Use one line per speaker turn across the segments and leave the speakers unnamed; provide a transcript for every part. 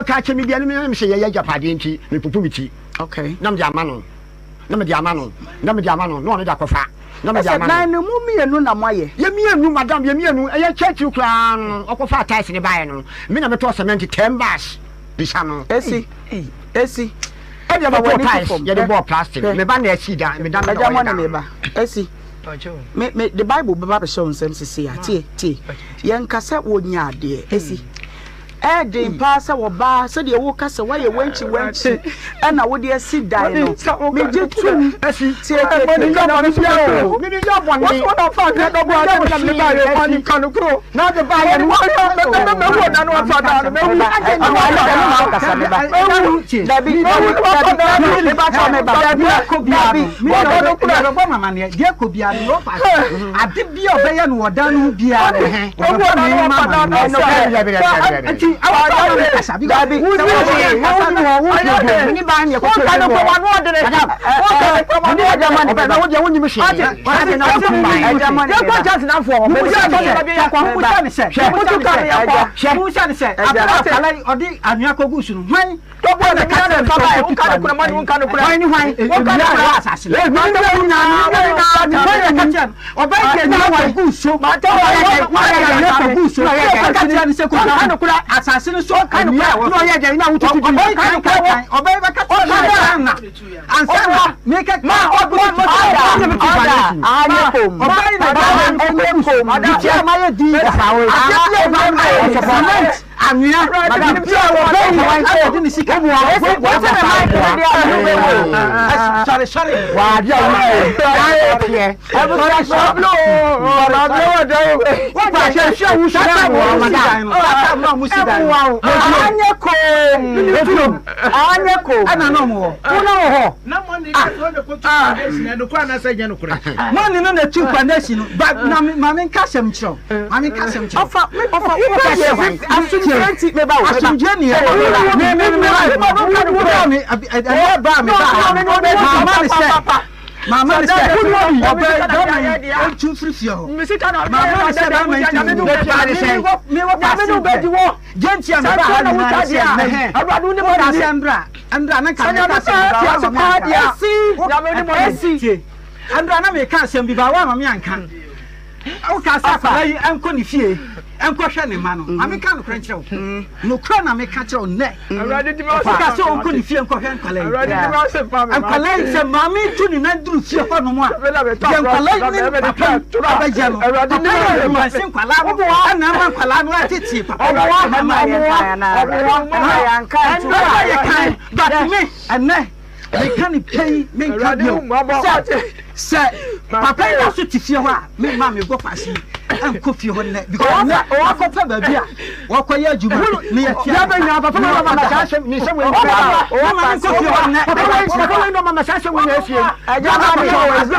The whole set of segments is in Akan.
Ɔka kyerɛ me bia no me sɛ yɛyɛ agyapadeɛ nti mepopo me ti
okay.
na mede ama no na mede ama no na mede ama no na ɔno de akɔfa na mede
Ɛsɛ
ama no.
dan no mu mmienu na moayɛ.
Yɛ mmienu madam yɛ mmienu ɛyɛ kyɛkyiri koraa no ɔkɔfa tiles ne baeɛ no me na metɔɔ cement 10 bars bisa no.
Esi esi.
Ɛdeɛ
Fa
metɔɔ
w'ani to
tiles
fam.
yɛde
Hwɛ
bɔɔ plastic
hwɛ.
me ba na asi dan me dan me na
Agya
ɔyɛ
mɔne
dan
me
no.
ba. Esi me me de Bible bɛba abɛhyɛ wo nsam sisi a tie tie. Yɛnka sɛ wonya adeɛ esi. Ɛyɛ den paa sɛ ɔbaa sɛdeɛ woka sɛ woayɛ wankyi wankyi ɛna wode asi dan no megye tom
Ade bi a ɔbɛyɛ no wɔ dan no ho biara no, ɔbɛbɔ ne ma ma no. Asase no so
Anyɛ komm.
Ɛna na ɔmo wɔ. Wo na wɔ hɔ.
Na money na sɛ ɔde kɔto foundation ɛnokorɛ anaasɛ ɛnyɛ nokorɛ?
Money no na ɛtu foundation no but na me ma menka asɛm nkyerɛ wo ma menka asɛm nkyerɛ wo.
Ɔfa me ɔfa wo pɛ yɛ asomdwoeɛ nti meba o meba.
Asomdwoeɛ ni ɛ me me me me wo baa me ɛnɛ baa me baa ha no maama ne sɛ maama ne sɛ ɔbɛ bɛrima yi ɔntu mfiri fie hɔ maama ne sɛ bɛrima yi tu mfiri me wɔ paase deɛ deɛ nti a me baa ha nyinaa ne sɛ mɛ wo ka sɛ mbra Ɛndra na nka meka asɛm bi ba woama me anka. Esi tie. Ɛndra na meka asɛm bi ba woama me anka. Woka sɛ akwadaa yi nkɔ ne fie nkɔhwɛ ne mma no. Ma menka nokorɛ nkyerɛ wo. Nokorɛ na meka kyerɛ wo nnɛ. Woka sɛ ɔnkɔ ne fie nkɔhwɛ nkwadaa yi. Nkwadaa yi sɛ maame tu ne nan duru fie hɔ nom a, deɛ nkwadaa yi ne papa yi ɛbɛyɛ no, papa yi influence nkwadaa no ɛna ama nkwadaa no atete papa yi. Ɛnna yɛ kan but me ɛnɛ meka ne pɛ yi menka bio sɛ sɛ papa yi da so te fie hɔ a me ma me bɔ paase yi ɛnkɔ fie hɔ nnɛ because nnɛ wakɔpɛ baabi a wɔkɔyɛ adwuma ne yɛ tia
yɛbɛnya papa wei ɔma saa asɛm ne nsɛm wei
ɔma me nkɔ fie hɔ nnɛ
papa wei ɔma ma saa asɛm wei na asie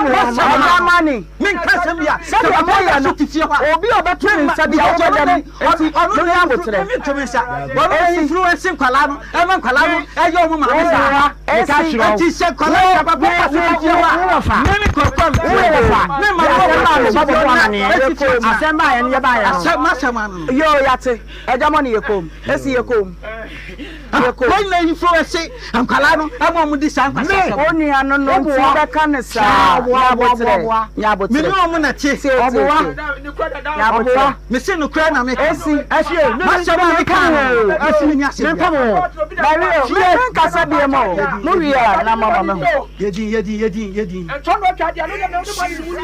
Ɛgyamani
menka asɛm bi a sɛ
sɛdeɛ
papa yi
moyɛ
da
no
so te fie hɔ a
obi a ɔbɛto ne nsa bi a wobɛda mu nti
ɔno
monyɛ aboterɛ
mentumi nsa ɔno na influence nkwadaa no ɛma nkwadaa no ɛyɛ ɔmo maame saa
Esi
nti sɛ nkwadaa yi papa pa so te fie hɔ a me me kɔkɔ me ma me ma me ba bɔ amaneɛ
asɛm baayɛ no yɛbaayɛ no
asɛm asɛm ano no
yo yate ɛgya mɔ ne yɛ kom esi yɛ kom yɛ kom
wɔn na influence nkwadaa no ɛma ɔmo di saa nkwasi asɛm
wo nua no no nti wobɛka ne saa nya aboterɛ nya
me ne
aboterɛ
ɔmo na te
tie tie tie nya aboterɛ
me se nokorɛ na meka
esi
ɛsie
masɛm a meka no esi me ni asɛm
mempam wo
Mario me menkasa biom o mo wie a na moama me ho
yɛdin yɛdin yɛdin yɛdin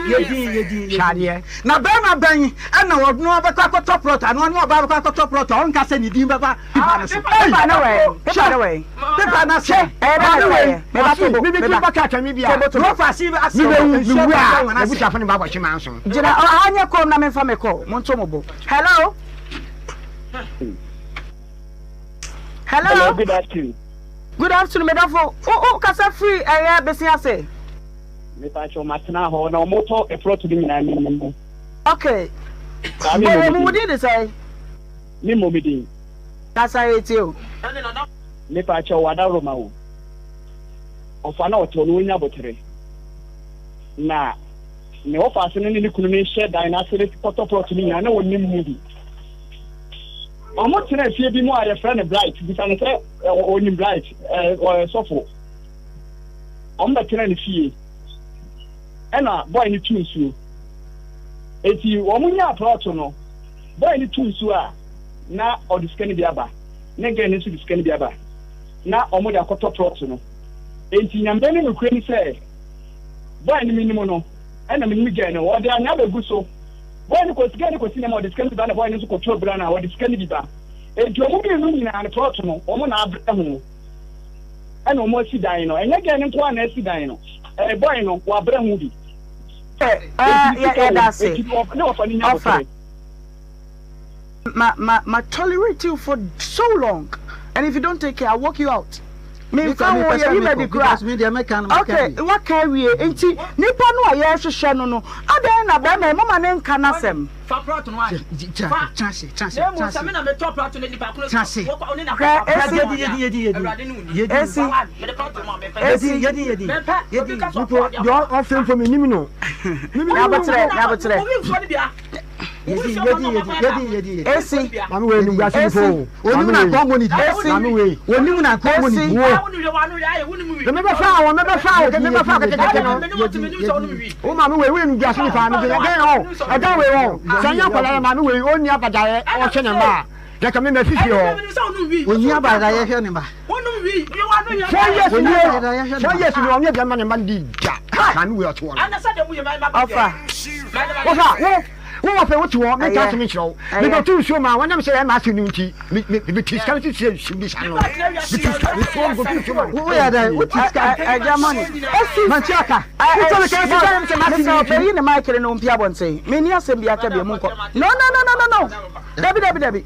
yɛdin yɛdin
hwɛ adeɛ
na bɛrima bɛn ɛna ɔno abɛkɔ akɔtɔ plot ano ɔne ɔbaa bɛkɔ akɔtɔ plot a ɔnka sɛ ne din bɛba pipa no so
pepa no wɛ pepa no wɛ
pipa no ase
ɛyɛ dɛ
maame wei
meba tobo
mebɛtumi
meba
bɛka atwa me bi a
tobo tobo
rofa ase ase
mebɛwu
nsuo
mewu
bɛtɔ
a
wɔn ase
abusuafo ne ba bɔtwe ma nso
gyina ɔha nyɛ kom na memfa me kɔ monto mo bo hello
Hello,
hello
good afternoon.
good afternoon medɔfo wo wo kasa firi ɛyɛ bese ase
Mepa kyɛw matena hɔ na wɔn tɔ ɛplɔt no nyinaa mi nim mu.
okay
Saa mi
bɔ
mmɔ
wɔ
mi
mu wo
din.
din de sɛn
Mi mmɔ mi din.
kasa yɛ tie o
Mepa kyɛw wada Roma o. Ɔfa na ɔtɔ no onya botere. Na ne wɔfa ase no ne ne kunu no hyɛ dan n'ase no kɔtɔ plɔt no nyinaa na wɔnim mu bi. Ɔmo tena fie bi mu a yɛfrɛ no Bright, bisa no sɛ ɔnim Bright, ɔyɛ sɔfo. Ɔmo bɛtena ne fie ɛna boy no tu nsuo. Eti wɔn nyaa plot no, boy no tu nsuo a na ɔde sika no bi aba, na girl no nso de sika no bi aba na ɔmo de akɔtɔ plot no. Enti Nyame ne nokorɛ ni sɛ boy no menim no ɛna menim girl no, ɔde anwea bɛgu so. Boy no kɔ girl no kɔsi nneɛma ɔde sika no bi ba na boy no nso kɔtu abura no a ɔde sika no bi ba. Enti wɔn mmienu nyinaa no plot no wɔn na abrɛ ho ɛna wɔn asi dan no. Ɛnyɛ girl no nko ara na asi dan no, ɛɛ boy no wabrɛ ho bi. Enti ne sika wɔ mu, enti ne wɔfa no nya aboterɛ.
Ma ma ma tolerate you for so long and if you don't take care I walk you out. Menfa ho yɛyi madi kura. Okay, waka awie nti nipa no a yɛrehwehwɛ no no adɛn na bɛrima yi moma ne nka n'asɛm. Hwɛ esi esi esi.
Deɛ ɔfɛ mpo menim no.
Nyabotrɛ nyabotrɛ. Esi.
Maame wei nim guase nipa o.
Onim na nkɔn mɔ ne di.
Esi.
Maame wei.
Onim na nkɔn mɔ ne di.
Wo. Me bɛ fa wo, me bɛ fa wo, me bɛ fa wo kɛkɛkɛkɛ no. Wo maame wei, wo nim guase nipa, me gyina dɛn o. Ɛdan wei o. Sɛ nyɛ akwadaa yɛ maame wei, onni abadaeɛ ɔhwɛ ne mma a. Dɛka me ma fifi hɔ.
Onni abadaeɛ hwɛ ne mma.
4 years ni 4 years ni ɔnyɛ deɛ ma ne mma di da. Maame wei ɔte hɔ no.
Ɔfa.
Wɔfa wo wo wɔ fɛ wote hɔ menka asɛm nkyerɛ wo mebɛto nsuo ma wɔnam sɛ ɛma ase no nti mete sika no sisi nsuo bi sa no mete sika nsuo mebɛto nsuo ma
woyɛ dɛn wote sika
ɛgya mɔne esi
manti aka
wotɔ me kɛse sɛ ɛm sɛ mase
mesɛ ɔbɛyi ne mic no mpia abɔnten menni asɛm bi aka bi mu nkɔ no no no no no no dabi dabi dabi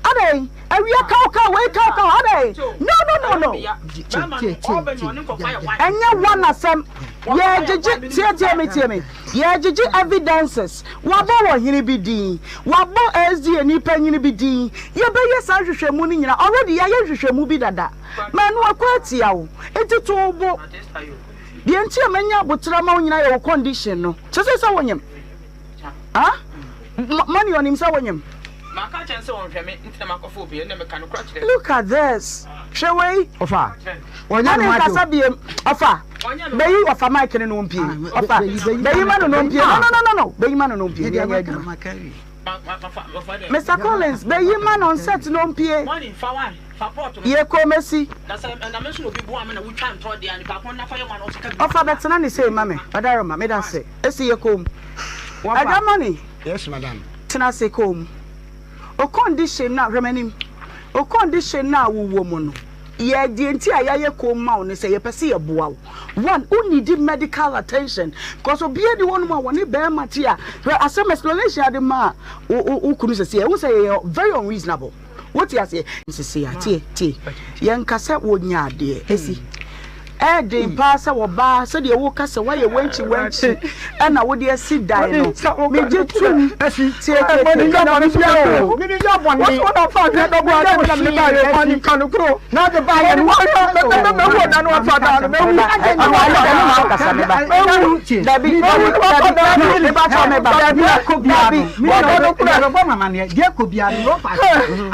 adɛn awia kaw kaw wei kaw kaw adɛn no no no no ɛnyɛ one asɛm yɛgyegye tie tie me tie me yɛgyegye evidences wabɔ wɔ hene bi din wabɔ SDA nipa nyini bi din yɛbɛyɛ saa nhwehwɛmu no nyina already yɛayɛ nhwehwɛmu bi dada ma ɛno akɔ atia wo nti to wo bo deɛ nti a manya abotra ma wo nyina yɛ wo condition no kyɛ sɛ sɛ wonyem ah money ɔnim sɛ wonyem.
Maka akyerɛ no sɛ ɔnhwɛ me nti na makɔfa obi, ɛnna meka nokorɛ kyerɛ no.
Look at this hwɛ wei.
Ɔfa
ɔnyɛ ne nkasa biem ɔfa bɛyi ɔfa mic no no mpie ɔfa bɛyi ma no no mpie no no no no no bɛyi ma no no mpie ne ɛnyɛ adwuma. Mr Collins bɛyi ma no nsɛt no mpie yɛ kɔ mɛsi. Ɔfa bɛtena ne sei ma me ɔdaroma meda se esi yɛ kɔm ɛda money.
Yes madam.
Tena ase komm. O condition no a, hwɛ m'anim, o condition no a wowɔ mu no, yɛ deɛ nti a yɛayɛ komm ma wo ne sɛ yɛpɛ sɛ yɛboa wo. One, wo needi medical attention because obiara ni hɔnom a wɔne barima te a, hwɛ asɛm explanation a de maa wo wo kunu sɛsi a, ɛhu sɛ yɛyɛ very unreasonable. Wote aseɛ? Sisi a, tie, tie. Yɛnka sɛ wɔnya adeɛ. Esi. Ɛyɛ den paa sɛ ɔbaa, sɛdeɛ woka sɛ woayɛ wankyi wankyi ɛna wode asi dan no. Megye tom. Tie, tie, tie. Dabi, dabi, dabi, meba kyɛw meba. Dabi.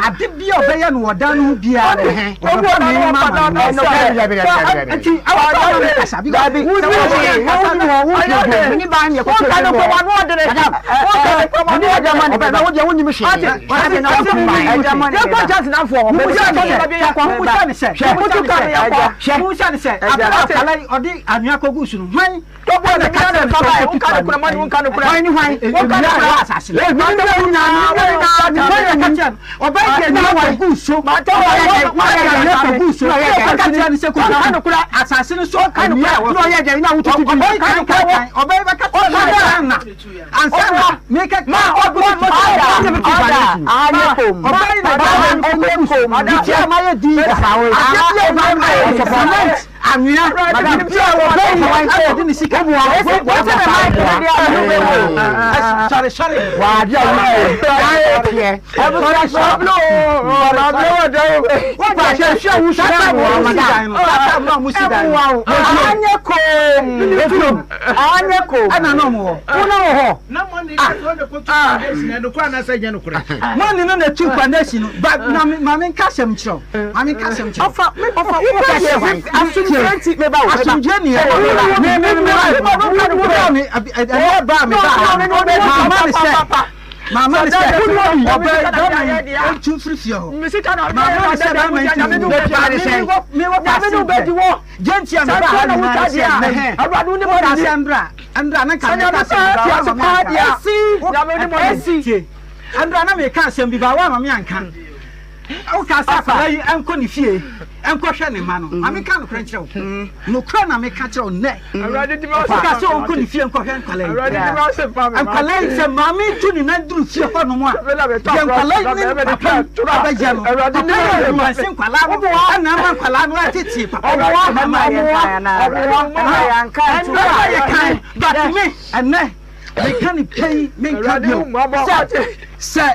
Ade bi a ɔbɛyɛ no wɔ dan no ho biara no, ɔbɛfa ne ma ma no. Nti awɔ ne kasa bi.
Dabi, wo ni wo ni hɔ wo ni ni ba ni ɛkɔ tó ɛni hɔ. Ɛni ɛgya ma ni bɛba. Wo ni mi hwee. Ɛdi na wo ti ma.
Ɛgya ma ni bɛba.
Yɛ kɔ kyɛnse na fɔ.
Musa ni sɛ. Musa ni sɛ. Abira akala yi ɔde anwea kɔgu so no hwan.
Tɔbɔ ne ka ne fa bae, wonka no korɛ, mɔne wonka no korɛ.
Hwan ne hwan?
Wonka no korɛ.
Asase no. Ebi ne wo nyinaa, ne nyinaa, ne nyinaa, ka kyerɛ no. Ɔbɛyɛ deɛ ne kɔgu so. Ɔbɛyɛ deɛ ne kɔgu so. Ɔka kyerɛ no sɛ kɔgu asase no so.
Anwea na ɔyɛ deɛ na wotutu bi.
Ɔbɛyɛ kan kan. Ɔbɛyɛ bɛka kyerɛ no ansa ansa na meka
Ma ɔda ɔda anyɛ kom.
Ɔbɛyɛ na
ɛnyɛ kom.
Bitia ma yɛ di. Adeɛ bi a ɔbɛyɛ cement. Anwea biribi a wɔbɛyi ɛde ne sika.
Esi wote ne mic no deɛ a ɔno bɛwu.
Sɔre. Sɔre sɔre.
W'ade a woyɛ ayɛ teɛ.
Sɔre sɔre.
Hwɛ wo sua mu amada. Ɛmmoa wo.
Anyɛ koom. Anyɛ koom.
Ɛna na ɔmo wɔ.
Wo na wɔ hɔ.
Na mɔni na sɛ ɔna kotu foundation ɛno kora na sɛ nyɛ no korɛ.
Mɔni no na tu foundation no ba na maame nka asɛm kyerɛw maame nka asɛm kyerɛw.
Ɔfa ɔfa wo pɛ yɛ hwan asomdwe nti me ba wo.
Asomdwe ni ɛ me me me me me ɛnɛ ba me ba maama ne sɛ maama ne sɛ ɔbɛ bɛma yi ɔntu mfiri fie hɔ maama ne sɛ bɛma yi tu mfiri mi wɔ paase mpɛ gye ntia mi ba ha nyinaa sɛ mɛ wo ka sɛ mbra mbra ne nka mi ka sɛ mbra wa ma mi anka esi mbra na mi ka asɛm bi ba wa ma mi anka. Wokaa sɛ akwadaa yi nkɔ ne fie nkɔhwɛ ne mma no. Ma menka nokorɛ nkyerɛ wo. Nokorɛ na meka kyerɛ wo nnɛ. Wokaa sɛ ɔnkɔ ne fie nkɔhwɛ nkwadaa yi. Nkwadaa yi, sɛ maame tu ne nan duru fie hɔnom a, deɛ nkwadaa yi ne papa yi abɛyɛ no, papa yi influence nkwadaa no ɛna ama nkwadaa no atete papa yi. Ɛma yɛ kan, but me ɛnnɛ. Meka no pɛn, menka bio sɛ sɛ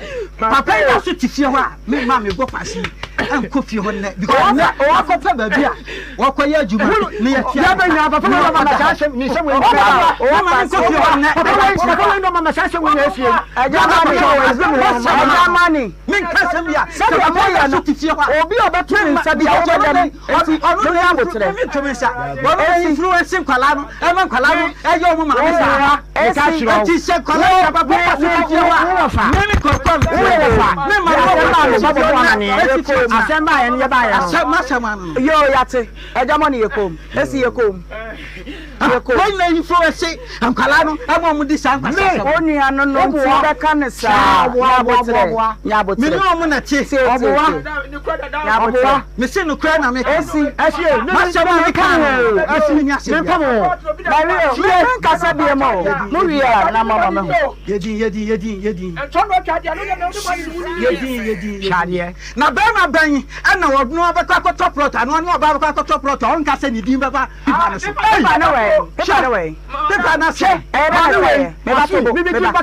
papa yi da so te fie hɔ a, memma me bɔ kwasi nkɔ fie hɔ nnɛ because nnɛ wakɔpɛ baabi a wɔkɔyɛ adwuma ne yɛtua ne ka
Papa wei ɔma saa asɛm ne nsɛm wei
Mama me nkɔ fie hɔ nnɛ.
Papa wei ɔma saa asɛm wei na asie.
Ɛgya mani.
Menka asɛm bi a sɛ papa yi da so te fie hɔ a
Obi a ɔbɛto ne nsa bi a wobɛda mu.
Enti
ɔno ne aboterɛ.
Mentumi nsa. Ɔno na influence nkwadaa no ɛma nkwadaa no ɛyɛ ɔmo maame saa.
Esi.
Enti sɛ nkwadaa yi papa papa so ti fie hɔ a, me me kɔkɔ mi fie hɔ. Me ma mo wɔ
a me ba bɔbɔ amaneɛ. Asɛm baayɛ no yɛ baayɛ no.
Asɛm asɛm ano no.
Yoo yate. Ɛgya mɔ ne yɛ kom. Esi yɛ kom. Yɛ kom.
Wɔn na influence nkwadaa no ɛma ɔmo di saa nkwasi asɛm.
Wo nua no no nti wobɛka no saa. Nya aboterɛ. Nya aboterɛ.
Me ne ɔmo na te.
Tie tie tie. Nya aboterɛ.
Me se nokorɛ na meka.
Esi.
Esi e.
M'asɛm a meka no. Esi me ni asɛm bia.
Mario, me menkasa biom o. Mo wie a na moama mahu.
Yɛdin yɛdin yɛdin yɛdin. Yɛdin yɛdin yɛdin. Na bɛrima bɛn ɛna ɔno abɛkɔ akɔtɔ plot anaa ɔne ɔbaa bɛkɔ akɔtɔ plot a ɔnka sɛ ne din bɛba pepa no so.
Pepa no wɛ? Pepa no wɛ?
Pepa no ase.
Ɛyɛ dɛ na sɛ meba tobo meba tobo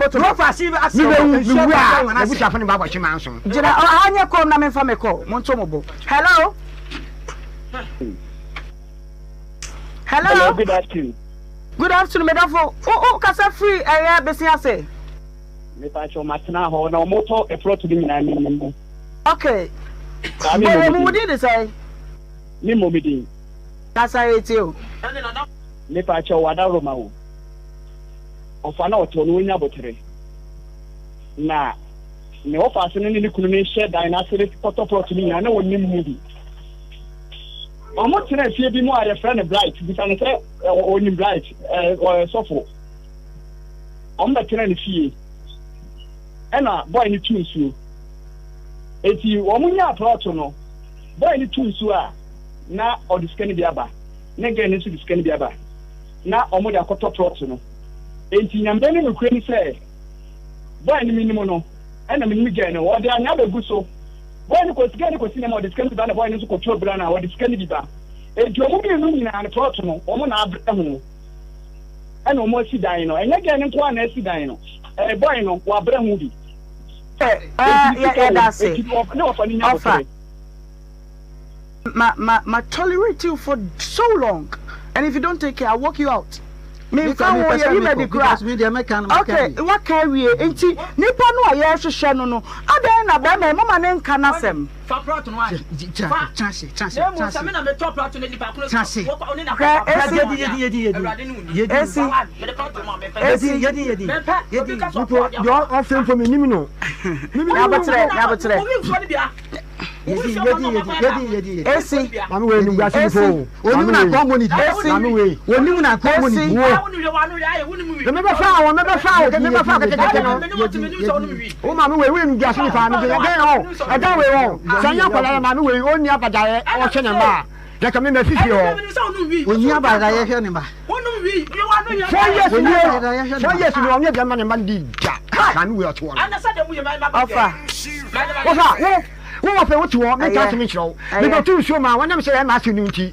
tobo.
Rofa ase ase.
Mewu mewu a m'abusuafo ne ba bɔkye manso.
Gyina ɔha nyɛ kom na memfa me kɔ monto mo bo. Hello. Hello.
Hello, good afternoon.
Good afternoon, medafo. Wo wo kasa firi ɛyɛ besi ase.
Mepa kyɛw matena hɔ na wɔn tɔ ɛplɔt no nyinaa mi nim mu.
Okay. Bɔ wɔn mu din de sɛn?
Me mmɔ me din.
Kasa yɛ tie o.
Mepa kyɛw wada Roma o. Ɔfa na ɔtɔ no onya botere. Na ne ɔfa ase no ne ne kunu no hyɛ dan no ase kɔtɔ plɔt no nyinaa na wɔnim mu bi. Wɔn tena fie bi mu a yɛfrɛ no Bright. Bisa no sɛ ɔnim Bright, ɔyɛ sɔfo. Wɔn bɛtena ne fie. Ɛna boy no tu nsuo. Eti wɔn nyaa plɔt no. Boy no tu nsuo a, na ɔde sika no bi aba, na girl no nso de sika no bi aba, na wɔde akɔtɔ plot no. Enti Nyame ne nokorɛ ni sɛ, boy no menim no, ɛna menim girl no, ɔde anwea bɛgu so. Boy no kɔ, girl no kɔsi nneɛma, ɔde sika no bi ba, na boy no nso kɔtu abura no a, ɔde sika no bi ba. Enti wɔn mmienu nyinaa no, plot no, wɔn na abrɛ ho, ɛna wɔn asi dan no. Ɛnyɛ girl no nko ara na asi dan no, ɛɛ boy no, wabrɛ ho bi.
Ɛɛ yɛda ase. Ɔfa. Ma ma ma tolerate you for so long and if you don't take care I walk you out. Me nfa ho yɛ yi ma di kura. Okay, waka awie nti nipa no a yɛrehwehwɛ no no adɛn na bɛrima yi moma ne nka n'asɛm. Hwɛ esi esi esi.
Deɛ ɔfɛ mpo menim no.
Nyabotrɛ nyabotrɛ. Esi.
Maame wei nim guase nipa o.
Onim na akɔn mɔ ne di.
Esi.
Maame wei.
Onim na akɔn mɔ ne di.
Wo. Mebɛfa wo mebɛfa wo mebɛfa wo kɛkɛkɛkɛ no. Wo maame wei wo nim guase nipa me de gɛn o. Ɛdan wei o. Sɛ nyɛ akwadaa yɛ maame wei o ni abadaeɛ ɔhwɛ ne mma a. Dɛka me ma fifi hɔ.
Onni abadaeɛ hwɛ ne mma.
4 years nie 4 years nie ɔnyɛ deɛ ma ne mma no di da. Maame wei ɔte hɔ no.
Ɔfa.
Ɔfa wo. Wo wɔ fɛ wote hɔ menka asɛm nkyerɛ wo. Mekɔto nsuo ma wɔnam sɛ ɛyɛ m'ase no nti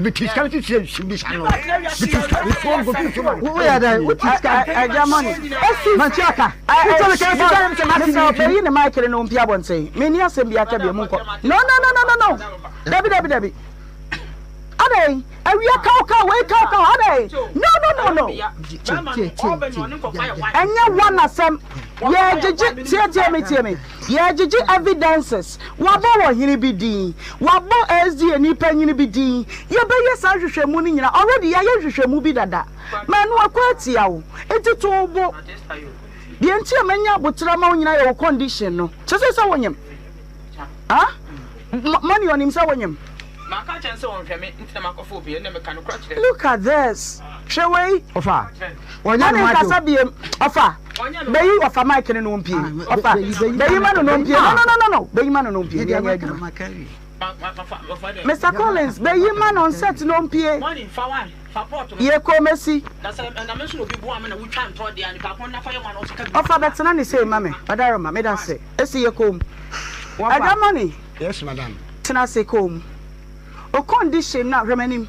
mete sika no sisi nsuo bi sa no. Mete sika nsuo mekɔto nsuo ma no.
Woyɛ dɛn? Wote sika no?
Agya money. Esi.
Mantua ka. Wotua me ka esi sɛ ɛyɛ m'ase no nti.
Bɛyi ne mic no na ɔmpie abɔnten. Menni asɛm bi aka bio monkɔ. No no no no no no. Dabi dabi dabi. Adɛn? Awia kaw kaw wei kaw kaw adɛn? No no no no. Ɛnyɛ one asɛm. Yɛgyegye tie tie me tie me. Yɛgyegye evidences. Wabɔ ɔhene bi din. Wabɔ SDA ni panyin bi din. Yɛbɛyɛ saa nhwehwɛmu no nyinaa. Already yɛayɛ nhwehwɛmu bi dada. Ma ɛno akɔ atia wo. Enti to wo bo. Deɛ nti a manya aboterɛ ama wo nyinaa yɛ wo condition no. Kyerɛ sɛ sɛ wonyem. Ah? Money ɔnim sɛ wonyem.
Maka akyerɛ no sɛ ɔnhwɛ me nti na makɔfa obi, ɛnna meka nokorɛ kyerɛ no.
Look at this hwɛ wei.
Ɔfa ɔnyɛ
Money
ne ho ade
nkasa
o.
biem ɔfa bɛyi ɔfa mic no na ɔmpie ɔfa bɛyi ma no na ɔmpie no no no no no bɛyi ma no na ɔmpie ne ɛnyɛ adwuma Mister Collins bɛyi ma no ɔnsɛt na ɔmpie yɛ kɔ mɛsi ɔfa bɛtena ne sei ma me ɔdaroma meda se esi yɛ kɔm ɛda money.
Yes madam.
Tena ase komm. Wo condition no a, hwɛ m'anim,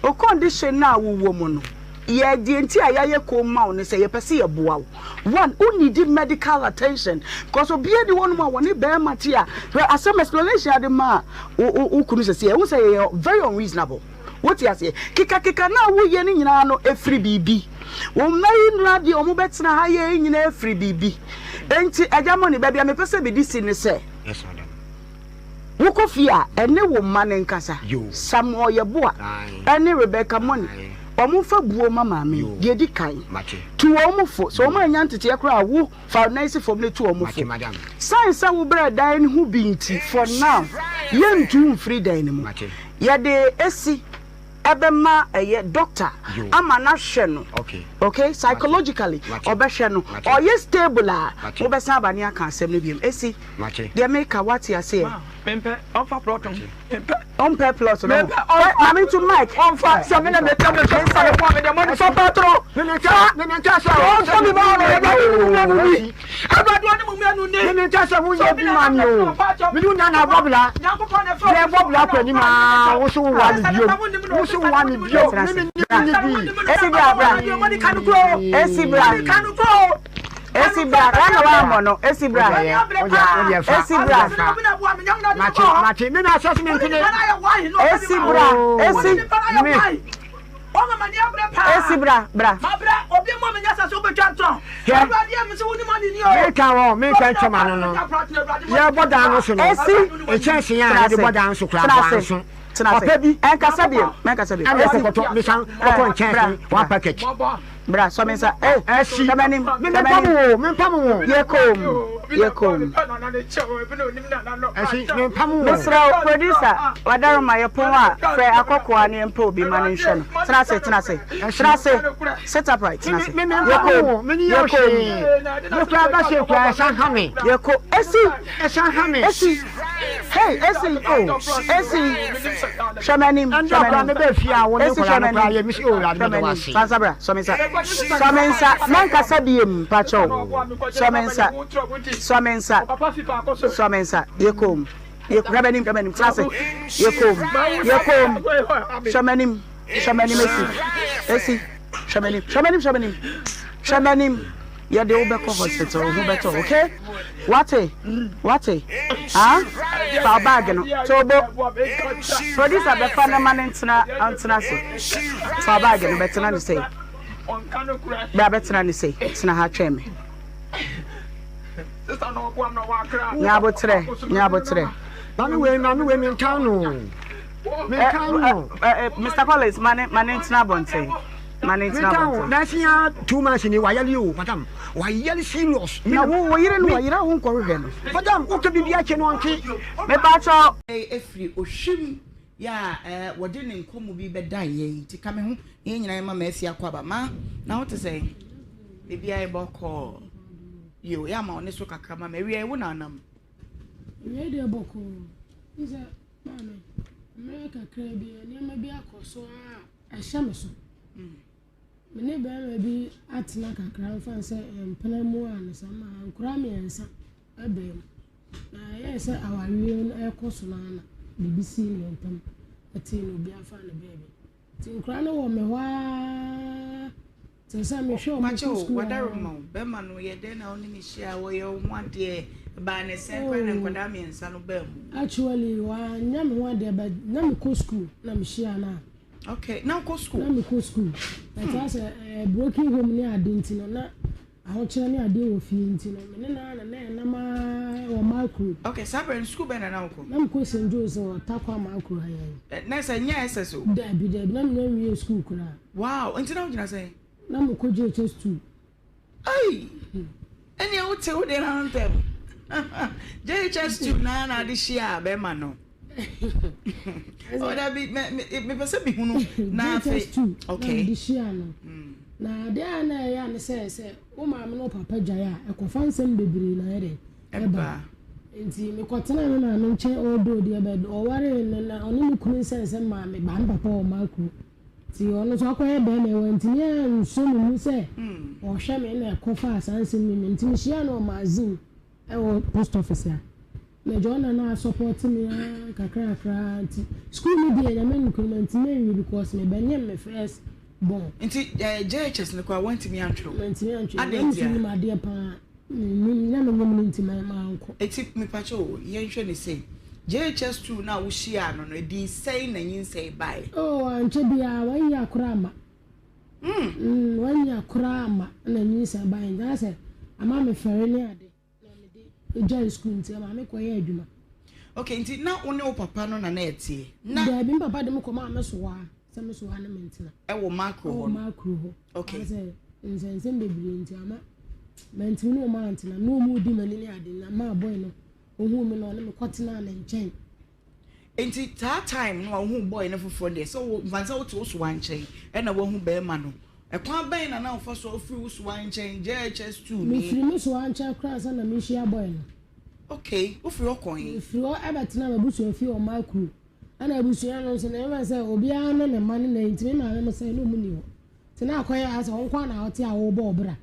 wo condition no a wowɔ mu no, yɛ deɛ nti a yɛayɛ komm ma wo ne sɛ yɛpɛ sɛ yɛboa wo. One, wo needi medical attention because obiara nni hɔnom a wɔne barima te a, hwɛ asɛm explanation a wode maa wo wo wo kunu sɛsi, ɛhu sɛ yɛyɛ very unreasonable. Wote aseɛ? Kekakeka no a woyɛ no nyinaa no, ɛfiri biribi. Wo mma yi nnora deɛ wɔbɛtena ha yɛ yi nyinaa firi biribi. Enti Agya Money, baabi a mepɛ sɛ mede si ne sɛ,
Yes madam.
Wokɔ fie a, ɛne wo mma no nkasa.
Yo.
Samuel Yeboah
Aye.
ɛne Rebecca Money,
Aye.
wɔn mfa buo ma maame yi.
Yo.
Deɛ ɛdi kan,
Mate.
tu wɔn fo. Sɛ
Yo.
wɔn annya nteteɛ koraa a, wo, fa wo nan si fam na tu wɔn
Mate
fo.
madam.
Sane sɛ wobrɛɛ dan no ho bi nti, for now, yɛntu wo mfiri dan no mu.
Mate.
Yɛde asi ɛbɛma ɛyɛ doctor ama no ahwɛ no okay psychologically ɔbɛhwɛ no ɔyɛ stable a mobɛsan aba ne aka asɛm no biom esi deɛ meka wate aseɛ.
Mempɛ ɔmfa plot no mempɛ.
Ɔmpɛ plot no
mempɛ ɔmfa
maame nto mic.
Ɔmfa sɛ me na mɛtwa me so nsa ne boa me deɛ mo nfa patro fa ɔmfa mi ma ɔno ɛwurade ne mu mmienu ni ɛwurade ɔne mu mmienu ni.
Mene nka sɛ wonyɛ bi ma me o mene wo nana bɔ bla yɛ bɔ bla kɔ anim aa wo so wowa me biom wo so wowa me biom me me ne bi
Esi bra bra Esi bra Esi bra bra na wa no Esi bra Esi bra
Mate mate me na asase me mpene
Esi bra Esi
me
Esi bra bra.
Hwɛ, meka wɔ meka ntwam ano no, yɛbɔ dan no so no,
Esi
nkyɛnsee a yɛde bɔ dan no so koraa
tena
bɔ
ase
anso.
tena ase
Ɔpɛ bi
ɛnkasa bio mɛnkasa bio.
ɛna
Esi
ɛkɔkɔtɔ mesan kɔtɔ nkyɛnsee one packet.
Bra sɔ me nsa eh
Ɛsi
hwɛ m'anim
me
hwɛ
mempam
m'anim
wo mempam wo.
yɛ koom yɛ koom.
Ɛsi mempam wo.
Mesrɛ wo producer wadaroma yɛ pɔn a frɛ akɔkoa ne yɛmpɛ obi ma no nhwɛ no tena ase tena ase tena ase sit upright tena ase
Me
yɛ
mempam
koom
wo me ne
yɛ
yɛ
koom
hwee. Me koraa bɛhyɛ koraa ɛsan ha me.
yɛ ko esi
Ɛsan ha me.
esi hey esi
Oh.
esi hwɛ m'anim
Ɛnde
hwɛ
ɔkoraa
m'anim
mebɛɛ fie a wo ne
esi hwɛ
nkwadaa no koraa
m'anim
yɛ me sɛ oh Awurade
hwɛ
meda wo
m'anim
ase.
fa nsa bra sɔ me nsa sɔ me nsa mɛnkasa biem mpakyɛw sɔ me nsa sɔ me nsa sɔ me nsa yɛ koom yɛ hwɛ m'anim hwɛ m'anim tena ase yɛ koom yɛ koom hwɛ m'anim hwɛ m'anim esi esi hwɛ m'anim hwɛ m'anim hwɛ m'anim hwɛ m'anim yɛde wo bɛkɔ hospital wo ho bɛtɔ okay wate wate ah fa bag no tobo producer bɛfa no ma no ntena ntena ase fa bag no bɛtena ne sei bra bɛtena ne sei tena ha twɛn me nyabotrɛ nyabotrɛ
Maame wei maame wei mentan no mentan no.
Mr. Collins ma ne ma ne ntena abɔnten ma ne ntena
Mentan wo
abɔnten.
na ɛsi 2 months ni wayɛle o madam wayɛle serious.
Na wo wo yere no wayere wo nkɔhwehwɛ no.
Madam woka biribi akyɛ no ɔnte.
Mepakyɛw. Ɛfiri ohwim yɛ a wɔde ne nkɔmmɔ bi bɛdan yɛn nti ka me ho na yɛn nyinaa yɛma Mercy akɔ aba. Ma na wo te sɛn? Biribiara yɛ bɔkɔɔ. Yo, yɛ ama wo ne so kakra ma me. Awia yi wo na anam.
Awia deɛ bɔkɔɔ. N sɛ maame, mmerɛ kakra bi nneɛma bi akɔ so a ɛhyɛ me so. Me ne barima bi atena kakra mfa sɛ mpena mu a ne sɛ ma nkora mmiɛnsa baa mu. Na ɛyɛɛ sɛ awareɛ no ɛrekɔ so no ara na biribi sii ne yɛn ntam ɛtee na obiara faa ne baabi. Nti nkwadaa no wɔ me hɔ ara te sɛ mehwɛ wɔn
Pakyɛ
kɔ
o,
sukuu
wada
ara.
rema o, bɛrima no yɛ dɛn na wo ne no hyia a wɔyɛ wo ho adeɛ, ɛbaa ne sɛn koraa na
Oh.
nkwadaa mmiɛnsa no baa mu?
Actually, wanyɛ me ho adeɛ but na mekɔ sukuu na mehyia no a.
Okay, na wokɔ sukuu?
Na mekɔ sukuu. But asɛ eh, broken home ne ade nti no na Ahokyerɛ ne adeɛ wɔ fie nti no, me ne no ara na na yɛnam ara wɔ Makuro.
Ok, saa berɛ no sukuu bɛn na na wokɔ?
Na mekɔ St. Joe's wɔ Tarkwa Makuro ha yi.
Na sɛ nyɛ SS o?
Dabi, dabi, na mennya nwiee sukuu koraa.
Wow, nti na wogyina sɛn?
Na mekɔ JHS 2.
Ei! Ɛnneɛ wote wo deɛ no ano ntɛm. JHS 2 na na ade hyiaa bɛrima no. Oh, dabi, mepɛ sɛ mehunu na afei.
JHS 2
Okay.
na mede hyiaa no. Na adeɛ a na ɛyɛ a ne sɛ sɛ wo maame ne wo papa gyae a ɛkɔfa nsɛm bebree na ayɛ dɛn ɛba. Nti mekɔtenaa me maame nkyɛn although deɛ bɛ ɔwaree no na ɔne ne kunu nsɛnsɛm maa me baa me papa wɔ Makuro. Nti ɔno nso akɔyɛ bɛrima yi wantumi ansɔ me mu sɛ ɔhwɛ me na ɛkɔfaa saa nsɛm no mu. Nti mehyiaa no wɔ magazine ɛwɔ post office a. Na John na na asɔpɔte me ara kakrakra nti school no deɛ nyame nokorɛ mantumi anwie because me bɛnyem me first born.
Nti eh, JHS no koraa wantumi antwerɛ o?
Mantumi antwerɛ,
Adɛn
na me nso
ntia?
nim adeɛ paa, menim na menyem no nti mankɔ.
Nti mepakyɛ o, yɛnhwɛ no sei, JHS 2 no a wohyiaa no no, ɛdii sɛn na nyinsɛn baeɛ?
Oh, ankyɛ biara, one year koraa amma. Mm, one year koraa amma na nyinsɛn baeɛ, nti ayɛ sɛ ama me fɛre ne ade. Na mede gyae sukuu nti ɛma me kɔyɛɛ adwuma.
Okay, nti na wo ne wo papa no na na ɛteɛ? Na.
Daabi, me papa de me kɔmaa me soa sɛ me soa ne me ntena.
Ɛwɔ Makro hɔ no?
Ɛwɔ Makro hɔ.
Okay.
Sɛ nsɛnsɛm bebree nti ama mantumi ne wɔn antena. Na wɔn redi m'ani ne ade na maa boy no ohuu me na ɔne me kɔtenaa ne nkyɛn.
Nti saa time no a wohuu boy no foforɔ deɛ sɛ wo mfa sɛ wote wo soa nkyɛn ɛna woahu bɛrima no ɛkwan bɛn na na wofa so a wofiri wo soa nkyɛn JHS 2 ni.
Mefiri me soa nkyɛn koraa ansa na mehyia boy no.
Okay wofiri hɔ kɔɔ he?
Mefiri hɔ ɛbɛtenaa m'abusua fie wɔ Makuro ɛna abusua no nso na ɛmfa sɛ obiara ne ne mma ne na nti me maame mo sɛn na ɔmo nni hɔ nti na akɔyɛ ayɛ sɛ wo nko ara na wote a wobɔ wo bra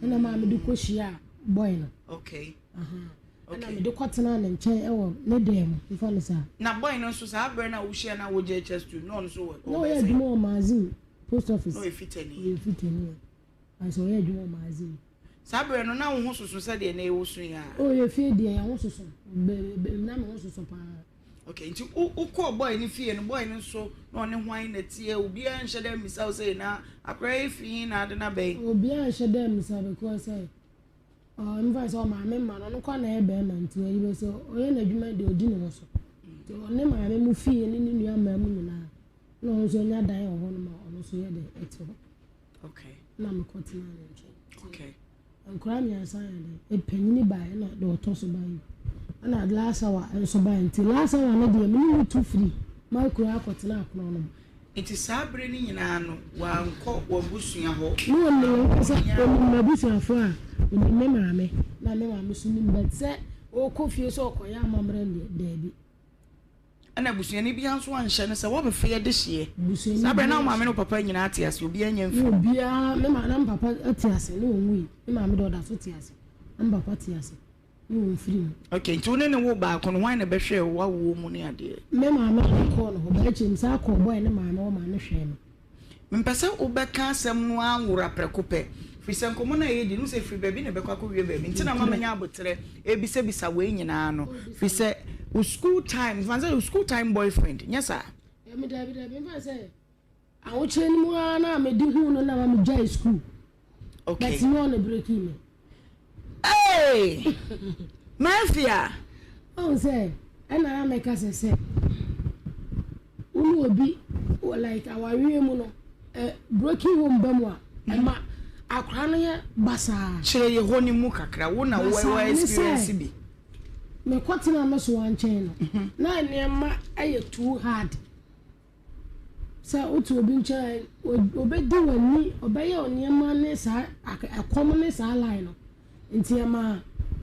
ɛna maa mede kɔhyiaa boy no.
Okay.
Ahaa. Ɛna mede kɔtenaa ne nkyɛn wɔ ne dan mu, mfa no saa.
Na boy no nso, saa berɛ no a wohyia no a wɔ JHS 2 no, na ɔno nso wɔ
Na ɔyɛ adwuma wɔ Magazine post office.
Na ɔyɛ fitani.
Ɔyɛ fitani. Nanso ɔyɛ adwuma wɔ Magazine.
Saa berɛ no, na wo ho soso sɛdeɛ na ɛwɔ su yi ara?
Oh, yɛ fie deɛ, yɛn ho soso. Na me ho soso paa.
Okay, nti wokɔɔ boy no fie no, boy no nso na ɔne hwan na ɛteɛ? Obiara nhyɛ da mmisa wo sɛ, na akwadaa yi fi he na ade no aba yi?
Obiara nhyɛ da mmisa because sɛ Ɔmfa sɛ ɔmaame mma no, ɔno nkoa na ɛyɛ bɛrima nti ɔyi bɛ sɛ ɔyɛ n'adwuma deɛ ɔdi ne ho so. Nti ɔne maame mu fie ne ne nua mmaa mu nyinaa na ɔno nso anya dan wɔ hɔ nom a ɔno nso yɛ dɛ ɛte hɔ.
Okay.
Na mekɔ tena ne nkyɛn.
Okay.
Nkora mmiɛnsa yɛ dɛ ɛpanyini baeɛ na deɛ ɔtɔ so baeɛ ɛna last hour nso baeɛ nti last hour no deɛ mene mu tu firi makura akɔtena akono no mu.
Enti saa bere no nyinaa no, wankɔ w'abusua hɔ?
Na ɔnim me ankasa, ɔnim m'abusuafoɔ a, ɔnim me maame, na me maame nso nim but sɛ ɔrekɔ fie sɛ ɔrekɔyɛ amammerɛ no deɛ, daabi.
Ɛna abusuani biara nso anhyɛ no sɛ woabɛfa yɛ dehyeɛ?
Busuani
Saa bere no na
biara
wo maame ne wo papa nyinaa te ase, obiara nnya mfii
Na
hɔ?
obiara, me maame, na me papa te ase, na ɔnwui, me maame deɛ ɔda so te ase, na me papa te ase. ne wɔn firi mu.
Okay, nti wo ne ne wo baako no, hwan na ɛbɛhwɛɛ wo w'awoɔ mu ne adeɛ?
Me maame na mekɔɔ no hɔ, but akyire mesan kɔɔ boy ne maame hɔ maa no hwɛɛ me.
Mempɛ sɛ wobɛka asɛm no ara nwora prɛko pɛ, firi sɛ nkɔmmɔ no a yɛredi no, wohu sɛ ɛfiri baabi na ɛbɛkɔ akɔwie baabi, nti na ama manya aboterɛ rebisabisa wei nyinaa no, firi sɛ wo school time, mfa no sɛ wo school time boyfriend, nyɛ saa?
Dabi, dabi, dabi, mfa no sɛ Ahokyerɛ no mu ara na mede huu no na ma megyae sukuu.
Okay.
But nyɛ ɔna breki me.
Hey! Mafia!
Ɔhu sɛ ɛna na mɛka sɛ sɛ wo ne obi like awareɛ mu no eh, broken home ba mu a ɛma akora no yɛ basaa.
Kyerɛ yɛ hɔ no mu kakra wo na wo experience bi.
Mekɔtena me soa nkyɛn no mhm. na nneɛma yɛ too hard. Sɛ wote obi nkyɛn a, obedi w'ani, ɔbɛyɛ wo nneɛma ne saa ɛkɔm ne saa line no. Nti ɛma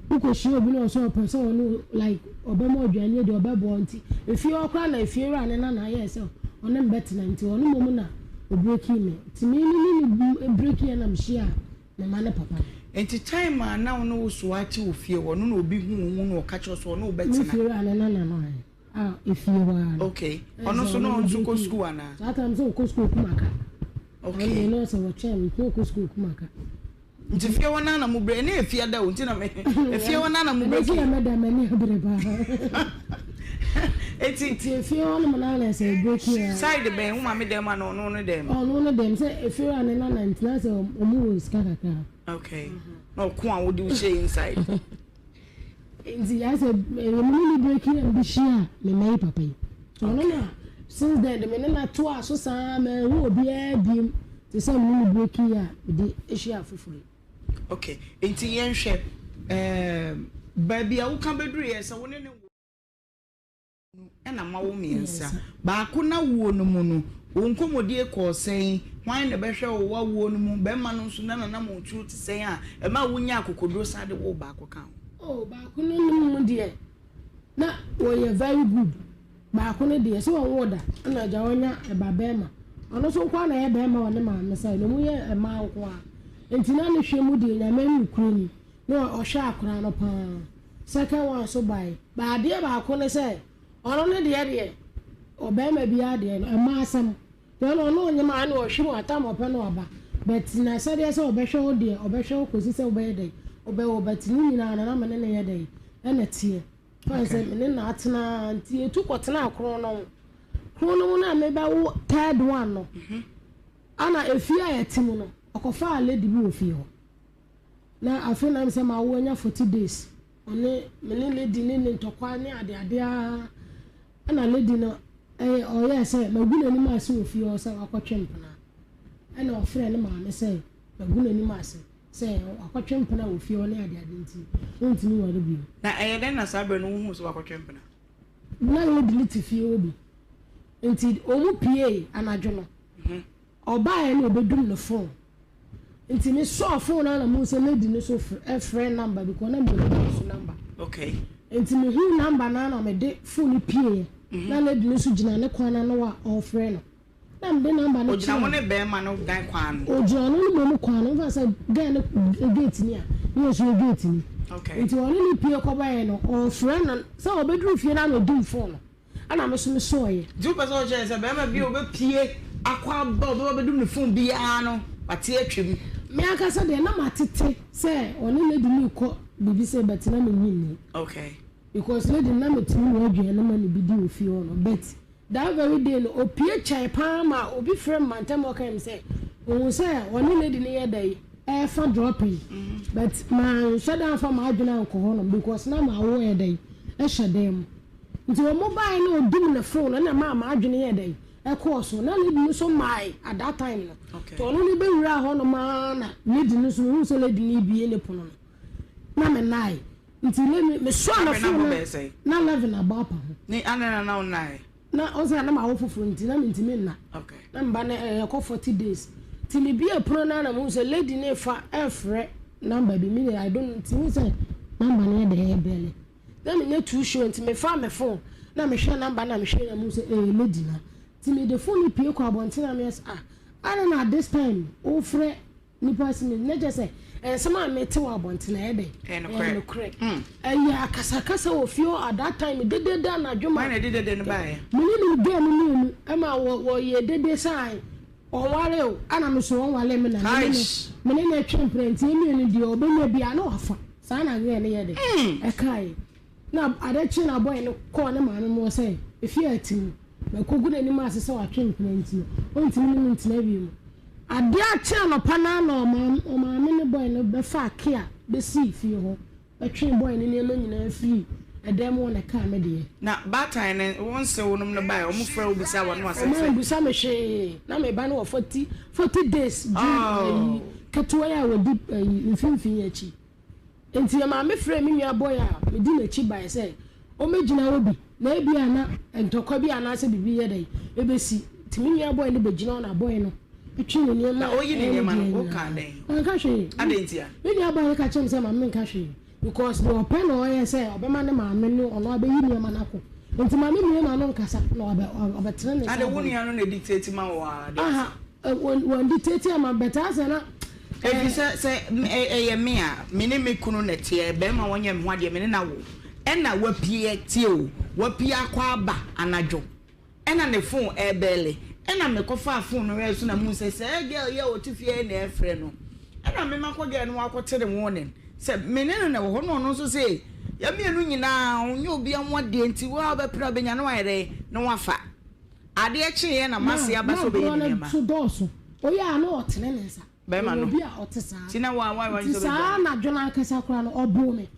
wokɔhyia obi na ɔsɛ ɔpɛ sɛ ɔne like ɔbɛma aduane adi ɔbɛboa nti efie hɔ koraa na efie wura ne nana yɛɛ sɛ ɔne me bɛtena nti ɔno mmom na ɔbreakii me. Nti me ne ne breakii na mehyia me ma ne papa no.
Nti time a na wo ne wo soa te wɔ fie hɔ no na obi hu wo na ɔka kyerɛ wo sɛ ɔne wo bɛtena?
Me fie wura ne nana no ahe a efie hɔ ara no.
Okay, ɔno nso na ɔno nso kɔ sukuu anaa?
Saa time sɛ ɔkɔ sukuu Kumaka.
Okay.
Ɔno deɛ na ɔsɛ wɔkyɛn me nti ɔkɔ sukuu Kumaka.
Nti fie hɔ naa na mo brɛ ɛne efie da o nti na me efie hɔ naa na mo brɛ
ki. Ɛno nti na mɛda m'ani abere paa.
Eti.
Nti efie hɔ nom naa na ɛsɛ brɛ ki a.
Side bɛn wo maame dɛm ana ɔno ne dɛm?
Ɔno ne dɛm sɛ efie hɔ a ne nana nti na sɛ ɔmo wɔ sika kakra.
Okay na ɔko a wode wo hyɛ inside.
Nti yɛ sɛ ɛyɛ me ne ne brɛ ki na mede hyia me mma yi papa yi. Ɔno na since then de me ne na to a so saa ma ɛho obiara biem. Te sɛ me ne no breaki yi a mede ahyia afoforo yi.
Ok, nti yɛnhwɛ ɛɛm baabi a woka bɛduruiɛ sɛ wo ne no wɔ nu ɛna moawo mmiɛnsa. Baako n'awoɔ no mu no, wo nkɔmmɔdie kɔɔ sɛn? Hwan na ɛbɛhwɛ wo w'awoɔ no mu? Barima no nso na n'anammɔntuo te sɛn a ɛmaa wonyaa akokoɔduro san de woo baako kaa ho?
Oh, baako no no mu deɛ, na wɔyɛ very good. Baako no deɛ sɛ ɔnwoo da ɛna agya wanya ɛba bɛɛma ɔno nso nkoa na ɛyɛ bɛɛma wɔ ne maame side na ɔmu yɛ mmaa nkoa nti na ne hwɛ mu deɛ nyame ne nokorɛ ni na ɔhwɛ akora no paa second one nso bae but adeɛ baako ne sɛ ɔno ne deɛ deɛ ɔbɛɛma biara deɛ no mmaa asɛm deɛ ɔno ɔno ɔnyem a ɛna ɔhwe mu atam ɔpɛ no aba but na sɛdeɛ sɛ ɔbɛhwɛ wo deɛ ɔbɛhwɛ wo kɔsi sɛ wobɛyɛ dɛn wobɛwo but ne nyinaa no na me ne ne yɛ dɛn ɛna teɛ. Fine sɛ me ne no atena nti yɛtu kɔtenaa kron no ho. Kron no ho no a mebɛwo third one no, mhm. ana efie a yɛte mu no, ɔkɔfaa lady bi wɔ fie hɔ. Na afei na sɛ mawo anya 40 days. Ɔne me ne lady ne ne ntɔkwa ne adeade ara. Ɛna lady no ɛyɛ ɔyɛɛ sɛ magu n'anim ase wɔ fie hɔ sɛ wakɔtwe mpena. Ɛna ɔfrɛ ne maame sɛ magu n'anim ase. Sɛ wakɔtwe mpena wɔ fie hɔ ne adeade nti, ontumi nware bio.
Na ɛyɛ dɛn na saa bere no wuhuu sɛ wakɔtwe mpena?
Ná lady no te fie hɔ bi. Enti wɔn puee anadwo no. Ɔbaeɛ na ɔbɛdum ne fon. Nti mesɔɔ fon no ara na mehu sɛ lady no nso frɛ number bi kɔ na menim lady no nso number.
Okay.
Nti mehuu number no ara na mede fon no pueeɛ. Na lady no nso gyina ne kwan ano a ɔrefrɛ no. Na mede number no
Ogyina mo ne bɛɛma no dan kwan ano.
Ogyina ɔno ne mom kwan ano. Nfa sɛ girl no gate ni a, ne yɛ nso yɛ gate ni.
Okay.
Nti ɔne ne pie kɔbaeɛ no, ɔfrɛ no sɛ ɔbɛduru fie no ana ɔdum phone no. Ɛna me nso me sɔɔeɛ.
Nti wopɛ sɛ ɔkyerɛ sɛ bɛɛma bi a ɔbɛpie akɔ aba ɔbɛba bɛdum ne phone biara no wate atwam.
Me ankasa deɛ na matete sɛ ɔne lady no rekɔ biribi sɛ but na mennye nni.
Okay.
Because lady no na metumi noa aduane ma no bi di wɔ fie hɔ no but That very day no, opue kyɛe paa ma obi frɛɛ me mantam hɔ kae me sɛ ohun sɛ ɔne lady no yɛ dɛn ɛrefa dropping but manhyɛ da amfa m'adwene ankɔ hɔnom because na m'awo yɛ dɛn ɛhyɛ dan mu. Nti wɔn baeɛ na odum ne phone no na ɛmaa m'adwene yɛɛ dɛn ɛkɔɔ so. Na lady no nso mmae at that time no. Nti ɔno no bɛwuraa hɔnom ara na lady no nso mehuu sɛ lady no rebue ne pono no na menae. Nti ne me me sɔɔ na phone na na 11 abɔ apa ho.
Ne ana na na ɔnnae.
Na ɔsɛ na ma wo foforo nti na mentumi nna.
Okay.
Na mba na ɛyɛ kɔ 40 days. Nti me bie pono na na mo sɛ lady ne fa ɛfrɛ number bi me de I don't nti me sɛ number no yɛ de ɛyɛ bɛle. Na me nyɛ too sure nti me fa me phone na me hwɛ number na me hwɛ na mo sɛ ɛyɛ lady na. Nti me de phone no pie kɔ abɔnten na me yɛ sɛ ah ana na this time wo frɛ Nnipa se me, na kyerɛ sɛ nsɛm a mete wɔ abɔnten ɛyɛ dɛn? Ɛyɛ nokorɛ. Ɛyɛ akasakasa wɔ fie hɔ at that time, dede da anadwo ma.
Hwan na ɛde dede no baeɛ?
Me ne ne girl no mmienu ɛma wɔ wɔyɛ dede sɛ ae ɔnware o, ɛna me so ɔnware me na me ne no me ne no atwe mpena nti yɛn mmienu deɛ ɔbɛnya biara na wafa. Saa na girl no yɛ dɛn? Ɛkaeɛ. Na ade kyee na boy no kɔɔ ne maame mu hɔ sɛ, Efie a ɛte mu, makogu n'anim ase sɛ watwe mpena nti no, ontumi ne me ntena bio mu. Ade akyee anɔpa no ara na ɔmaame ne boy no bɛfaa Kia besii fie hɔ bɛtwee boy no nneɛma nyinaa firii ɛdan mu hɔ na ɛkaa me deɛ.
Na baatan no, wo nsew nom no bae, wɔfrɛɛ wo bisaa w'ano asɛm sɛ.
Wɔammisa me hwee. Na me ba no wɔ 40 days, June ayi, ketewa yi a wɔdi ayi mfimfini akyi. Enti yɛn maame frɛɛ me nua boy a medi n'akyi bae sɛ ommegyina hɔ bi, na ebia na ntɔkwa bi anaasɛ biribi yɛ dɛn ebesi. Enti me nua boy no begyina hɔ na boy no twee ne nneɛma
Na
a
oyi ne
ɛyɛ ne
nneɛma
dea
no,
nyinaa.
wokaa dɛn?
Manka hwee.
Adɛn ntia?
Me nua boy no ka kyerɛɛ me sɛ ma menka hwee because nea ɔpɛ na ɔyɛ sɛ ɔbɛma ne maame ne ɔno abeyi nneɛma no akɔ. Enti ma me mmue m'ano nkasa na wabɛ ɔbɛtene ne nsa
Ade wo
abɔ me.
nua no na edictate ma wo a, ade
Aha,
asa.
wɔn dictate ama me but asɛ na.
Ɛfiri sɛ, sɛ ɛyɛ me a, me ne me kunu na ɛteɛ, barima a ɔnyɛ me ho adeɛ, me ne no awo, ɛna wapue, tie o, wapue akɔ aba anadwo, ɛna ne phone ɛrebɛɛle, ɛna mekɔfaa phone no hwɛɛ so na mehu sɛ saa girl yi a ɔte fie ha yi na ɛrefrɛ no, ɛna me makɔ girl no hɔ akɔte ne warning sɛ me ne no na ɛwɔ hɔ, na ɔno nso se yɛn mmienu nyinaa ɔnyɛ obiara ho adeɛ nti wo a wobɛpere a wobɛnya na wayɛ dɛn na wafa. Adeɛ kyeeɛ na m'ase aba sɛ ɔbɛyi ne nneɛma.
So dɔɔso. Ɔyɛ a na ɔtene ne nsa.
Bɛrima no.
Obi a ɔte saa.
Ti na wa wa wa
Nti saa anadwo no ankasa koraa no ɔboo me.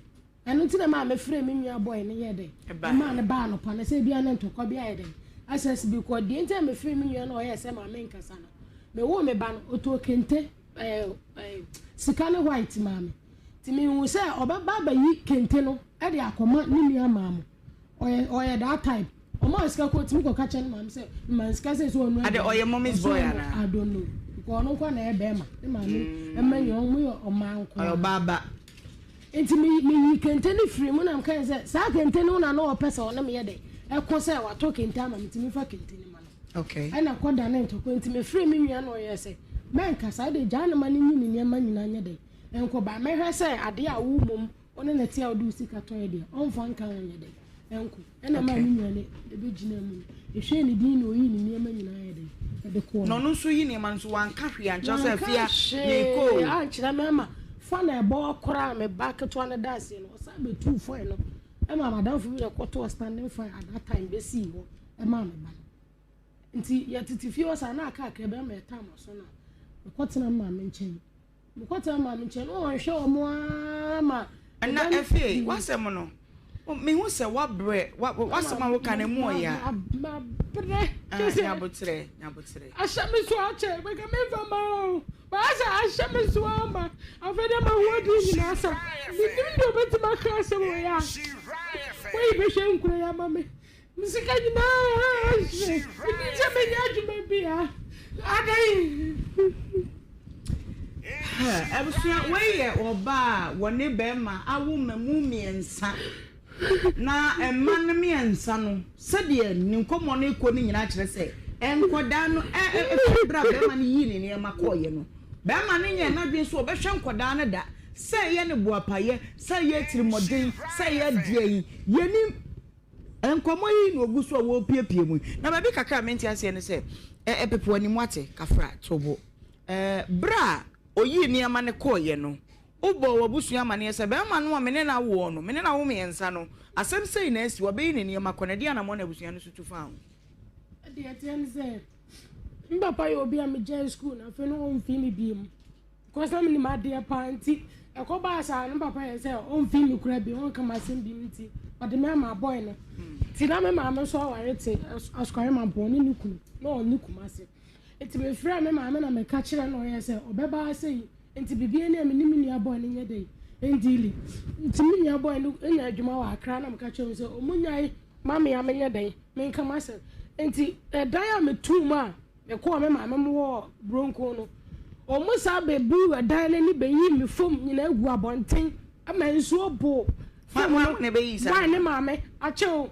Ɛno nti na maa mefrɛ me nua bɔe no yɛ dɛn. Ɛmaa no baa anɔpa no sɛ ebia na ntɔkwa bi ayɛ dɛn. Asɛs bi kɔ. Deɛ nti a mefrɛ me nua no ɔyɛɛ sɛ ma menkasa no. Mewoo me ba no ɔtɔɔ kente ɛɛ ɛɛ sika ne white maa me. Nti mehu sɛ ɔbɛba abɛyi kente no de akɔma ne nua maa mo. Ɔyɛ ɔyɛ that type. Ɔmo sika kɔ otumi kɔ ka kyerɛ ne maame sɛ mma nsika sɛ sɛ ɔnu
Ade ɔyɛ mommy's boy ana?
I don't know. Because ɔno nko na ɛyɛ bɛrima. Ne maame ɛma nyɛ ɔmo yɛ ɔmaa nko.
Ɔyɛ ɔbaa ba.
Nti me me yi kente ne firi mu na mka yɛ sɛ saa kente no na na ɔpɛ sɛ ɔne me yɛ dɛ ɛko sɛ watɔ kente ama me nti me fa kente ne ma no.
Okay.
Ɛna kɔ da ne ntɔkwa nti me firi me nua na ɔyɛ sɛ mɛnka saa de gyaa ne ma ne nyi ne nneɛma nyinaa nyɛ dɛ nkɔ ba mɛhwɛ sɛ adeɛ a wo mom Wo ne no te a wode wo sika tɔe deɛ, ɔmfa nka ho nyɛ dɛn? Ɛnko. Ɛna ɛmaa me nua no bɛgyinaa mu no, yɛhwɛɛ ne din na ɔyii ne nneɛma nyinaa yɛ dɛn? Ɛde kɔɔ.
Na ɔno nso yi nneɛma no nso wanka hwee ankyerɛ sɛ
Wanka
afia meekɔ o.
hwee ankyerɛ me ama fa na ɛbɔ koraa me ba ketewa no da aseɛ no, ɔsan bɛtuu fan no ɛma madamfo bi na ɛkɔtɔɔ standing fan at that time bɛsii hɔ ɛmaa me ba no. Nti yɛtete fie hɔ saa na aka kakra bi ama yɛtaa m'aso no a, mekɔtena me maame nkyɛn. Mekɔtena maame nkyɛn na ɔnhwɛ wɔn ara ma.
Na afei w'asɛm no, mehu sɛ woabrɛ, w'asɛm a woka no emu ɔya.
Mabrɛ.
Nyabotrɛ, nyabotrɛ.
Ahyɛ me so akyɛ, meka memfa ma o. Baasa ahyɛ me so ama. Afei dɛ ma hoɔden nyinaa sa. Menim deɛ ɔbɛtumi aka asɛm wɔ yɛ a. Woyi bɛhwɛ nkura yi ama me. Me sika nyinaa ahye. Menim sɛ mɛnya adwuma bi a. Adɛn?
Abusua, wei yɛ ɔbaa a wɔne bɛrima awo mmamu mmiɛnsa. Na mma no mmiɛnsa no, sɛdeɛ ne nkɔmmɔ no rekɔ no nyinaa kyerɛ sɛ nkwadaa no ɛfiri berɛ a bɛrima no yii ne nneɛma kɔeɛ no, bɛrima no nyɛɛ n'adwene sɛ ɔbɛhwɛ nkwadaa no da, sɛ ɛyɛ ne boapayɛ, sɛ ɛyɛ atirimmɔden, sɛ ɛyɛ deɛn, yɛnim. Nkɔmmɔ yi na ogu so a wɔrepiapia mu yi. Na baabi kakra a mente aseɛ ne sɛ, ɛ ɛpepo anim ate, kafra, to bo. Ɛ berɛ a ɔyii nneɛma no kɔeɛ no, wobɔɔ w'abusua amaneɛ sɛ barima no a me ne no awoɔ no, me ne no awo mmiɛnsa no, asɛm sei na asi, wabɛyi ne nneɛma kɔ, na ɛdeɛn anammɔn na abusua no nso tu faa ho?
Deɛ ɛteɛ ne sɛ, me papa yɛ obi a megyae sukuu na afei no ɔmfii me bio. Because na menim adeɛ paa nti ɛkɔbaa saa no papa yɛ sɛ ɔmfii me kora bi ɔnka m'asɛm bi nti ɔde me ama boy no nti na me maame nso aware te Asukare Mampɔn ne ne kunu na ɔne Kumase nti mefrɛ me maame na meka kyerɛ no ɔyɛ sɛ ɔbɛba ase yi nti biribi ani a me ne me nua boy no nyɛ dɛ ndili nti me nua boy no nya adwuma wɔ Accra na meka kyerɛ no sɛ ɔmo nyae ma me a menyɛ dɛn menka m'asɛm nti ɛdan a metuu mu a Mekɔɔ me maame mo wɔ Bronco no, wɔn saa bɛbuu ɛdan no ani bɛyii me fam nyinaa gu abɔnten ma nsuo boo fam no. Boy ne maame akyɛ o.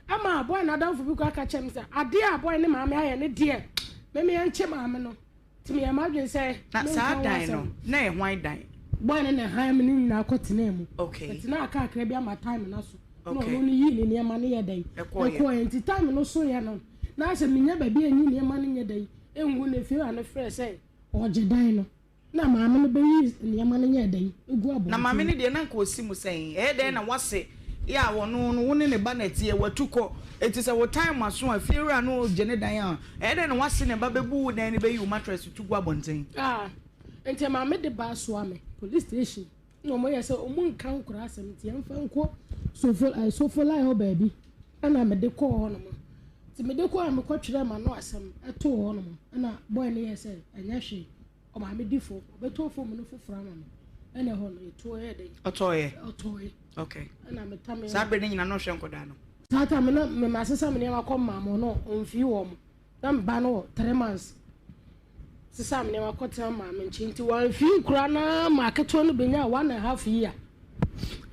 Ɛma boy n'adamfo bi koraa ka kyerɛ me sɛ adeɛ a boy ne maame ayɛ ne deɛ me me yɛnkye maame no. Nti meyɛɛ m'adwene sɛ
Na
menka
saa
ho
dan no,
asɛm.
na ɛyɛ hwan dan?
Boy no na ɛhan me ne nyinaa kɔtenaa mu.
Okay.
But na aka kakra bi ama time no aso. Na
Okay.
ɔno no yii ne nneɛma no yɛ dɛn?
Ɛkɔeɛ.
Ɛkɔeɛ. Nti time no soeɛ no, Na sɛ menya baabi a nyi nneɛma no nyɛ dɛn ngu no, efiewura no frɛɛ sɛ ɔregye dan no, na maame no bɛyi nneɛma no nyɛɛ dɛn gu abɔnten.
Na maame no deɛ, na anka ɔsi mu sɛn? Ɛyɛ dɛn na wase yɛ a ɔno no, wo ne ne ba na ɛteɛ, watu kɔ, enti sɛ wo time aso a, efiewura no regye ne dan a, ɛyɛ dɛn na wase ne ba bɛbu wo dan no bɛyi wo mattress tu gu abɔnten?
Ah, nti maame de ba soa me, police station. Na wɔn yɛ sɛ wɔn nka nkora asɛm nti yɛn fa nkɔ sofo ɛɛ sofolai hɔ baabi ɛna mede kɔɔ hɔ nom nti mede kɔɔ a mekɔ twerɛ ma no asɛm ɛtoo hɔ nom ɛna bɔy no yɛ sɛ ɛnyɛ hwee ɔmaame di fo ɔbɛtɔ fom no foforɔ ama me ɛna ɛhɔ no yɛtoɔ yɛ dɛn
ɔtɔɔyɛ
ɔtɔɔyɛ
okay
ɛna metame
saa bere no nyina na ɔhwɛ nkɔdaa no
saa time na mema sesa me nneɛma kɔ maa mo no ɔmfii wɔ mo Na me ba no wɔ 3 months. Sesaa me nneɛma kɔtena maame nkyɛn nti wamfi nkura no ara ma aketewa no bɛnyaa 1½ year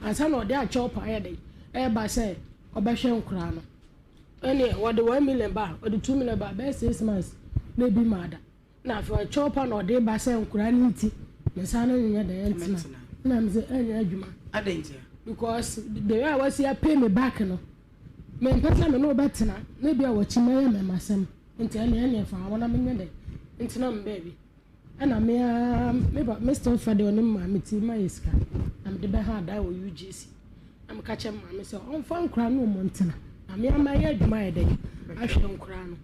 ansa na ɔde akyɛw pa ayɛ dɛn ɛreba sɛ ɔbɛhwɛ nkura no. Ɛne wɔde 1 million ba ɔde 2 million ba bɛyɛ 6 months na ebi maa da. Na afei ɔkyɛw pa na ɔde ba sɛ nkura no nti. Me san ne no nyɛ dɛn ɛntena. Ɛna me sɛ ɛnyɛ adwuma.
Adɛn ntia?
Because the way a wasi a pay me back no, me mpɛ sɛ me ne wo bɛtena na ebi a wɔkyi mɛyɛ mɛmasɛm. Nti ɛne ɛne fa wɔn na menyɛ dɛn ntena me baabi. Ɛna me ara me ba me still fa deɛ ɔne me maame ti ma yɛ sika na mede bɛha adan wɔ UGC. Na meka kyerɛ me maame sɛ ɔmfa nkora no ɔmo ntena na me ara mɛyɛ adwuma ayɛ dɛn ahwɛ nkora no.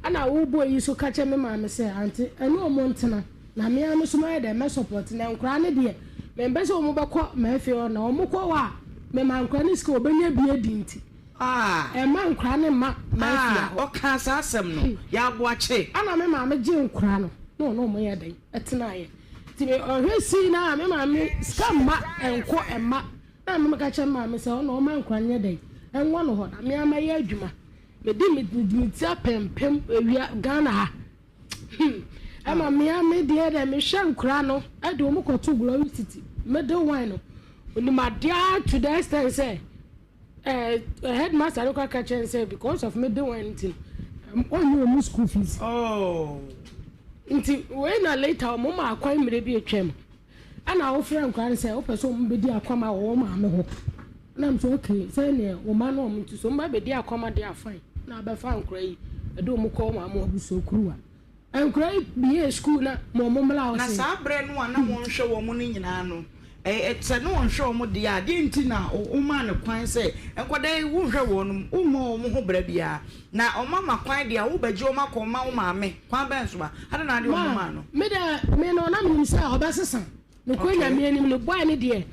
Ɛna wo boy yi so ka kyerɛ me maame sɛ ante ɛne ɔmo ntena na me ara me so mɛyɛ dɛn mɛ support na nkora no deɛ mempɛ sɛ ɔmo bɛkɔ m'afie hɔ na ɔmo kɔ hɔ a mema nkora no sika ɔbɛnya bi adi nti ɛmma nkora no mma m'afie hɔ.
Ɔkaa saa asɛm no yɛ aboakye.
Ɛna me maame gyee nkora no na ɔne ɔmo yɛ dɛn ɛtenaeɛ nti me ɔhwɛ sii no a me maame sika mma ɛnkɔ ɛmma na me meka kyerɛ me maame sɛ ɔna ɔma nkora no nyɛ dɛn ɛnwɔ no hɔ na me ara mɛyɛ adwuma. Mede me me ti apempem ewia Ghana ha. Hmm. Ɛma mea me deɛ dɛ mehwɛ nkora no ɛde wɔn kɔto Glory City middle one no. Onim adeɛ to the extent sɛ ɛɛ eh, headmaster no kora ka kyerɛ sɛ because of middle one nti no ɔnyɛ wɔn school fees.
Oh.
Nti wei na later wɔn ma akwan mmerɛ bi atwam. Ɛna wofrɛ nkwadaa no sɛ wopɛ sɛ wɔn bɛdi akwama wɔ wɔn maame hɔ. Ɛna mo sɛ okay sɛ neɛ wɔn mma no wɔn nti so wɔn ba bɛdi akwama deɛ a fine. Na abɛfa nkwadaa yi ɛde wɔn kɔ wɔn maame hɔ abusua kuruwa. Nkwadaa yi bie school na ma wɔn mmla hɔ
Na
sɛ.
saa berɛ no a na wɔnhwɛ wɔn no nyinaa no, ɛ, sɛ na wɔnhwɛ wɔn deɛ a, deɛn nti na womaa no kwan sɛ nkwadaa yi wonhwɛ wɔn, wommɔ wɔn ho bra biara, na wɔama kwan deɛ a wobɛgye wɔn akɔma wo maame? Kwan bɛn so a? Adɛn na ade wɔn maa no?
Me deɛ me no na menim sɛ ɔbɛsesa. Nokorɛ Nyame anim no boy no deɛ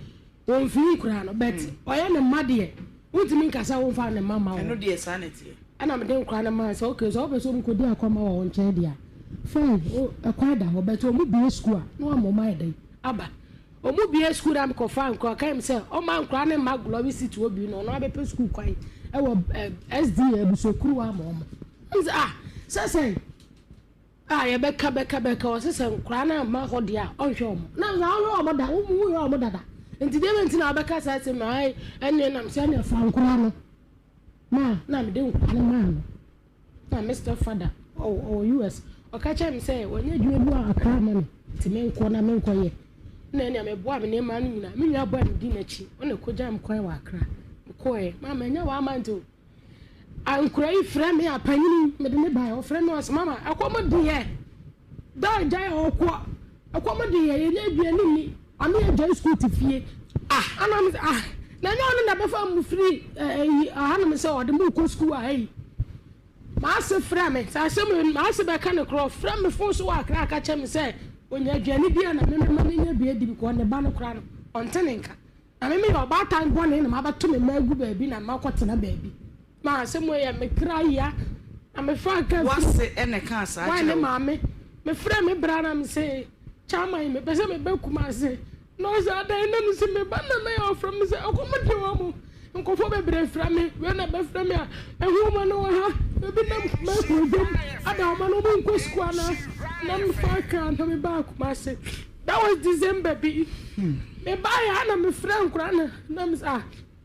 ɔmfii nkoraa no but ɔyɛ ne mma deɛ wontumi nka sɛ womfa ne mma mma wɔn.
Ɛno deɛ saa na ɛteɛ.
Ɛna mede nkoraa no maa sɛ okay sɛ wopɛ sɛ wɔn kɔdi akɔma wɔ wo nkyɛn deɛ a fine ɛkwan da hɔ but wɔn bue sukuu a na wama wɔn ayɛ dɛn aba. Wɔn bue sukuu na mekɔfaa nkoraa ɔka mi sɛ ɔma nkoraa no mma Glory City hɔ bi na ɔno abɛpɛ sukuu kwan ɛwɔ SDA abusuakuruwa ama wɔn. Ɛna ah sɛ sɛn a yɛbɛka bɛka bɛka ɔsɛ sɛ nkoraa no amma hɔ deɛ a ɔnhwɛ wɔn na sɛ ɔhwɛ wɔn da wɔn mu hwɛ wɔn dada nti deɛ bɛnti na ɔbɛka saa sɛ maa ɛne nam sɛ ɛne fa nkoraa no maa na mede nkoraa no maa no na me step father ɔwɔ ɔwɔ US ɔka kyerɛ me sɛ wɔnyɛ adwuma bi wɔ Accra ma me nti menkɔ na menkɔ yɛ na ɛnea meboa me nneɛma no nyinaa me nua bɔ a medi n'akyi ɔna ɛkɔgya me kwan wɔ Accra mekɔɛ maama ɛnyɛ wɔn ama nti o Ankora yi frɛ me a panyini mede ne bae ɔfrɛ me ɔsɛ mama ɛkɔm de yɛ da agya yɛ ɔkɔ ɛkɔm de yɛ yɛnyɛ aduane nni ame agyae sukuu te fie ah ana me ah na ɛnyɛ ɔno na bɛfa mu firi ɛyi ahanom sɛ ɔde mu kɔ sukuu a ɛyi maase frɛ me sɛ asɛm maase bɛka ne korɔ frɛ me fon so wɔ akra aka kyɛ me sɛ onya aduane bi a na memema no nya bi adi bi ne ba no kora no ɔnte ne nka. Na me meyɛ ɔbaatan bɔne na mabɛto me mma agu baabi na makɔtena baabi. Ma asɛm wei yɛ me kra ya. Na mefaa kaa firi.
W'ase na ɛkaa saa
kyerɛ wo? Ne maame. Mefrɛɛ me bra na mese, Chairman, mepɛ sɛ meba Kumasi. Na ɔse, adɛn? Na mese, me ba Nana Yaw frɛ me sɛ ɛkɔm de wɔn. Nkurɔfoɔ bebree frɛ me. Wei na ɛbɛfrɛ me a, ɛho ma no wɔ ha. Ebi nam Kumasi dwam ada wɔn ano, wɔn nkɔ sukuu anaa? Na mefaa kaa na mebaa Kumasi. That was December bi. Me ba yɛ na me frɛ nkora na na me ah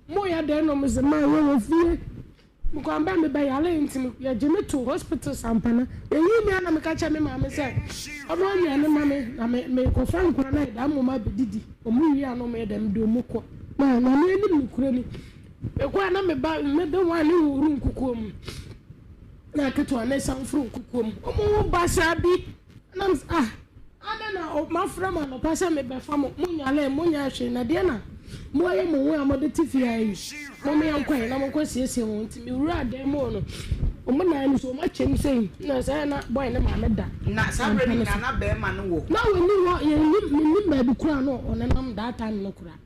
mo yɛ dɛn na mo sɛ ma yɛ wɔ fie. Me kwan bɛ me bɛ yare nti me yɛ gye me to hospital sampana. Yɛ yi mi na me ka kyɛ me maame sɛ ɔno anuane ma me na me me kɔ fa nkora na yɛ da mo ma bɛ didi. Ɔmo wie a na ɔmo yɛ dɛm de ɔmo kɔ. Na na me anim no kura ni. Me kɔ a na me ba me de wɔn ne wuru nkukuo mu. Na ketewa ne san furu nkukuo mu. Ɔmo ho basaa bi. Na me sɛ ah Adɛn na moafrɛ me anɔpa sɛ mebɛfa mo? Monyaree, monyɛɛ hwee, na deɛn na moayɛ mo ho a mode te fie ha yi? Mom yɛnkɔ ɛ, na monkɔsiesie mo ho. Nti mewuraa dan mu hɔ no, wɔn nan no so, wɔakyɛm sei, na saa na boy no maame da
Na saa berɛ
mpa
no
no so.
nyinaa na barima no wɔ?
Na ɔnni hɔ, yɛnnim, mennim baabi koraa a na ɔnenam that time no koraa.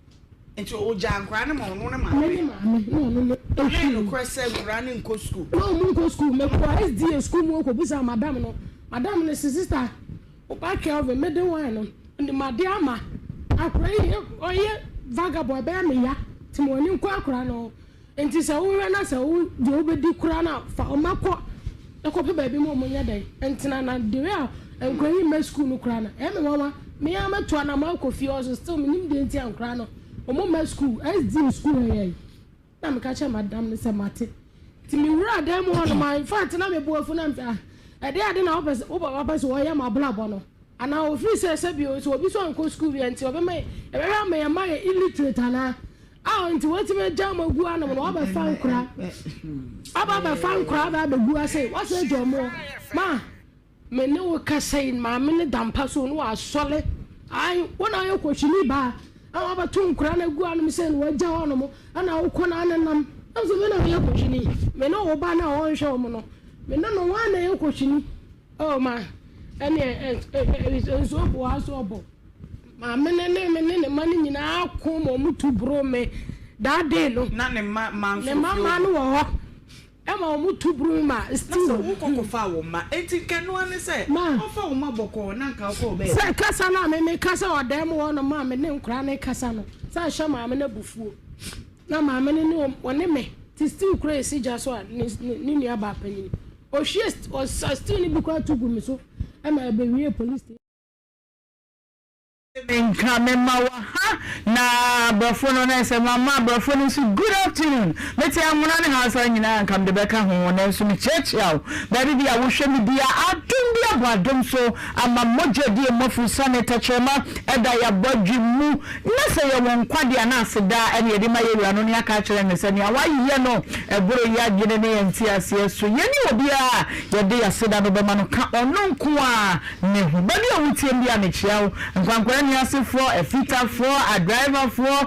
Nti ɔgyaa nkwadaa no ma ɔno ne maame?
Ne ne maame, na ɔno ne
Na ɛyɛ
ɛhwɛ.
nokorɛ sɛ nkwadaa no nkɔ sukuu?
Na wɔn nkɔ sukuu. Mekɔɔ SDA sukuu mu hɔ kɔbisaa madam no. Madam no se, Sista, wo ba Kelvin, mede wine no, ɔnim adeɛ ama. Akwadaa yi, ɔyɛ vagabond, ɛbɛyɛ me ya. Nti ma w'ani nkɔ akwadaa no ho. Nti sɛ wohwɛ na sɛ wo deɛ wobɛdi koraa no a, fa wɔn kɔ na kɔpɛ baabi ma wɔn nyɛ dɛn ntena. Na the way a nkwadaa yi mma sukuu no koraa no, ɛyɛ me nwanwa. Me ara mɛtu anamɔ akɔ fie hɔ so still mennim deɛ nti a nkwadaa no wɔn mma sukuu. SDA sukuu ha yɛ yi. Na meka kyerɛ madam no sɛ mate. Nti mewuraa dan mu hɔ nom a, in fact na me bo afu na mesɛ ah, ɛdeɛ ade na wopɛ sɛ wo papa pɛ sɛ ɔyɛ m'abrabɔ no. Anaa ofiri sɛ sɛbi o sɛ obi so ankɔ sukuu bi a nti ɔbɛma yɛ yɛbɛhwɛ ama yɛn mma yɛ illiterate anaa a nti wɔatumi agya wɔn agu anom na wɔabɛfa nkora aba abɛfa nkora aba abɛgu ase wɔasɛ agya wɔn ma me ne wo kasa yi maame ne da mpa so no wasɔle ayi wɔn a yɛ kɔhwini baa a wɔabɛto nkora no agu anom sɛ na wɔagya hɔ nom ɛna wokɔ na anenam ɛnso me na meyɛ kɔhwini me ne wo ba no a wɔnhwɛ wɔn no me ne no wɔn a na yɛ kɔhwini. Oh ma ɛneɛ nsuo bo ha so ɔbɔ maame ne ne me ne ne ma no nyinaa ko ma ɔmo tu boro me that day no.
Na ne mma mma nso
ne mma mma no wɔ hɔ ɛma ɔmo tu boro me ma still.
Na sɛ wokɔ kɔfa wo mma enti nka ɛno ara ne sɛ ɔfa wo mma bɔkɔɔ na nka wokɔ baabi.
Sɛ kasa no a me me kasa wɔ dan mu hɔ nom a me ne nkwadaa no kasa no sɛ ahyɛ maame no abufuo na maame no ne ɔne me te still kura esi gya so a ne ne nua baa panyin. Ohwie ɔsa stew no bi koraa to gu me so ma ɛbɛwiee police station.
Menka mema wo ha na abrɔfo no na ɛsɛ mama abrɔfo no nso good afternoon mete Anwona ne Hausa nyinaa nka mede bɛka ho nanso mekyiakyia wo baabi bi a wohwɛ me bia adom bi abɔ adom so ama mogya di mmɔfo sane tɛkyerɛma ɛda yɛabɔdwe mu Na sɛ yɛwɔ nkwa de a, na aseda na yɛde ma yɛn Wura no na yɛaka akyerɛ no sɛ nea wayɛ no boro yɛn adwene ne yɛn nteaseɛ so. Yɛnni obiara a yɛde yɛn aseda no bɛma no ka ɔno nko ara ne ho. Baabi a wotie me biara, mekyea wo. Nkwankora nnuasefoɔ, afitafoɔ, adriverfoɔ,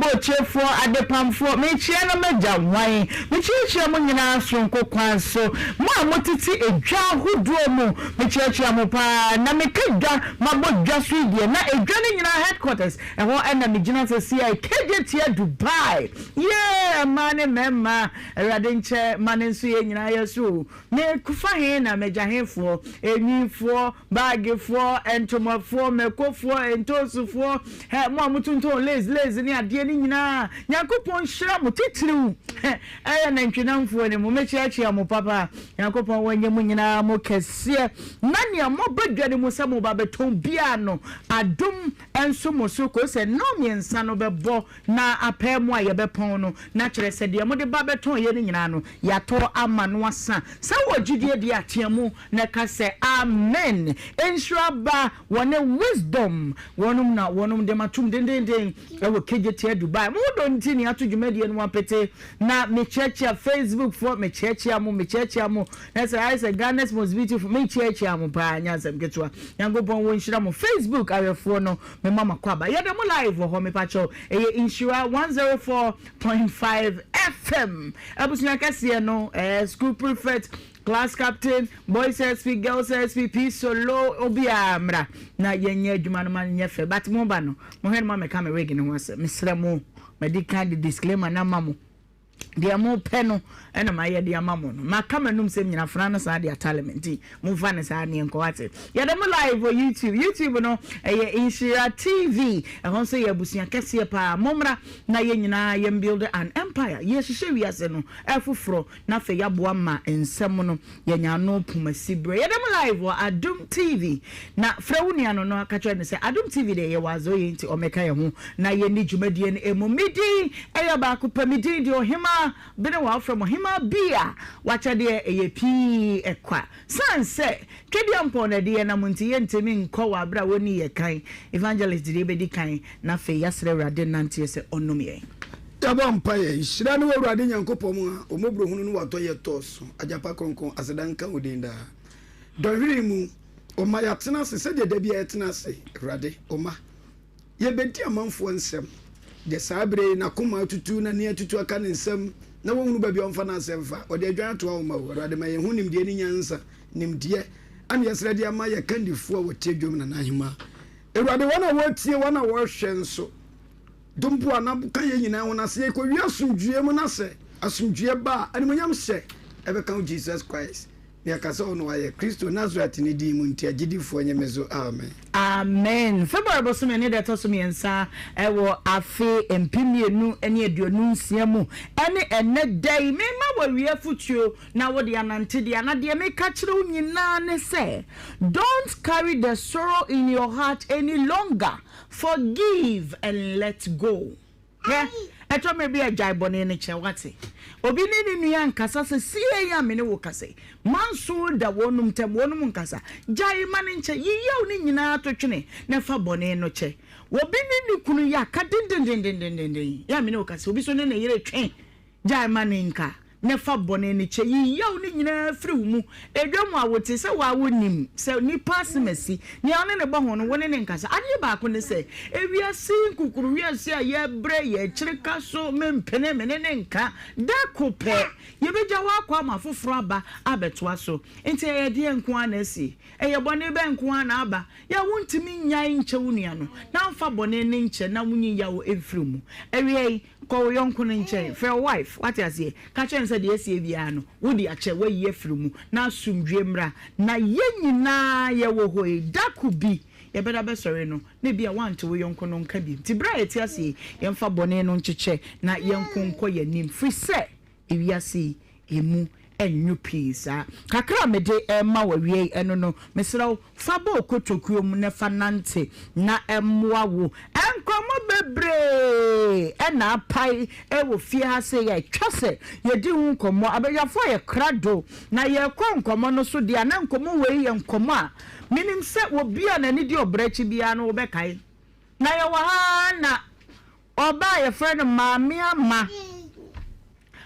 bookyefoɔ, adepamfoɔ, mekyea na magya hwan? Mekyeakyea mo nyinaa soronko kwan so. Mo a motete edwa ahodoɔ mu, Mekyeakyea mo paa na meka dwa mabɔ dwa so yi deɛ na edwa no nyinaa headquarters ɛhɔ na megyina sɛsiai Kejetia Dubai yee mmaa ne mmarima Awurade nkyɛ ma ne nso yɛn nyinaa yɛ so o mefa he na magya hefoɔ enwifoɔ baagefoɔ ntomafoɔ mɛkofoɔ ntoosufoɔ hɛ mo a motontɔn lace lace ne adeɛ no nyinaa Nyankopɔn nhyira mo titiriw hɛ Ɛyɛ nantwinamfoɔ no mu, mekyeakyea mo papa. Nyankopɔn wɔnyɛ mo nyinaa mo kɛseɛ, na nea moba dwa no mu sɛ moba bɛtɔn biara no, adom nso mo so, kɔsi sɛ nnɔnmiɛnsa no bɛbɔ na apɛɛ mo a yɛbɛpɔn no, na kyerɛ sɛ deɛ mode ba bɛtɔn yɛ no nyinaa no, yɛatɔ ama no asa. Sɛ wowɔ gyidie deɛ a, tea mu na ka sɛ, Amen. Nhyira ba wɔne Wisdom, wɔnom na wɔnom de matom dendeenden. Ɛwɔ Kejetia Dubai. Mo dɔ nti na yɛato dwumadie no apete. Na mekyeakyea Facebook foɔ, mekyeakyea mo, mekyeakyea mo. Na sɛ ayɛ sɛ Ghana's most beautiful, mekyeakyea mo paa, nyɛ asɛm ketewa. Nyankopɔn wɔ nhyira mo. Facebook ahwɛfoɔ no, mema mo akwaaba. Yɛda mo live wɔ hɔ, mepakyɛw. Ɛyɛ Nhyira 104.5 FM. Abusua kɛseɛ no, eh, school prefect, Class captain, boys SP, girls SP, P solo, obiara mmra na yɛnyɛ adwuma no ma no nyɛ fɛ. But mo ba no, mohwɛ no ma mɛka me wig no ho asɛm. Mesrɛ mo, madi kan de disclaimer no ama mo. Deɛ mopɛ no ɛna mayɛ de ama mo no. Maka m'anum sɛm nyina fra no saa de atale me nti momfa no saa neɛ nkɔ wate. Yɛde mo live wɔ YouTube. YouTube no ɛyɛ Nhyira TV. Ɛhɔ nso yɛ abusua kɛseɛ paa. Mommra na yɛn nyinaa yɛn build an empire. Yɛhyehyɛ wiase no ɛfoforɔ. Na afei yɛaboa ma nsɛm no yɛanya ano poma si berɛ. Yɛda mo live wɔ Adom TV. Na frɛ wo nua no na ka kyerɛ no sɛ Adom TV deɛ yɛwɔ adze ɔyɛ nti ɔmmɛka yɛn ho na yɛnni dwumadie no ɛmu. Me din ɛyɛ baako pɛ, me din deɛ Ɔhemaa Benewa, wofrɛ me Ɔhemaa bi a w'akyɛdeɛ ɛyɛ pii ɛkwa. Sane sɛ Twedeampɔn na ɛde yɛn nam nti yɛntumi nkɔ wɔ aberɛ a wɔnni yɛn kan. Evangelist deɛ bɛdi kan na afei yɛasrɛ Awurade nnanteɛ sɛ ɔnnom yɛn.
Yɛbɔ mpaeɛ, Nhyira ne w'Awurade Nyankopɔn a wo mmɔborɔhunu ne w'adɔeɛ dɔɔso, Agyapa Kronkron, aseda nka wo din daa. Dɔnhwere yi mu, wo mma yɛatena ase sɛdeɛ da biara yɛtena ase, Awurade, wo mma. Yɛbɛdi amanfoɔ nsɛm, deɛ saa berɛ yi n'akoma atutu, n'ani atutu aka ne nsam, na wɔnhunu baabi a ɔmfa n'asɛm mfa. Ɔde adwan atoa wo mma o, Awurade, ma yɛn ho nimdeɛ ne nyansa, nimdeɛ, ɛne yɛsrɛ de ama yɛn kandifoɔ a wɔtie dwom Nana Ahemaa. Awurade, wɔn a wɔretie, wɔn a wɔrehwɛ nso, Dom boa na ka yɛn nyinaa ho na sɛ yɛkɔwie asomdwoeɛ mu na sɛ asomdwoeɛ ba a, animuonyam hyɛ ɛbɛka wo Jesus Christ na yɛka sɛ ɔno ayɛ Kristo Nasaret ne din mu nti agyidifoɔ nye me so amen.
Amen. February bosome ne da ɛtɔ so mmiɛnsa wɔ afe 2026 mu ɛne ɛnɛ da yi mema wo awia afutuo na wode anante deɛ na deɛ meka kyerɛ wo nyinaa ne sɛ don't carry the sorrow in your heart any longer. Forgive and let go. Hwɛ, Ɛtɔ mmerɛ bi a gyae bɔne no kyɛ, woate? Obi ne ne nua nkasa sesiei a me ne wo kasa yi. Manso da wɔnom ntam, wɔnom nkasa. Gyae ma no nkyɛ. Yi yaw no nyinaa to twene na fa bɔne no kyɛ. Obi ne ne kunu yɛ aka dendendendendenden yɛ a me ne wo kasa yi, obi nso ne ne yere twe. Gyae ma no nka, na fa bɔne no kyɛ. Yi yaw no nyinaa firi wo mu. Edwa mu a wote, sɛ wo ara wonim sɛ nipa asɛm asi, nea wo ne no bɔ ho no, wo ne no nkasa. Adeɛ baako ne sɛ, ewiase yi nkukuru wiase a yɛbrɛ, yɛkyere ka so, mempene, me ne no nka. Da ko pɛ, yɛbɛgya hɔ akɔ ama afoforɔ aba abɛtoa so. Enti ɛyɛ deɛn nko ara na asi? Ɛyɛ bɔne bɛn nko ara na aba? Yɛ a wontumi nnyae nkyɛ wo nua no, na mfa bɔne no nkyɛ na wonyi yaw mfiri wo mu. Awiei, kɔ wo yɔnko no nkyɛn. Frɛ wo wife, woate aseɛ? Ka kyerɛ no sɛ deɛ asie biara no, wode akyɛ, woayi afiri wo mu, na asomdwoeɛ mmra. Na yɛn nyinaa yɛwɔ hɔ yi, da ko bi yɛbɛda bɛsɔre no, na ebia woante wo yɔnko no nka bio. Nti berɛ a yɛte ase yi, yɛmfa bɔne no nkyekyɛ na yɛnko nkɔ yɛn anim, firi sɛ ewiase yi, emu nnwo pii saa. Kakra a mede rema wo awiei ɛno no, mesrɛ wo, fa bɔ wo kotokuo mu na fa nante na ɛmmoa wo. Nkɔmmɔ bebree na apae wɔ fie ha sei a ɛtwa sɛ yɛdi ho nkɔmmɔ. Abadwafoɔ ayɛ krado na yɛrekɔ nkɔmmɔ no so deɛ a, na nkɔmmɔ wei yɛ nkɔmmɔ a menim sɛ obi a n'ani di ɔbra akyi biara no wobɛkae. Na yɛwɔ ha ara na Ɔbaa a yɛfrɛ no Maame Ama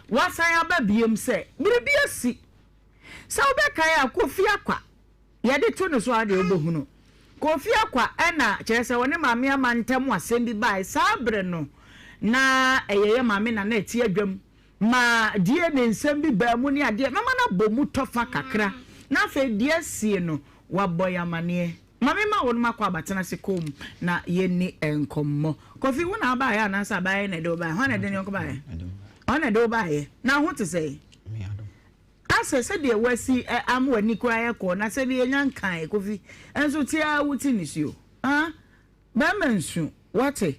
wasan aba biom sɛ biribi asi. Sɛ wobɛkae a, Kofi Akwa, yɛde to no so a deɛ wobɛhunu. Kofi Akwa ɛna kyerɛ sɛ ɔne Maame Ama ntam asɛm bi bae. Saa bere no, na ɛyɛ yɛ maame na na ɛte adwam ma DNA nsɛm bi baa mu ne adeɛ. Mɛma no abɔ mu tɔfa kakra na afei deɛ asie no wabɔ yɛn amaneɛ. Ma me ma wɔnom akɔ abatena ase komm na yɛnni nkɔmmɔ. Kofi, wo na wobaeɛ anaasɛ abaeɛ na ɛde wo baeɛ? Hwan na ɛde ne yɔnko baeɛ? Ɔno na ɛde wo baeɛ. Na wo ho te sɛn? Asɛ sɛdeɛ woasi ama w'ani koraa yɛ kɔɔ na sɛ bi yɛnya nkae Kofi nso te ara wo ti nisuo. Ah, bɛrima nsu, wate?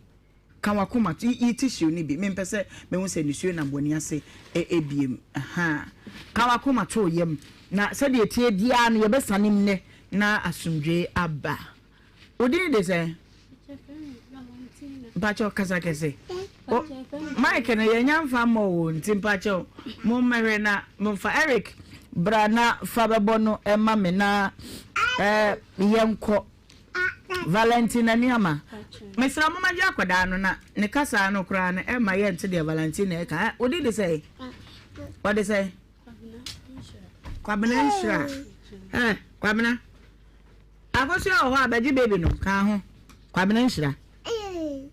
Ka w'akoma to, yi tissue no bi, mempɛ sɛ mehu sɛ nisuo nam w'ani ase ebiem. Ahaa. Ka w'akoma to wo yam, na sɛdeɛ ɛteɛ biara no yɛbɛsane nnɛ na asomdwoe aba. Wo din de sɛn? Mpakyɛw kasa kɛse. O, mic no yɛnya mfa mmɔ wo nti mpakyɛw mommɛhwɛ na momfa. Eric, bra na fa bɛbɔ no ma me na eh, yɛnkɔ. Valentina Nuama, mesrɛ mo magye akwadaa no na ne kasaa no koraa no ɛma yɛnte deɛ Valentina ɛka. Ɛ, wode de sɛn? Ɔde sɛn? Kwabena nhyira. Ɛ, Kwabena. Akosua wɔ hɔ a bɛgye baby no ka ho. Kwabena nhyira.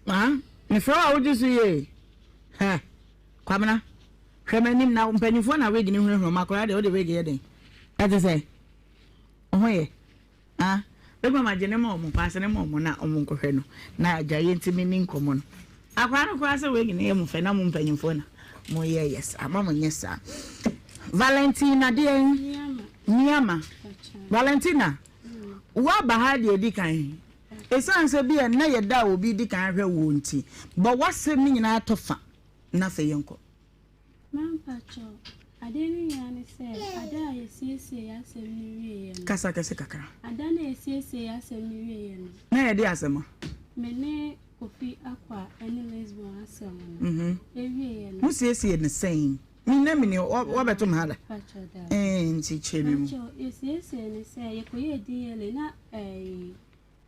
Ah, mefrɛ wo a wogye so yie. Hɛ, Kwabena. Hwɛ m'anim na mpanyinfoɔ na wig ne hunahuna mu akwadaa deɛ wode wig yɛ den. Ɛte sɛ, wo ho yɛ. Ah me mama gye ne ma ɔmo paase ne ma ɔmo na ɔmo nkɔhwɛ no na agya yɛ ntumi ni nkɔmɔ no akwadaa no koraa sɛ wei nyina yɛ mo fɛ na mo mpanyinfoɔ na mo yɛ yɛ saa ma mo nyɛ saa Valentina deɛ Niama Valentina woaba ha deɛ di kan ɛsiane sɛ bi a na yɛda a obi di kan ahwɛ wo nti bɔ w'asɛm no nyinaa tɔ fa na afei yɛnkɔ.
Mampakyɛw, ade no nyinaa ne sɛ, ada a yɛsiesiee yɛn asɛm no wieeɛ no.
Kasa kɛse kakra.
Ada no a yɛsiesiee yɛn asɛm no wieeɛ no.
Na yɛde asɛm a.
Me ne Kofi Akwa ne Lisbon asɛm no. Ɛwieeɛ no.
Mosiesie no sɛn? Me na meni wabɛto me ha da.
Pakyɛw da.
Ɛɛ nti kyerɛ me mu.
Pakyɛw, yɛsiesiee no sɛ yɛkɔyɛɛ DNA na ɛɛ.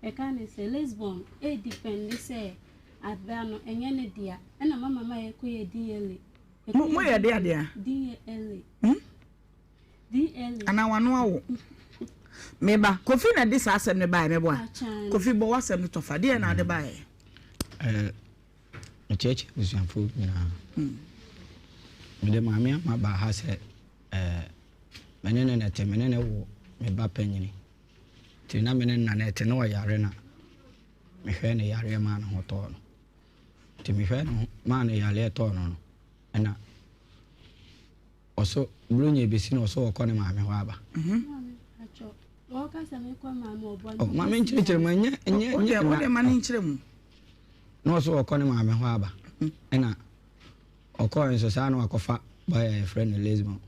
Ɛka ne sɛ, Lisbon redifɛnde sɛ aba no ɛnyɛ ne dea, ɛna mama ma yɛkɔyɛɛ DNA.
Mo mo yɛ dea dea?
DNA.
Hmm?
DNA.
Anaa wano awo. Meba, Kofi na de saa asɛm no baeɛ meboa. Kofi bɔ w'asɛm no tɔfa, deɛ na ade baeɛ?
Ɛɛ, mekyerɛkyerɛ abusuafoɔ nyinaa. Hmm. Mede maame ama baa ha sɛ ɛɛ, me ne ne na ɛte, me ne ne wo me ba panyini. Nti na me ne no na na ɛte, na ɔyare na mehwɛɛ ne yareɛ maa ne ho tɔɔ no. Nti mehwɛɛ ne ho maa ne yareɛ tɔɔ no no, ɛna ɔso buronya ebesi na ɔso ɔkɔ ne maame hɔ aba.
Mhm.
Oh, maame nkyerɛkyerɛ mu ɛnyɛ ɛnyɛ ɛnyɛ
na. Ɔde ma ne nkyerɛ mu.
Na ɔso ɔkɔ ne maame hɔ aba, mhm. ɛna Ɔkɔɔe nso saa na wakɔfa boy a yɛfrɛ no Lisbon.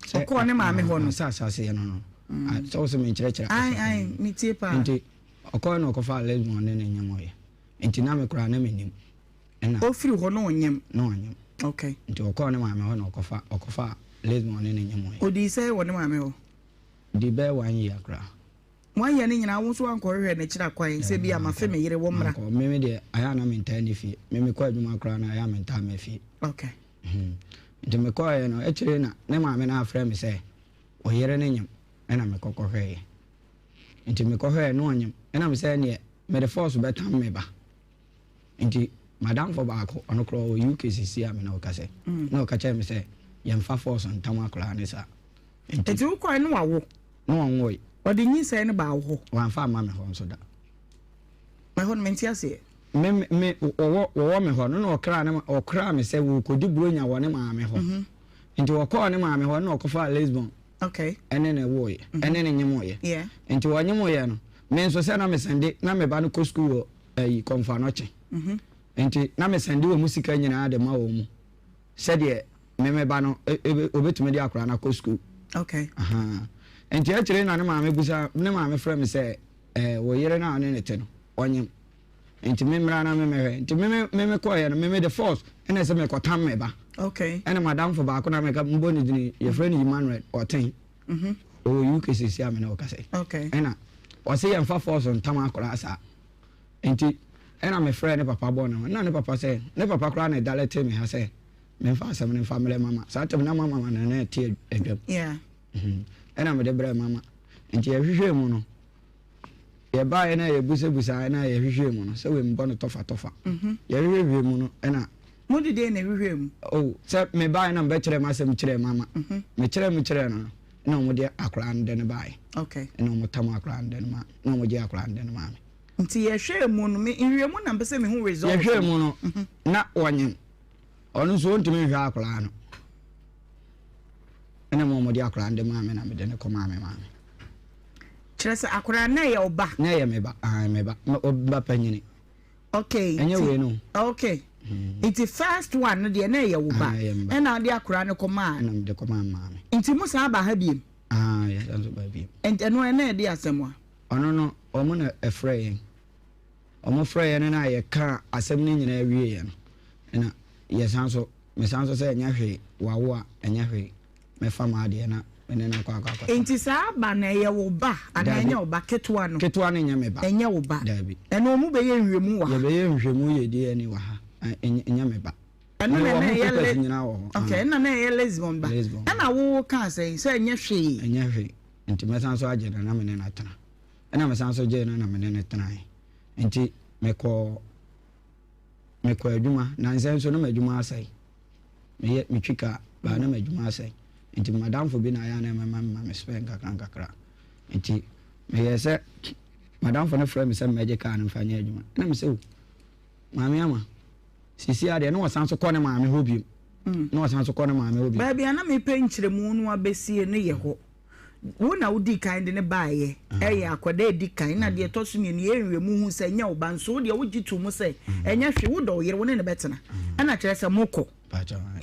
Sɛ ɔkɔɔ ne maame hɔ no.
Sɛ asaseɛ no no. Mm. Sɛ wo sɛ menkyerɛkyerɛ
ae ae metie paa.
Nti ɔkɔɔe na ɔkɔfaa Lisbon ne ne nyɛmɔeɛ. Nti na me koraa na mennim. Ɛna.
Ɔfiri hɔ na ɔnyem.
Na ɔnyem.
Okay.
Nti ɔkɔɔ ne maame hɔ na ɔkɔfa ɔkɔfa Lisbon ne ne nyemoeɛ.
Ɔdii sɛn wɔ ne maame hɔ?
Ɔdii bɛyɛ one year koraa.
One year no nyinaa wo nso woankɔhwehwɛ n'akyiri akwan sɛ bi a mafe me yere wɔmmra?
Mankɔ. Me me deɛ ayɛ a na mentaa nni fie. Me mekɔ adwuma koraa no ayɛ a mentaa mma fie.
Okay.
Hmm. Nti mekɔeɛ no akyire na ne maame no afrɛ me sɛ ɔyere no nyem ɛna mekɔ kɔhwɛeɛ. Nti mekɔhwɛeɛ na ɔnyem ɛna me sɛ ɛneɛ mede force bɛtam me ba. Nti madamfo baako ɔno koraa ɔwɔ UK sisi a me ne wo kasa yi mm. na ɔka kyerɛ me sɛ yɛmfa force ntam akwadaa ne saa.
Nti nti wokɔe no wawo?
Na wɔnwoe.
Ɔde nyinsɛn no baa wo hɔ?
Wamfa amma me hɔ nso da.
Ɛhɔ no mente aseɛ.
Me me wɔwɔ wɔwɔ me hɔ no na ɔkra ne ɔkra me sɛ wɔkɔdi buronya wɔ ne maame hɔ. Mm -hmm. Nti wɔkɔɔ ne maame hɔ na ɔkɔfaa Lisbon.
Okay.
Ɛne ne woeɛ. Mm -hmm. Ɛne ne nyemoeɛ.
Yeah.
Nti wɔnyemoeɛ no me nso sɛ na mesɛnde na me ba no kɔ sukuu wɔ ayi kɔmfoanɔkye.
Mm -hmm.
Nti na mesɛnde wɔn sika nyinaa de ma wɔn mu sɛdeɛ me me ba no obetumi de akwadaa no akɔ sukuu.
Okay.
Nti akyire na ne maame busa ne maame frɛ me sɛ ɛɛ wɔ yere no a ɔne ne te no ɔnyem nti me mmra na me mɛhwɛ nti me me me kɔɔyɛ no me me de force ɛna sɛ mekɔtam me ba.
Okay.
Ɛna madamfo baako na meka mbɔ ne dini yɛfrɛ no Emmanuel ɔten.
Mhm.
Ɔwɔ UK sisi a me ne wo kasa yi.
Okay.
Ɛna ɔse yɛmfa force ntam akwadaa saa. Nti ɛna me frɛɛ ne papa bɔɔ ne ho na ne papa sɛ ne papa koraa na ɛdalɛtee me ha sɛ memfa asɛm no mfa mmerɛ mama saa tɛm na mama ma na na ɛte adwam
yeah.
Mhm. ɛna mede brɛɛ mama nti yɛhwehwɛɛ mu no yɛbaeɛ na yɛbusabusaeɛ na yɛhwehwɛɛ mu no sɛ wei mbɔ no tɔfa tɔfa
mhm.
yɛhwehwɛ mu no ɛna
Mode deɛn na ɛhwehwɛɛ mu?
Oh, sɛ mebaeɛ na mebɛkyerɛɛ m'asɛm kyerɛɛ mama.
Mhm.
Mekyerɛɛ mu kyerɛɛ no no, ɛna wɔde akwadaa no de no baeɛ.
Okay.
Ɛna wɔtam akwadaa no de no maa, na wɔgye akwadaa no de no maa me.
Nti yɛhwɛɛ mu no, me nhwehwɛmu na mpɛ sɛ mehu result.
Yɛhwɛɛ mu no, mhm. na wɔnyem. Ɔno nso ɔntumi nhwɛ akwadaa no. Ɛna ma wɔde akwadaa no de maa me na mede no kɔmaa me maame.
Kyerɛ sɛ akwadaa no na ɛyɛ wo ba?
Na ɛyɛ me ba, ae me ba, me ba panyini.
Okay.
Ɛnyɛ wei no.
Okay. Hmm. Nti first one no deɛ na ɛyɛ wo ba.
Ah,
ɛna ɔde akora no kɔmaa.
Ɛna mede kɔmaa maame.
Nti mo san ba ha biem.
Ah, yɛ san so ba biem.
Nti ɛno ɛna ɛde asɛm a.
Ɔno no wɔn na ɛfrɛ yɛn. Wɔn frɛ yɛn no na yɛka asɛm no nyinaa wie yɛn no. Ɛna yɛsan so mesan so sɛ ɛnyɛ hwee wawo a ɛnyɛ hwee. mɛfa m'adeɛ na me ne no akɔ akɔ akɔtena.
Nti saa ba no ɛyɛ wo ba anaa ɛnyɛ wo ba? Ketewa no.
Ketewa no nyɛ me ba.
Ɛnyɛ wo ba.
Daabi.
Ɛno ɔmo bɛyɛ nhwɛmu wɔ ha.
Yɛbɛyɛ nhwɛmu yɛ DNA wɔ ha. Ɛnyɛ me ba.
Ɛno na na ɛyɛ
le nyinaa wɔ hɔ.
Okay, ɛna na ɛyɛ Lisbon ba.
Lisbon.
Ɛna wo kaa sɛn sɛ ɛnyɛ hwee.
Ɛnyɛ hwee. Nti mɛsan so agye no na me ne no atena. Ɛna mesan so gyee no na me ne no tenae. Nti mekɔɔ mekɔɔ adwuma. Nansa nso na m'adwuma asɛe. Meyɛ metwi kaa baa na m'adwuma asɛe nti madamfo bi na ayɛ a na ɛmɛma mema me spare nkakra nkakra nti meyɛɛ sɛ madamfo no frɛ me sɛ mmɛgye kaa no mfa nyɛ adwuma na me sɛ o maame ama sisi adeɛ na ɔsan so kɔ ne maame hɔ bio mm. na ɔsan so kɔ ne maame hɔ bio
baabi a na mepɛ nkyerɛmu no abɛsie no yɛ hɔ Wo na wodii kan de no baeɛ, ɛyɛ akwadaa a ɛdi kan, na deɛ ɛtɔ so mmienu, yɛyɛ nhwehwɛmu hu sɛ ɛnyɛ wo ba, nso wo deɛ wogye too mu sɛ ɛnyɛ hwee, wodɔ wo yere, wo ne no bɛtena, ɛna kyerɛ sɛ mokɔ.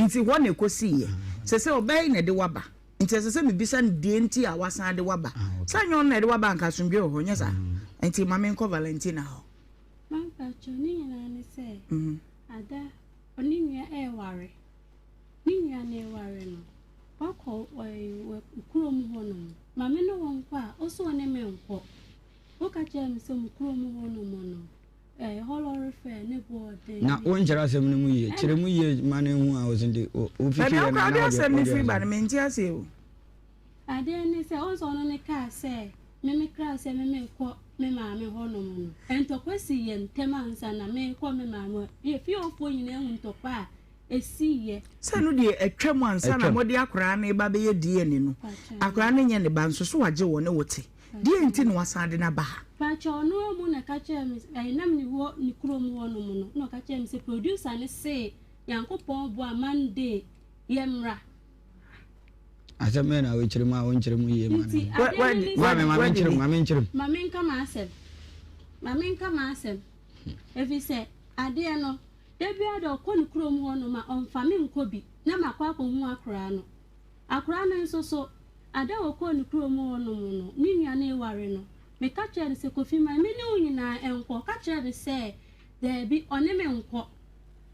Nti hɔ na ɛkɔsiiɛ. Sɛ sɛ ɔbaa yi na ɛde wo aba, nti ɛsɛ sɛ mebisa no deɛ nti a wasan de wo aba. Sɛ anyɛ ɔno na ɛde wo aba a, anka asomdwoeɛ wɔ hɔ, nyɛ saa? Nti ma menkɔ Valentina hɔ.
Mampakyɛw, ne nyinaa ne sɛ, Ada, ɔne nua ɛreware. Ne nua no reware no, wakɔ wɔ kurom hɔnom. Ma me ne wo nkɔ a, wo so wo ne me nkɔ. Woka kyerɛɛ me sɛ mo kurom hɔnom no, ɛhɔ lɔre fare ne bo ɔden.
Na wonkyerɛ asɛm no mu yie. Kyerɛ mu yie ma no nhu a ɔse nti wofifi
Baabi a
yɛ no
wokora
anaa
wode
wode
asɛm no
wode
firi ba
asɛm.
no, mente aseɛ o.
Adeɛ ne sɛ, wohu sɛ ɔno ne kaa sɛ me me kra sɛ me merekɔ me maame hɔnom no, ntɔkwa sii yɛn ntam ansa na merekɔ me maame hɔ. Yɛ fie hɔfoɔ nyinaa hu ntɔkwa a ɛsiiɛ.
Sɛ ɛno deɛ atwam ansa na
Atwam.
mode akwadaa no reba abɛyɛ DNA no. Akwadaa no nyɛ ne ba nso, so wagye wo ne wo te? Deɛn nti na wasan de no aba ha?
Pakyɛ ɔno ara mu na ɛka kyerɛɛ me ɛɛ na me wɔ ne kurom hɔ nom no na ɔka kyerɛɛ me sɛ producer no see Nyankopɔn boa Monday yɛ mmra.
Asɛm bɛn na wokyerɛ mu a wonkyerɛ mu yie ma no?
Nti adeɛ no ne sɛ.
Maame, ma menkyerɛ mu, ma menkyerɛ mu.
Ma menka m'asɛm, ma menka m'asɛm, ɛfiri sɛ adeɛ no. Da biara da ɔkɔ ne kurom hɔ nom a, ɔmfa me nkɔ bi na makɔ akɔhu akoraa no. Akoraa no nso so, ada a ɔkɔɔ ne kurom hɔ nom no, ne nua no reware no, meka kyerɛɛ no sɛ, Kofi ma me ne wo nyinaa nkɔ. Ɔka kyerɛɛ me sɛ, Daabi, ɔne me nkɔ.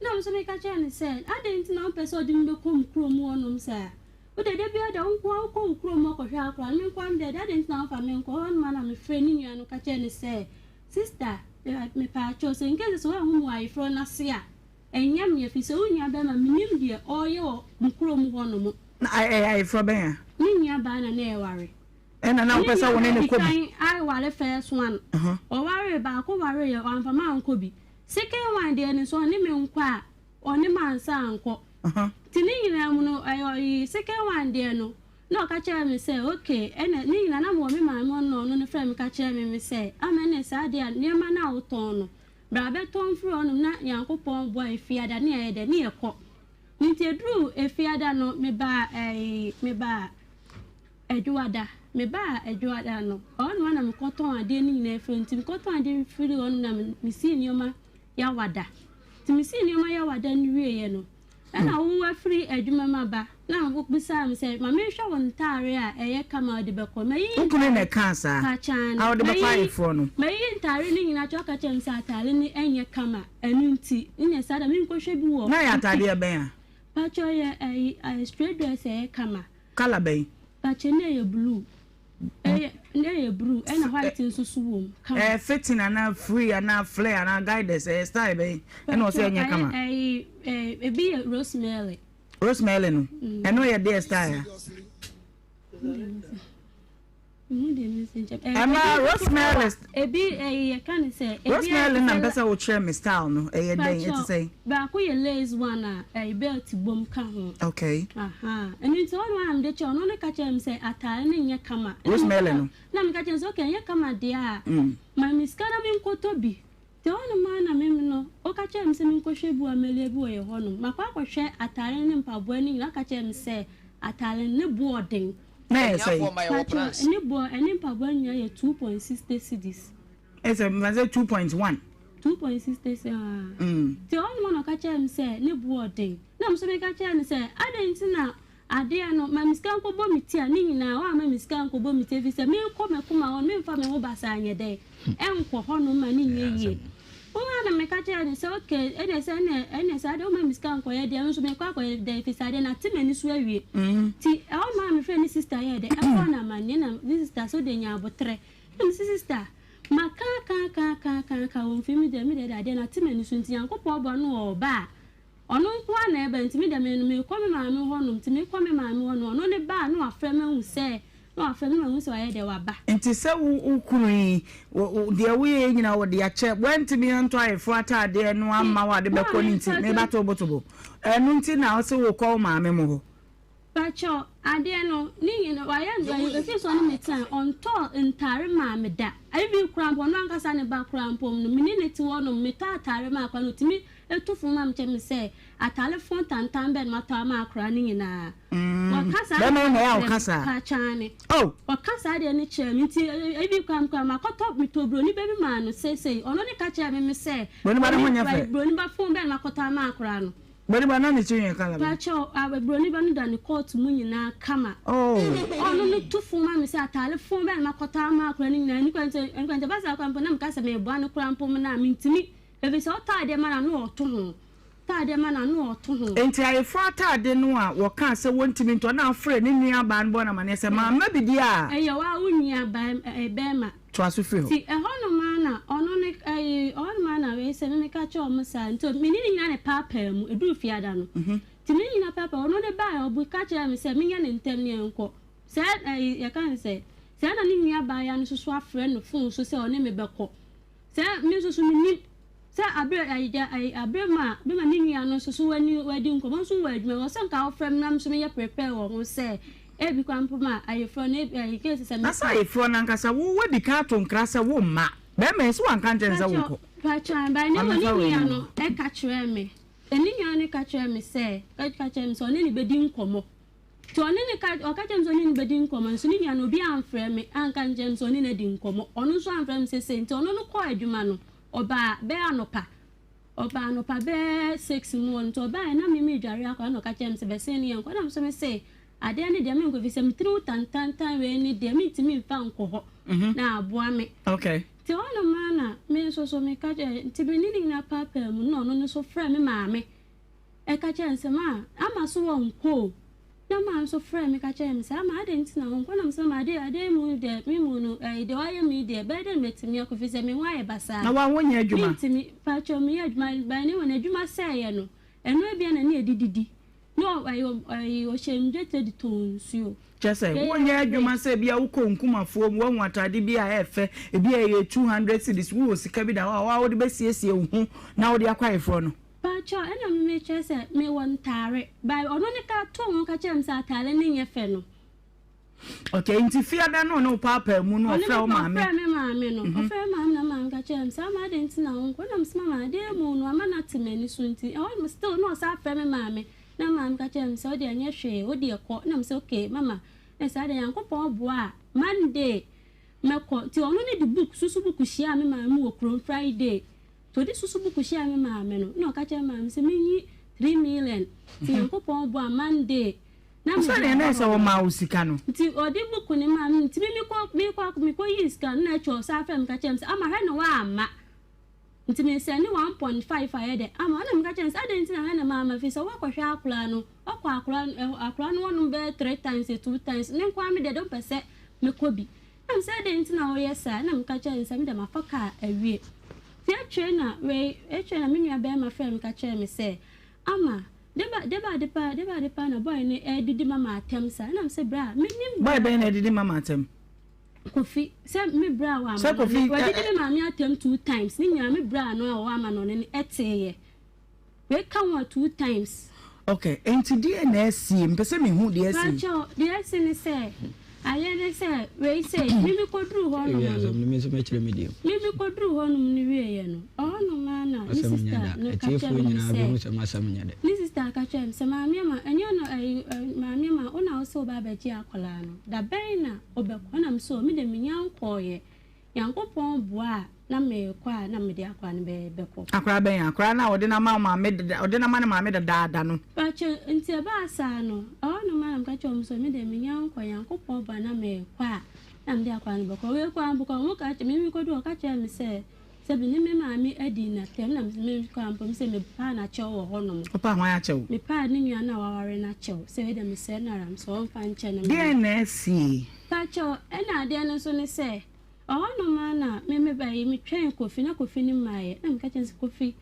Ɛna me nso meka kyerɛɛ no sɛ, Adɛn nti na wompɛ sɛ wode me bɛkɔ mo kurom hɔnom saa? Wo deɛ, da biara da wo nko ara wokɔ wo kurom hɔ kɔhwɛ akwadaa no, me nko ara me deɛ, adɛn nti na womfa me nkɔ? Ɛhɔ nom ara na mefrɛɛ ne nua no ka kyerɛɛ no sɛ, Sista, mepaakyɛw, sɛ in case sɛ woanhu me wɔ ayeforɔ no ase a, ɛnyɛ me, ɛfiri sɛ wo nuabarima, mennim deɛ ɔreyɛ wɔ mo kurom hɔnom.
Na ɛyɛ ayeforɔ bɛn a?
Ne nuabaa na na ɛreware.
Ɛna na wopɛ sɛ wo ne no kɔ bi?
Ne nuabaa di kan aware first one. Ɔwaree baako wareeɛ, wamfa me ankɔ bi. Second one deɛ no nso ɔne me nkɔ a, ɔne me ansa ankɔ. Nti ne nyinaa mu no, ɛyɛ ɔyi second one deɛ no, na ɔka kyerɛɛ me sɛ okay, ɛna ne nyinaa na mewɔ me maame hɔ no na ɔno no frɛɛ me ka kyerɛɛ me me sɛ, ama ɛne saa adeɛ a nneɛma no a wotɔn no, bra bɛtɔn firi hɔnom na Nyankopɔn boa Efiada ne yɛyɛ dɛ ne yɛkɔ. Nti ɛduruu Efiada no, mebaa ɛyi, mebaa Adwoada. Mebaa Adwoada no, ɛhɔnom ara na mekɔtɔn adeɛ no nyinaa firi hɔ. Nti mekɔtɔn adeɛ firi hɔnom na mesii nneɛma Yawada. Nti mesii nneɛma Yawada no wieeɛ no, ɛna wo afiri adwuma mu aba na wobisaa me sɛ ma menhwɛ wo ntaare a ɛyɛ kama a wode bɛkɔ. Mayiyi
Wo kunu na ɛkaa saa?
Paakyaane.
A wode bɛkɔ ayeforɔ no?
Mayiyi ntaare no nyinaa kyɛ ɔka kyerɛɛ me sɛ ataare no nyɛ kama ɛno nti nyɛ saa da menkɔhwɛ bi wɔ
Na ɛyɛ ataadeɛ bɛn a?
Pakyɛ ɔyɛ ɛyi straight dress a ɛyɛ kama.
Colour bɛn?
Pakyɛ na ɛyɛ blue. Ɛyɛ na ɛyɛ blue ɛna white nso so wɔ mu kama.
Ɛyɛ fitting anaa free anaa flare anaa guiders ɛyɛ style bɛn ɛna ɔsɛ ɛnyɛ kama?
Ɛyɛ ɛyi ebi yɛ rosemary.
Rosemary no ɛno yɛ deɛ style a? Ɛma rosemary.
Ebi ɛyi yɛ ka ne sɛ.
Rosemary na mpɛ sɛ wokyerɛ me style no ɛyɛ dɛn ɛte sɛn.
Baako yɛ lace one a ɛyi belt bom ka ho.
Okay.
Ɛno nti ɔno a mede kyɛ ɔno ne ka kyerɛ me sɛ ataare no nyɛ kama.
Rosemary no.
Na meka kyerɛ no sɛ okay ɛnyɛ kama deɛ a ma me sika na menkɔtɔ bi. Nti ɛhɔnom ara na me no, ɔka kyerɛɛ me sɛ menkɔhwɛ bi wɔ Amelia bi wɔ yɛn hɔnom. Makɔ akɔhwɛ atare no ne mpaboa no nyinaa, ɔka kyerɛɛ me sɛ atare no, ne bo ɔden.
Na ɛyɛ sɛn?
Pakyɛ, ne boɔ, ɛne mpaboa no nyinaa yɛ 2.60 cedis.
Ɛsɛ mfa sɛ 2.1.
2.60 cedis, aa. Nti ɛhɔnom ara na ɔka kyerɛɛ me sɛ ne bo ɔden. Na me nso meka kyerɛɛ no sɛ, adɛn nti na Adeɛ no, ma me sika nkɔbɔ me ti a, ne nyinaa, woamma me sika ankɔbɔ me ti, ɛfiri sɛ merekɔ m'akuma hɔ no, memfa me ho basaa nyɛ dɛn, ɛnkɔ hɔnom ma no nyɛ yie. Wo ara na meka kyerɛɛ no sɛ, ok, ɛnneɛ sɛ ɛnneɛ, ɛnneɛ saa deɛ womma me sika nkɔyɛ deɛ, me nso merekɔ akɔyɛ dɛn, ɛfiri sɛ adeɛ no ate m'ani so awie. Nti ɛhɔ nom ara mefrɛɛ ne sista yɛɛ dɛn, ɛbɔɔ no amanneɛ, na ne sista sɛ wodeɛ nya aboterɛ. Na mese sista, maka aka aka aka aka aka, ɔmfiri me deɛ, me deɛ adeɛ no ate m'ani so, nti Nyankopɔn boa no ɔɔba a, Ɔno nko ara na ɛba nti me deɛ me no mekɔ me maame hɔ nom nti mekɔ me maame hɔ no ɔno ne ba a na wafrɛ me ahu sɛ na wafrɛ me na mahu sɛ wayɛ dɛ waba.
Nti sɛ wo wo kunu yi wo wo deɛ woyɛ yi nyinaa wɔde akyɛ wantumi antɔ ayeforɔ ataadeɛ no amma wo a de bɛkɔ no nti meba tobotobo ɛno nti na wose wokɔ wo maame mo hɔ.
Pakyɛw, adeɛ no, ne nyina, wayɛ no, ɛfiri sɛ ɔne me tena, ɔntɔɔ ntaare maa me da. Even koraa mpo, ɔno ankasa ne ba koraa mpo no, me ne no te hɔ nom, metɔ ataare ma akora no, ɔtumi tu fo ma me kyerɛ me sɛ, ataare fon tantan bɛn na matɔ ama akora no nyinaa. Ɔka saa
Bɛrima no na ɛyɛ a
deɛ
ɔka saa?
Pakyɛ, aane.
Oh!
Ɔka saa deɛ no kyerɛ me, nti even koraa mpo koraa, makɔtɔ, metɔɔ buroni ba bi maa no seesei, ɔno ne ka kyerɛɛ me me sɛ,
Buroni ba no ho nyɛ fɛ.
buroni ba fon bɛn na makɔtɔ ama akora no.
Broni ba na ne tiri yɛ kala bɛn?
Pakyɛw ah broni ba no da ne court mu nyinaa kama.
Oh.
Ɔno no tu fo ma me sɛ ataare fo bɛn na makɔtɔ ama akora no nyinaa nnipa nti nka nti ɛba saa koraa mpo na meka sɛ meboa no koraa mpo no a mentumi ɛfiri sɛ ɔtɔ adeɛ ma no a na ɔto ho tɔ adeɛ ma no a na ɔto ho.
Enti ayeforɔ ataade no a wɔkaa sɛ wɔntumi ntɔ na afrɛ ne nua baa no bɔɔ no amaneɛ sɛ mamma bi deɛ a.
Ɛyɛ wo ara wo nua baa bɛɛma.
Toa so firi hɔ.
Nti ɛhɔnom ara na ɔno ne ɛyi ɛhɔnom ara na wei sɛ me meka kyerɛ wɔn saa nti me ne ne nyinaa na ɛpaapaa mu ɛduru fiada no nti me ne nyinaa paapaa ɔno ne baeɛ ɔbu ka kyerɛɛ me sɛ menyɛ ne ntɛm ne yɛnkɔ sɛ ɛyi yɛka ne sɛ sɛ na ne nua baeɛ no nso so afrɛ no fon so sɛ ɔne me bɛkɔ sɛ me nso so menim Sɛ aber a gya ayi aber ma bi ma me nua no so so w'enyi w'adi nkɔmbɔ nso wɔ edwuma mu ɔsɛ nka ɔfrɛ me na me so meyɛ prepare wɔ ho sɛ ebi koraa mpo ma ayeforɔ no ebi ayi case sɛ
Na sɛ ayeforɔ no ankasa wo w'adi kan ato nkra sɛ wo mma bɛrima yi sɛ wanka nkyerɛ no sɛ wo nkɔ.
Pakyɛ pakyɛ by ne
Ma
mmom
memfa
ne
wei
nua
no.
no ɛka kyerɛɛ me ne nua no ka kyerɛɛ me sɛ ɛka kyerɛɛ me sɛ ɔne no bɛdi nkɔmmɔ. Nti ɔne no ka, ɔka kyerɛɛ me sɛ ɔne no bɛdi nkɔmmɔ, nso ne nua no obiara amfrɛ me anka ankyerɛ me sɛ ɔne no adi nkɔmmɔ, ɔno nso amfrɛ me sesei, nti ɔno no kɔɔ adwuma no, ɔbaa bɛyɛ anɔpa, ɔbaa anɔpa bɛyɛ six mu hɔ no, nti ɔbaeɛ na me meredware akɔ, ɛna ɔka kyerɛɛ me sɛ bɛsen ne yɛnkɔ, ɛna me nso mese adeɛ no deɛ menkɔ, ɛfiri sɛ me tiri ho tantantan wei no deɛ mentumi mfa nkɔ hɔ na aboa me.
Okay.
Nti hɔnom ara na me nso so meka kyerɛɛ, nti me ne ne nyinaa paapaa mu na ɔno no nso frɛɛ me maame ɛka kyerɛɛ no sɛ, Ma, Ama so wɔnkɔ o. Na maame nso frɛɛ me ka kyerɛɛ me sɛ, Ama adɛn nti na wonkɔ? Na mese, Mama adeɛ, adeɛ yi mu deɛ, me mu no, ɛyi, deɛ wayɛ me yi deɛ, ɛbɛyɛ dɛn na matumi akɔ ɛfiri sɛ me ho ayɛ basaa.
Na wo a wonyɛ adwuma?
Mentumi, pakyɛw meyɛ adwuma, but anyway, n'adwuma sɛeɛ no, ɛno ebia na ne yɛde didi. Na ɔ, ɛyi, ɔhyɛ me dwetire de tɔn nsuo.
Kyerɛ sɛ, wonyɛ adwuma sɛ ebia wokɔ nkumafoɔ mu, woahu atade bi a ɛyɛ fɛ, ebi a ɛyɛ 200 cedis, wowɔ sika bi da hɔ a, wo a wode bɛsiesie wo ho na wode akɔ ayeforɔ no.
Pakyɛw, ɛna me mekyerɛ sɛ mewɔ ntaare, but ɔno ne ka too ho ka kyerɛɛ me sɛ ataare no nyɛ fɛ no.
Okay, nti fiada no ɔne wo paapaa mu no ɔfrɛ wo maame?
Ɔfrɛ me maame no, ɔfrɛ me maame na maame ka kyerɛɛ me sɛ ama adɛn nti na wonkɔ, ɛna mese mama adeɛ mu no ama no ate m'ani so nti, ɛhɔ nom still na ɔsan frɛ me maame, na maame ka kyerɛɛ me sɛ wodeɛ ɛnyɛ hwee, wodeɛ kɔ, ɛna mese okay mama, na saa deɛ Nyankopɔn boa a Monday mɛkɔ, nti ɔno ne de book, susu book hyiaa me maame wɔ kurom Friday. Nti ɔde susu buku hyiaa me maame no, nna ɔka kyerɛ me maame sɛ menyi 3 million, nti Nyankopɔn boa Monday na mede
Sɛdeɛ na ɛsɛ wɔmaa wo sika no.
Nti ɔde buku no maa me, nti me mekɔ mekɔ mekɔ yii sika no, nna akyire ɔsan frɛ me ka kyerɛ me sɛ ama hwɛ na woamma, nti me sɛne 1.5 ayɛ dɛ ama, nna meka kyerɛ no sɛ adɛn nti na hwɛ na mamma, firi sɛ woakɔhwɛ akwadaa no, wakɔ akwadaa no ɛhɔ akwadaa no hɔnom bɛyɛ three times two times, me nko ara me deɛ deɛ wopɛ sɛ mekɔ bi. Ɛna me sɛ adɛn nti na woyɛ saa? Ɛna meka kyerɛɛ no sɛ me deɛ mafa kaa awie. Nti akyire na wei, akyire na me nua barima frɛɛ me ka kyerɛɛ me sɛ, Ama, deba deba ade paa, deba ade paa na boy no ɛredidi mama atɛm saa. Ɛna me sɛ bra, mennim
Boy bɛn na ɛdidi mama atɛm?
Kofi, sɛ me bra a wɔ
Sɛ
ama no,
Kofi,
wadidi me maame atɛm two times, ne nyinaa me bra no a ɔwɔ ama no no ɛteeɛ. Wei ka ho a two times.
Ok, enti deɛn na asie? Mepɛ sɛ mehu deɛ asie.
Pakyɛw, deɛ asi ne sɛ, adeɛ ne sɛ, wei sei, me me kɔduruu hɔ nom
Ewie
no,
asɛm no, me nso mɛkyerɛ me deɛ mu.
me me kɔduruu hɔ nom no wieeɛ no, ɛhɔ nom ara na ne
M'asɛm nyɛ
sister
da.
no ka
Atiefoɔ
kyerɛɛ me
nyinaa
sɛ,
bɛhu sɛ m'asɛm nyɛ dɛ.
ne sister ka kyerɛɛ me sɛ, Maame Ama, ɛnyɛ no ɛyi ɛ, Maame Ama, wo na wo se woba abɛgye akwadaa no, da bɛn na wobɛkɔ? Ɛna me se, oh, me deɛ mennya nkɔeɛ. Nyankopɔn boa a na merekɔ a na mede akora no bɛ bɛkɔ.
Akora bɛn? Akora no a ɔde no ama wo maame deda ɔde no ama ne maame dadaada no.
Pakyɛ, nti ɛbaa saa no, ɛhɔ nom ara na meka kyerɛɛ wɔn sɛ me deɛ mennya nkɔ, Nyankopɔn boa na merekɔ a na mede akora no bɛkɔ. Wei koraa mpo koraa wɔn ka kyerɛ me mekɔduu hɔ wɔka kyerɛɛ me sɛ sɛbi ne me maame adi n'atɛm na me koraa mpo mesɛ mepaa no akyɛw wɔ hɔ nom.
Wopaa hwan akyɛw?
Mepaa ne nua no a waware no akyɛw sɛ wei deɛ mesrɛ no ara mesɛ ɔmfa nkyɛ no mma me.
Deɛn na asie?
Pakyɛw, ɛna adeɛ no nso ne sɛ, ɛhɔ nom ara na me me ba yi, me twɛn Kofi na Kofi no mmaeɛ, na meka kyerɛ no sɛ, Kofi,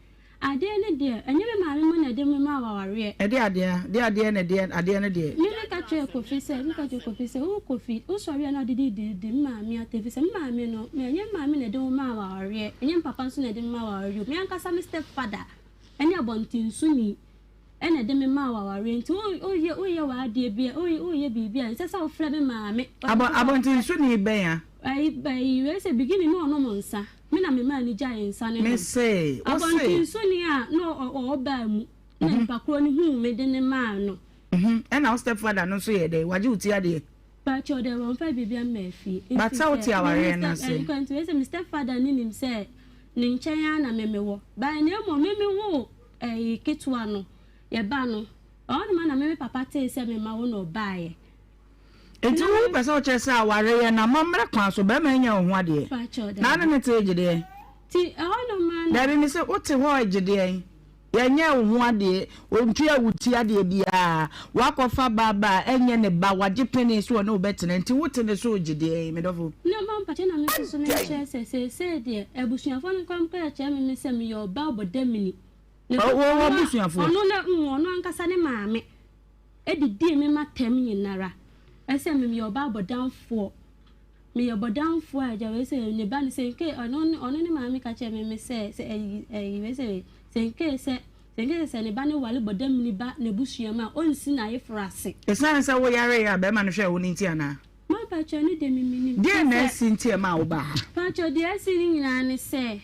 adeɛ no deɛ, ɛnyɛ me maame mo na ɛde me maa wo awareɛ.
Ɛdeɛ adeɛ, deɛ adeɛ na ɛdeɛ, adeɛ no deɛ.
Me meka kyerɛɛ Kofi sɛ, meka kyerɛɛ Kofi sɛ, wo Kofi, wo sɔre a na wode didi di me maame atɛm, ɛfiri sɛ me maame no, me ɛnyɛ me maame na ɛde wo maa wo awareɛ, ɛnyɛ me papa nso na ɛde me maa wo awareɛ o, me ankasa me step father ɛne abɔntensoni. Ɛna ɛde me maa wo awareɛ nti wo woyɛ woyɛ w'adeɛ bi a woyɛ woyɛ biribi a ɛnsɛ sɛ wofrɛ me maame.
Abɔ abɔntensoni bɛn a.
Ayi ayi wei sɛ beginning na ɔnom nsa me na me maa no gyae nsa no nom.
Me se wo se.
Abɔntensoni a na ɔwɔ baa mu na nipa korɔ no huu me de ne maa no.
Ɛna wo step father no nso yɛ dɛn wagye wo ti adeɛ.
Pakyɛw dɛ wɔmmfaa biribiara mmaa fie.
But
Ntsi
sɛ wote
sɛ me
awareɛ no
me
ase.
step nti wei sɛ me step father no nim sɛ ne nkyɛn ara na me mewɔ. But na mmom me me woo ɛyi ketewa no, yɛ ba no, ɛhɔ nom ara na me me papa tee sɛ me ma wo na ɔbaeɛ.
Nti wo pɛ sɛ wokyerɛ sɛ awareɛ no amammerɛ kwan so bɛrima anya wo ho adeɛ?
Pakyɛw
Na
daabi.
ne ne te gye deɛn?
Nti ɛhɔ nom ara na.
Daabi me se wote hɔ regye deɛn? Yɛnyɛɛ wo ho adeɛ, ɔntuaa wo ti adeɛ biara, woakɔfa ba aba a ɛnyɛ ne ba, wagye pene sɛ ɔne wo bɛtena nti wote ne so regye deɛn me dɔfo?
Ne mma mpakyɛ na me nso so menkyerɛ sɛ seesei deɛ abusuafoɔ no koraa mpo kyerɛ me me sɛ meyɛ ɔbaa bɔdamini. Na
Ɔ, wo
ɔno
abusuafoɔ?
ɔno na mm, ɔno ankasa ne maame didii me m'atɛm nyinara sɛ me meyɛ ɔbaa bɔdamfoɔ. Meyɛ bɔdamfoɔ a agya wei sɛ ne ba no sɛ nke ɔno ne ɔno ne maame ka kyerɛ me me sɛ sɛ ɛyi ɛyi wei sɛ sɛ nke sɛ sɛ nke sɛ sɛ ne ba no ware bɔdamini ba n'abusua mu a ɔnsi n'ayeforo ase.
Esiane sɛ woyaree a barima no hwɛɛ wo no nti anaa?
Ma pakyɛ ɛno deɛ me menim.
Deɛn na asi nti a ɛmaa wobaa ha?
Pakyɛ deɛ asi no nyinaa ne sɛ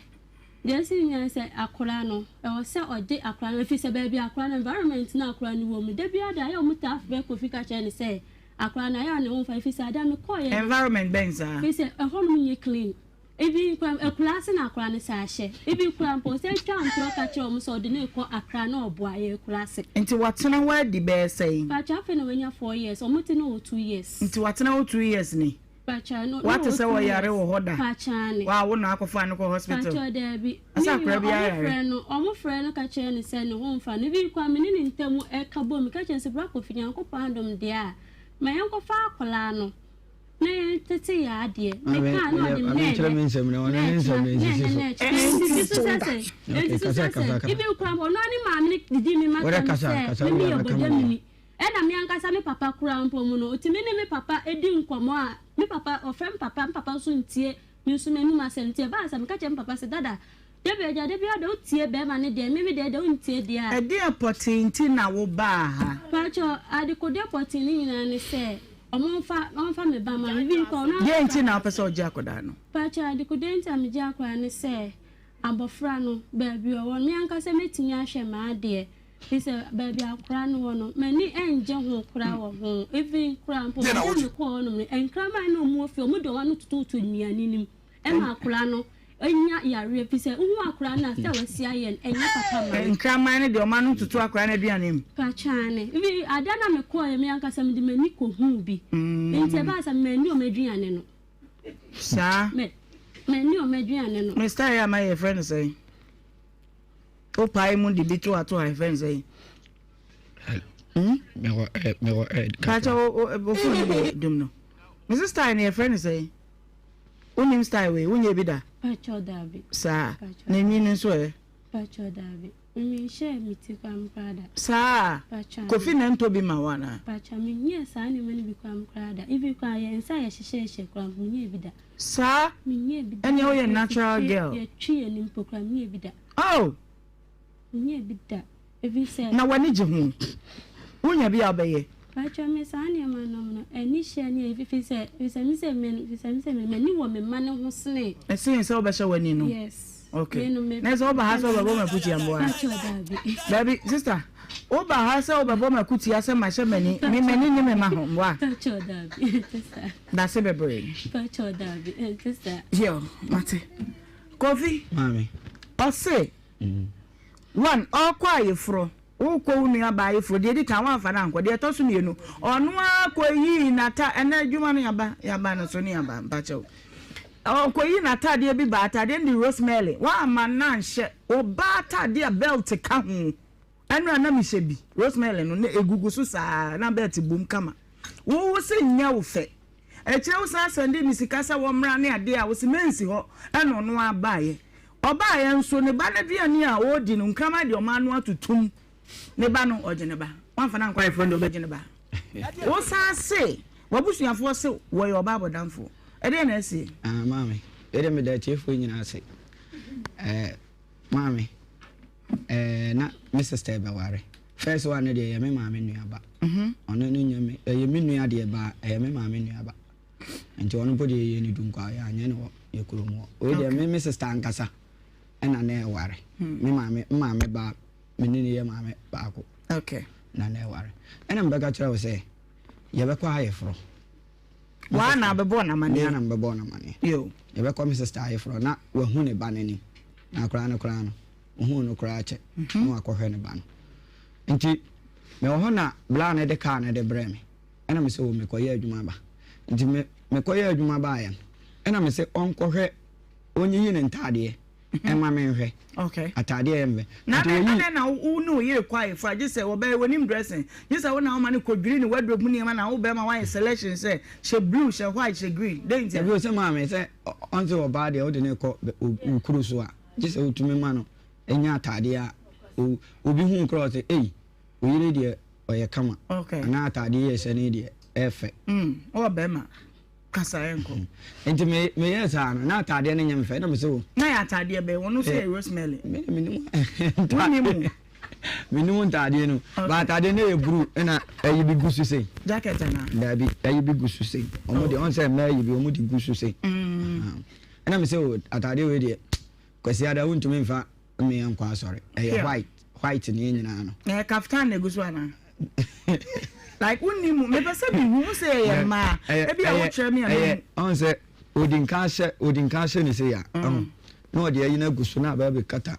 deɛ asi no nyinaa ne sɛ akwadaa no ɛwɔ sɛ ɔgye akwadaa no ɛfiri sɛ baabi akwadaa no environment no a akwadaa no wɔ mu da biara da ayɛ a wɔtaa frɛ Kofi ka kyerɛ no sɛ Akwadaa no ayɛ a ne ho mfa efisɛ ade a me kɔɔ yɛ no.
Environment bɛn saa?
Efisɛ ɛhɔ nom nyɛ clean. Even koraa akuraase na akwadaa no saa hyɛ. Even koraa mpo ɔsan twa ntorɔ ka kyerɛ wɔn sɛ ɔde no rekɔ Accra na ɔboa ɛyɛ akuraase.
Nti watena hɔ adi bɛyɛ sɛn?
Pakyɛ afei na wanya 4 years, wɔn te no wɔ 2 years.
Nti watena hɔ 2 years ni? Wate sɛ wɔyare wɔ hɔ da? Wa wo na akɔfa no kɔ hospital?
Pakyɛ daabi.
Ɛsɛ akora bi ayare.
Ɔmo frɛ no, ɔmo frɛ no ka kyerɛ no sɛ ne ho mfa no. Ebi koraa me ne ne ntam ɛka bom. Meka kyerɛ no sɛ bra Kofi Nyankopɔn adom deɛ a, ma yɛnkɔfa akwadaa no na yɛntete yɛn adeɛ. Mekaa na ɔde me na ɛnɛ, na ɛkyena, na ɛnɛ na ɛkyena. Ɛnsisi so sɛ sɛ, ɛnsisi so sɛ sɛ. Even koraa mpo ɔno ara ne maame no didi me matam sɛ me meyɛ bɔdamini. Ɛna me ankasa me papa koraa mpo mu no, otumi ne me papa di nkɔmmɔ a, me papa, ɔfrɛ me papa, me papa nso ntie me nso m'anom asɛm. Nti ɛbaa sɛ meka kyerɛɛ me papa sɛ, Dada, da bi agya, da biara deɛ wotie barima no deɛ, me me deɛ deɛ wontie deɛ a.
Ɛdeɛn pɔtee nti na wobaa ha?
Paatwɔ, adekodeɛ pɔtee no nyinaa ne sɛ, wɔmfa, wɔmfa me ba ma me. Even koraa ɔno
Deɛn
ankasa.
nti na wopɛ sɛ wogye akwadaa no?
Paatwɔ, adekodeɛ nti a megye akwadaa ne sɛ, abɔfra no, baabi ɔwɔ no, me ankasa mɛtumi ahwɛ m'adeɛ. Firi sɛ baabi a akwadaa no wɔ no, m'ani nnye ho koraa wɔ ho. Even koraa mpo, baabi a mekɔɔ hɔnom no, nkraman no a wɔwɔ fie, wɔde wɔn ano tototo nnuane no mu ma akwadaa no nya yareɛ. Firi sɛ wohu akwadaa no a, sɛ wasi ayɛ no, ɛnyɛ papa ma no.
Nkraman no deɛ wɔn ano toto akwadaa no aduane mu.
Pakyɛ-aane. Even adeɛ no a mekɔeɛ, me ankasa mede m'ani kɔhuu bi. Nti ɛbaa sɛ manni wɔn aduane no.
Saa.
Manni wɔn aduane no.
Me style a mayɛ yɛfrɛ no sɛn? Wopae mu de bi to ato a yɛfrɛ no sɛn?
Hmm? Mewɔ ɛ mewɔ ɛ.
Pakyɛ wo wo phone no deɛ dum no. Me se style no yɛfrɛ no sɛn? Wonim style wei wonyɛ bi da?
Pakyɛ daabi.
Saa. Na enwi no nso ɛ?
Pakyɛ daabi. Menhyɛɛ me ti koraa koraa da.
Saa.
Pakyɛ.
Kofi na ntɔ bi ma wo anaa?
Pakyɛ menyɛɛ saa nneɛma no bi koraa koraa da. Even koraa yɛn nsa a yɛhyehyɛhyɛ koraa menyɛɛ bi da.
Saa.
Menyɛɛ bi da.
Ɛnneɛ woyɛ natural girl.
Yɛtwe yɛn ani mpo koraa menyɛɛ bi da.
Oh!
Menyɛɛ bi da. Ɛfiri sɛ.
Na w'ani gye ho? Wonya bi a wobɛyɛ?
Paatwɔ me saa nneɛma nom no ani hyɛ ne ɛfiri sɛ ɛfiri sɛ me sɛ me ɛfiri sɛ me sɛ me m'ani wɔ me mma no ho sene.
Ɛsene sɛ wobɛhyɛ w'ani no?
Yes.
Okay.
Me no me.
Na sɛ woba ha sɛ wobɛbɔ m'akutia mboa?
Paatwɔ daabi.
Daabi sister woba ha sɛ wobɛbɔ m'akutia sɛ mahyɛ m'ani me m'ani ne me ma ho mboa?
Paatwɔ daabi ɛnte saa.
Dase bebree.
Paatwɔ daabi ɛnte saa.
Yo mate. Kofi.
Maame.
Ɔse. One ɔkɔ ayeforɔ. Wokɔ wo nua baa ayeforɔ, deɛ ɛdi kan woamfa no ankɔ, deɛ ɛtɔ so mmienu ɔno ara kɔyii n'ata, ɛnɛ adwuma no yaba, yaba no so ne yaba, mpakyɛw. Ɔkɔyii n'atadeɛ bi baa, atadeɛ no de rosemary, woamma no anhyɛ, ɔbaa atadeɛ a belt ka ho, ɛno a na mehyɛ bi, rosemary no na ɛgugu so saa na belt bom kama. Wo wo se nyɛ wo fɛ, Akyire wosan sɛndee me sika sɛ wɔmmra ne adeɛ a wose mensi hɔ ɛna ɔno ara baeɛ. Ɔbaeɛ nso ne ba no aduane a ɔredi no nkraman deɛ ɔma ano atotom ne ba no ɔgye ne ba. Wamfa no ankɔ ayeforɔ no deɛ ɔbɛgye ne ba. Wosan se w'abusuafoɔ se wɔyɛ ɔbaa bɔdamfoɔ. Ɛdeɛn na asie?
Ah maame, wei deɛ meda atiefoɔ nyinaa ase. Eh, maame, eh, na me sister bɛware. First one no deɛ ɛyɛ me maame nua ba. Mhm. Ɔno no nyɛ me ɛyɛ me nua deɛ ba ɛyɛ me maame nua ba. Nti ɔno mpo deɛ yɛyɛ ne dunkwa yɛ anyɛ no wɔ yɛ kurom hɔ. Wei deɛ me me sister ankasa ɛna na ɛware. Hmm. Me maame me maame ba me ne ne yɛ maame baako.
Okay.
Na na ɛware. Ɛna mbɛka kyerɛ wo sɛ yɛbɛkɔ ayeforo.
Waa na abɛbɔ no amaneɛ.
Mea na mbɛbɔ no amaneɛ.
Yo.
Yɛbɛkɔ me sister ayeforo na wahu ne ba n'anim. Na koraa no koraa no. Ohuu no koraa kyɛ na wakɔhwɛ ne ba no. Nti mewɔ hɔ na bra no de kaa no de brɛɛ me. Ɛna me sɛ o mekɔyɛ adwuma aba. Nti me mekɔyɛ adwuma baeɛ no, ɛna me sɛ ɔnkɔhwɛ, ɔnyiyi ne ntaadeɛ ɛma menhwɛ.
Okay.
Ataadeɛ yɛ mfɛ.
Na
Nti
adɛn
ɔyii.
adɛn na wo ne wo yere kɔ ayeforo a gye sɛ wɔbɛyɛ w'anim dressing, gye sɛ wo na woma no kɔdwiri ne wardrobe mu nneɛma na wo bɛrima woayɛ selection sɛ hyɛ blue, hyɛ white, hyɛ green. Dɛn ntia?
Dabi o sɛ maame sɛ ɔn sɛ ɔbaa deɛ wode no rekɔ wo kuro so a. Gye sɛ wotumi ma no nya ataadeɛ a obi hu koraa ɔsɛ ei wo yere deɛ ɔyɛ kama anaa ataadeɛ yi a ɛhyɛ no yi deɛ ɛyɛ fɛ.
Mm, ɔwɔ bɛrima kasa ɛnkɔ.
Mm. Nti me meyɛɛ saa no na ataadeɛ no nyɛ me fɛ na me sɛ o.
Na yɛ ataadeɛ bɛn wɔn nso yɛ rosemary.
Me me nim ntaadeɛ. Me nim ntaadeɛ no. Ba ataadeɛ no yɛ blue ɛna ɛyi bi gu so sei.
Jacket ana?
Daabi ɛyi bi gu so sei. Wɔn deɛ wɔn sɛ mmaa yi bi wɔn de gu so sei. Mm. Ɛna me sɛ o ataadeɛ wei deɛ Kwasiada wontumi nfa mmea nkɔ asɔre ɛyɛ white white ne yɛn nyinaa no.
Ɛyɛ kaftan na egu so anaa? Like wonni mu mepɛ sɛ mehu wo sɛ yɛyɛ mmaa ebi a wokyerɛ me a
ɛyɛ ɔn sɛ odi nka ahyɛ odi nka ahyɛ ne se ya ɔn na ɔde ayi no agu so na abɛɛ bɛ kata.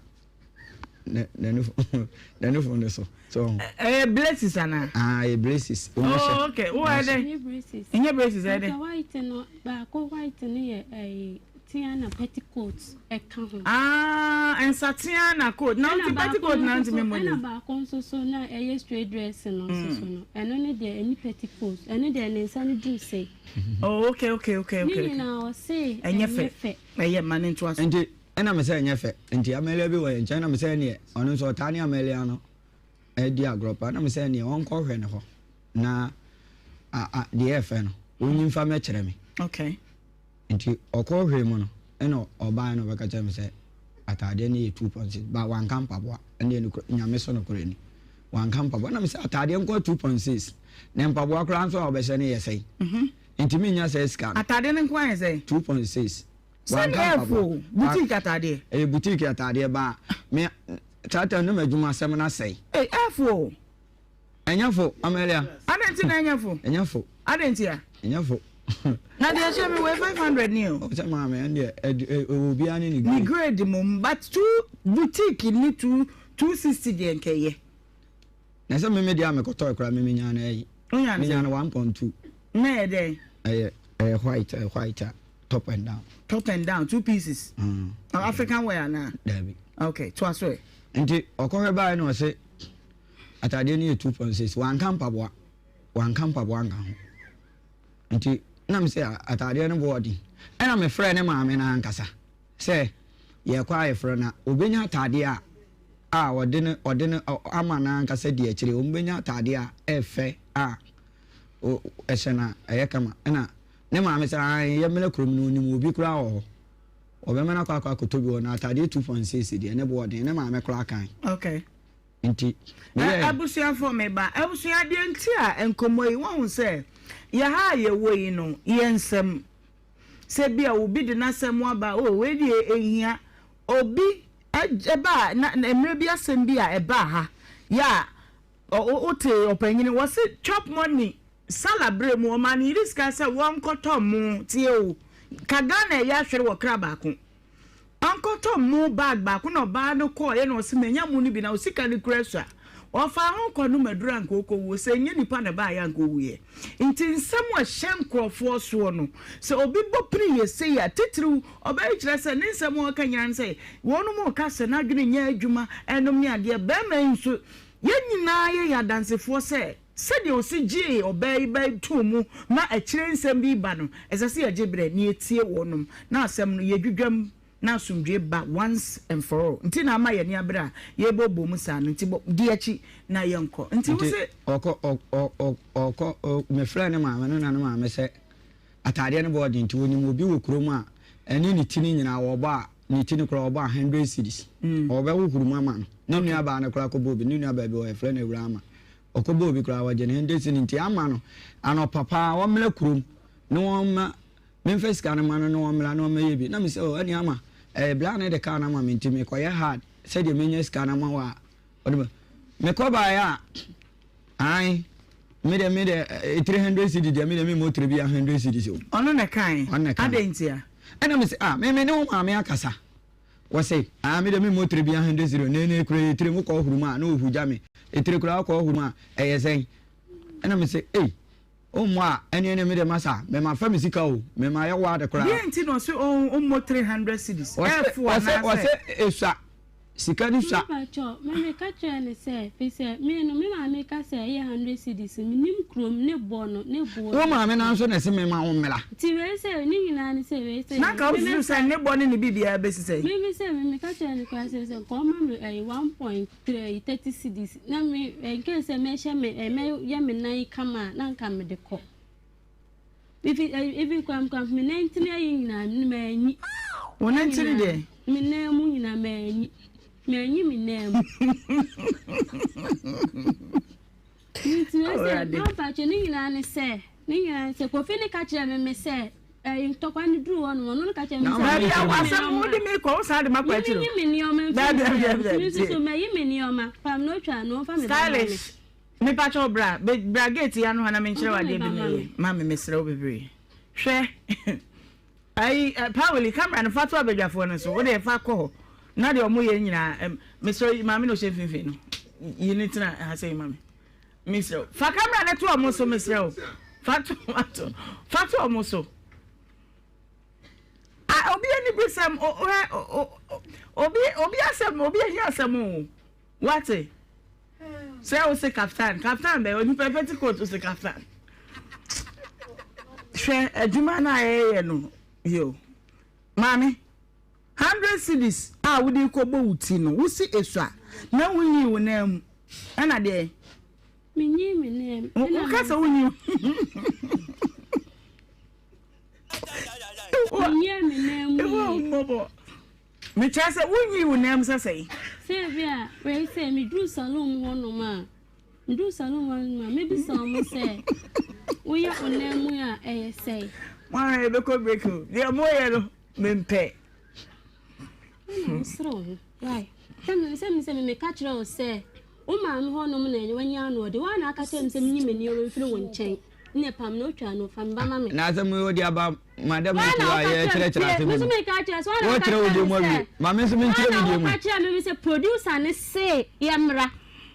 N'anufo no so. So.
Ɛyɛ braces ana?
Ah, ɛyɛ braces.
Oh, okay. Wo ɛyɛ dɛ?
Ɛnyɛ braces.
Ɛnyɛ braces ɛyɛ dɛ?
White no baako white no yɛ ɛyi tea na petticoat ɛka ho.
Ah, nsatea na coat. Na nti petticoat na ntumi mmɔ ne.
Ɛna baako nso so na ɛyɛ straight dress no nso so no. Ɛno ne deɛ ɛni petticoat. Ɛno deɛ ne nsa no duru sei.
Oh, okay, okay, okay, okay.
Ne nyinaa ɔse
ɛnyɛ fɛ. Ɛyɛ ma ne ntoa so.
Nti Ɛna me sɛ ɛnyɛ fɛ nti Amelia bi wɔ yɛn nkyɛn na me sɛ ɛneɛ ɔno nso ɔtaa ne Amelia no ɛdi agorɔ paa na me sɛ ɛneɛ ɔnkɔ hwɛ ne hɔ na a a deɛ ɛfɛ no ɔnyi nfa mɛkyerɛ me.
Okay.
Nti ɔkɔ hwɛ mu no ɛna ɔbaa na ɔbɛka kyerɛ me sɛ ataadeɛ no yɛ 2.6 ba wanka mpaboa ɛne ɛne nyame so nokorɛ ni wanka mpaboa na me sɛ ataadeɛ nkɔ 2.6 na mpaboa koraa nso a ɔbɛhyɛ no yɛ sɛn mhm. nti menya sɛ sika no
ataadeɛ no nko ayɛ sɛn
2.6
Sɛdeɛ ɛyɛ fo o, boutique ataadeɛ.
Ɛyɛ boutique ataadeɛ baa me saa time no m'adwuma asɛm no asɛe.
Ei ɛyɛ fo o.
Ɛnyɛ fo Amelia.
Adɛn nti na ɛnyɛ fo?
Ɛnyɛ fo.
Adɛn nti a?
Ɛnyɛ fo.
Na deɛ ɛhyɛ me wei 500 ni o.
Sɛ maame ɛndeɛ ɛwɔ obiara ne ne grade.
Ne grade mom but two boutique ni 260 deɛ nkɛyɛ.
Na sɛ meme deɛ a mekɔtɔe koraa me menyaa no ayi.
Wonyaa no sɛn?
Menyaa no 1.2.
Na ɛyɛ dɛn?
Ɛyɛ ɛyɛ white ɛyɛ white a top and down.
Top and down two pieces. Mm. Uh, African wear anaa?
Dabi.
Okay, toa so ɛ.
Nti ɔkɔhwɛ baeɛ na ɔse ataadeɛ no yɛ 2.6 wanka mpaboa wanka mpaboa nka ho nti na me sɛ ataadeɛ no boɔ den ɛna mefrɛ ne maame no ankasa sɛ yɛkɔ ayeforo na obenya ataadeɛ a a ɔde no ɔde no ama no ankasa di akyire wɔn bɛnya ataadeɛ a ɛfɛ a ɛhyɛ no a ɛyɛ kama ɛna ne maame sɛ ae yɛmmrɛ kurom no onim obi koraa wɔ hɔ ɔbɛma no akɔ akɔ akɔtɔ bi wɔ na ataadeɛ 2.6 deɛ ne boɔ den ne maame koraa kan
okay
nti
meyɛ abusuafoɔ meba abusua deɛ nti a nkɔmmɔ yi wɔn sɛ yɛha a yɛwɔ yi no yɛ nsɛm Sɛ bi a obi de n'asɛm aba, oh, wei deɛ ɛnhia. Obi ɛba a, na mmerɛ bi asɛm bi a ɛbaa ha, yɛ a, wote ɔpanyini, wɔse chop money, sala berɛ mu, ɔmaa ne yere sika sɛ wɔnkɔtɔ mo, tie o, ka Ghana ɛyɛ ahwere wɔ kra baako. Ɔnkɔtɔ mo bag baako na ɔbaa no kɔɔeɛ na ɔse manya mo no bi na wo sika no kura sua. Ɔfaa ho kɔnom aduro anka ɔkɔwuo sɛ ɛnyɛ nipa na ɛbaeɛ anka ɔwuiɛ. Nti nsɛm a ɛhyɛ nkorɔfoɔ soɔ no sɛ obi bɔ pini yɛ sei a titiriw ɔbaa yi kyerɛ sɛ ne nsɛm a ɔka nyinaa ne sɛ wɔnom reka sɛ n'adwene nyɛ adwuma ɛnom ne adeɛ barima yi nso yɛn nyinaa yɛyɛ adansefoɔ sɛ Sɛdeɛ ɔsi gyee ɔbaa yi ba too mu ma akyire nsɛm bi reba no, ɛsɛ sɛ yɛgye berɛ na yɛtie wɔnom na asɛm no yɛdwidwam na asomdwoeɛ ba once and for all. Nti na ama yɛn ani abere a yɛrebɔbɔ mu saa no. Nti bɔ, di akyi na yɛnkɔ. Nti wo
Nti
se.
ɔkɔ ɔ ɔ ɔ ɔkɔ ɔ mefrɛɛ ne maame no na ne maame sɛ ataadeɛ no bɔɔ den nti ɔnim obi wɔ kurom a ɛne ne ti no nyinaa wɔbɔ a ne ti no koraa ɔbɔ a hundred cedis ɔbɛhohoro mu ama no. Ne nuabaa no koraa kɔbɔɔ bi ne nuabaa bi wɔ hɔ yɛfrɛ no Awuraa Ama Ɔkɔbɔ obi koraa wɔgye no hɛn si no ntsi ama no anɔpa paa ɔmmra kurom na ɔmma memfa sika no ma no na ɔmmra na ɔmmɛyɛ bi na mesɛ oh ɛne ama ɛyɛ bra ne de kaa no ama me nti mekɔyɛ hard sɛdeɛ menya sika no ama wo a ɔde bɛ mekɔ baeɛ a ae me deɛ me deɛ 300 cedi deɛ me deɛ memmɔ tire bi a 100 cedis o
ɔno na kae
ɔno na kae
adɛn ntia
ɛna mesɛ ah me me ne wo maame akasa Wɔse, Ah me deɛ memmɔ tire biaa 100 Nene kura yɛ tire mu kɔ ɔhuru mu a na ɔhu gya me Etire koraa wokɔ ɔhuru mu a ɛyɛ sɛn Ɛna mese, Ei wommɔ a ɛneɛ ne me deɛ masa mema fa me sika o mema yɛ wo ade koraa.
Deɛn nti na ɔse ɔmmɔ 300 cedis?
Ɔse,
Ɛɛfo
ɔse,
anaasɛ?
ɔse esua Sika no sua.
Me pakyɛw, me me ka kyerɛɛ no sɛ, fisɛ me no me maame ka sɛ ɛyɛ hundred cedis, me nim kurom ne bɔ no ne boɔ
Wo maame no ara nso na ɛse me ma wo mmra.
Nti wei sɛ ne nyinaa ne sɛ wei sɛ.
Na anka wo susu sɛ ne bɔ ne ne biribiara bɛsi sɛn?
Me me sɛ me me ka kyerɛɛ no koraa sɛ sɛ nka ɔma me ɛyi 1.3 ɛyi 30 cedis na me ɛnkɛ sɛ mɛhyɛ me ɛɛ mɛyɛ me nan kama a na nka mede kɔ. Even eh, even kora kora me nan ntini ayi nyinaa manyi.
Wo nan ntini deɛ?
Me nan mu nyinaa manyi. Manyi me nan mu. Nti sɛ mampakyɛ ne nyinaa ne sɛ ne nyinaa ne sɛ Kofi ne ka kyerɛ me me sɛ ɛyi ntɔkwa ne duru hɔ nom ɔno ne ka kyerɛ me sɛ.
Baabi a wasɛm wo de me kɔ wo san de ma kɔ akyiri.
Mimi yi me nneɛma mfi mi nso so mɛyi me nneɛma pam na otwa no ɔnfa me ba ma me.
Stylish. Mepakyɛw bra, be bra gate yi ano ha na menkyerɛ wo adeɛ bi na yɛ ma me mesrɛ wo bebree. Hwɛ ayi eh, Pauli camera no fa to abadwafoɔ no so wo deɛ fa kɔ hɔ. Na deɛ ɔmo yɛ nyinaa ɛm mesrɛ yi maame na ɔhyɛ mfimfini no yi ne tena ha sɛ yi ma me mesrɛ wo fa kamera no to ɔmo so mesrɛ wo fa to fa to fa to ɔmo so a obi ani bi sɛm o o obi obi asɛm obi ahi asɛm o wate sɛ o se kaftan kaftan bɛ onipa petticoat o se kaftan hwɛ adwuma no a yɛyɛ no yo maame. Hundred cedis a wode rekɔbɔ wo ti no, wose esua na wonyii wo nan mu ɛna deɛn?
Menyii me nan mu.
Wo ka sɛ wonyii.
Menyii me nan mu yie.
Mmɔbɔ. Mekyerɛ sɛ wonyii wo nan mu sɛ sɛn?
Sɛ ebi a wei sɛ meduru salon mu hɔnom a meduru salon mu hɔnom a mebisa wɔn sɛ woyɛ wo nan mu a ɛyɛ sɛn?
Mo ara yɛbɛkɔ break o. Deɛ moyɛ no. Mempɛ.
Ɛna woserew ho. Why? Sɛ me sɛ me sɛ me meka kyerɛ wo sɛ wo maame hɔ nom na wanya ano ɔde woa na aka kyerɛ me sɛ menyi m'ani ɔwɔ mfiri wo nkyɛn ne pam na otwa no fa me ba ma me.
Na asɛm yi wode aba madam yi to a yɛkyerɛkyerɛ asɛm mu. Wɔkyerɛ wo deɛ mu awie. Ma me nso menkyerɛ me deɛ mu.
Woa na woka kyerɛ me sɛ producer ne se yɛmmra.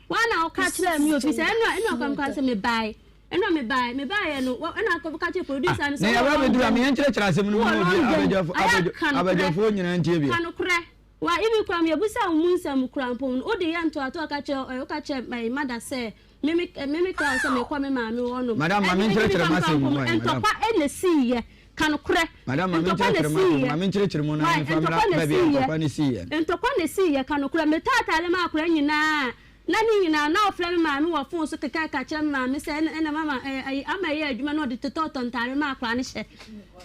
Woa na woka kyerɛ me ofi sɛ ɛno ɛno ɔkam ka sɛ mebae. Ɛna me bae, me baeɛ no, wɔ ɛna akɔ ka kyerɛ producer no sɛ.
Na yaba abɛduru a, meyɛ nkyerɛkyerɛ asɛm no mu na obi abadwafo abadwafoɔ nyinaa ntie bi.
Ka nokorɛ, wa even kura me yɛbusa wo mu nsɛm kura mpo no, wode yɛ ntoatoa ka kyerɛ ɛ woka kyerɛ ɛyi mada sɛ me me me me kura sɛ mekɔ me maame hɔ nom.
Madam ma me nkyerɛkyerɛ m'asɛm mu ɛ madam.
Ntɔkwa ɛna esiiɛ, ka nokorɛ.
Madam ma me nkyerɛkyerɛ m'asɛm ma me nkyerɛkyerɛ mu na me nfa mmra baabi a ntɔkwa no siiɛ.
Ntɔkwa na esiiɛ, ka nokorɛ. Metɔ ataade ma akora nyinaa. Na ne nyinaa, na ɔfrɛ me maame wɔ fon so keka ka kyerɛ me maame sɛ ɛna ɛna mama ɛɛ ayi ama ɛyɛ adwuma na ɔde totɔtɔ ntaare ma akwadaa no hyɛ.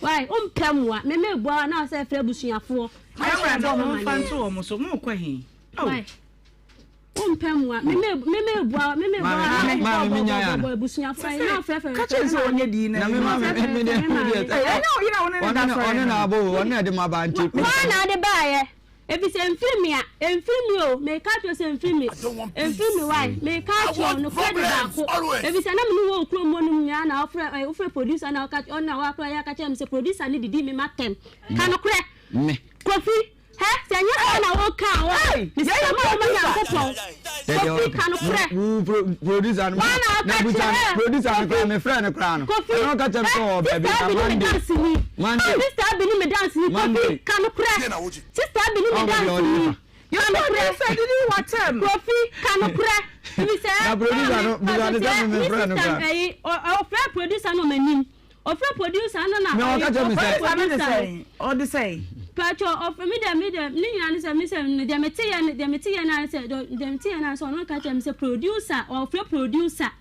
Wai, wompɛ mmoa. Me meboa wo a na ɔsɛ frɛ abusuafoɔ.
Camera no mo nfa nto wɔn so mo kɔ he.
Oh. Wai, wompɛ mmoa. Me me me meboa wo me meboa wo a na
Maame
ɔbɔ
me
bɔ
nya
bɔ
ya
bɔ abusuafoɔ ayi na ɔfrɛfrɛ
Ka kyerɛ
frɛ
sɛ
me
ɔnyɛ
maame.
dii na
Na me
yi.
maame me me deɛ me deɛ
Ɛnyɛ ɔyere a wo ne ne da
ɔno na
sɔre
ɔno
no.
na abo ɔno na ɛde ma ba nti.
Hwan na ade baayɛ? Efisɛ emfiri me a, emfiri me o, meka akyerɛ wo sɛ emfiri me, emfiri me wai, meka akyerɛ wo nokorɛ de baako, efisɛ na me ne wo wɔ kurom hɔ nom nyinaa na wofrɛ eh, wofrɛ producer na woka ɔno na woakora yɛ aka kyerɛ me sɛ producer no didi me matɛm, ka nokorɛ,
Me.
Kofi, hɛ, sɛ ɛnyɛ saa na woka a, wɔ, mesrɛ ma wo ma Nyankopɔn, Kofi, ka nokorɛ.
Wo pro producer no
Wọn na ɔka
na busa
kyerɛ ɛ
producer no
Kofi
koraa me frɛ no koraa no
Kofi
ɛna ɔka kyerɛ me
ɛ
sɛ ɔwɔ baabi
sista
na
bi ne me
Monday
danseni
Monday
sista bi ne me danseni Kofi
Monday
ka nokorɛ sista bi ne me
ɔn baabi a ɔde
danseni
fa.
ka nokorɛ
Producer didi watɛm.
Kofi ka nokorɛ ebi sɛ
Na producer
maame
no busa no
ɔsɛ
sɛ me
me
me frɛ no
sista
koraa.
ɛyi ɔfrɛ producer no ɔmo Ɔfrɛ producer no na
Me ɔka kyerɛ me sɛ.
ɔfrɛ
Producer no de
producer no.
sɛn? Ɔde sɛn?
Paatwɔ ɔfrɛ me deɛ me deɛ ne nyinaa ne sɛ me sɛ no deɛ mete yɛ no deɛ mete yɛ no ara sɛ deɛ mete yɛ no ara sɛ ɔno ka kyerɛ me sɛ producer ɔfrɛ producer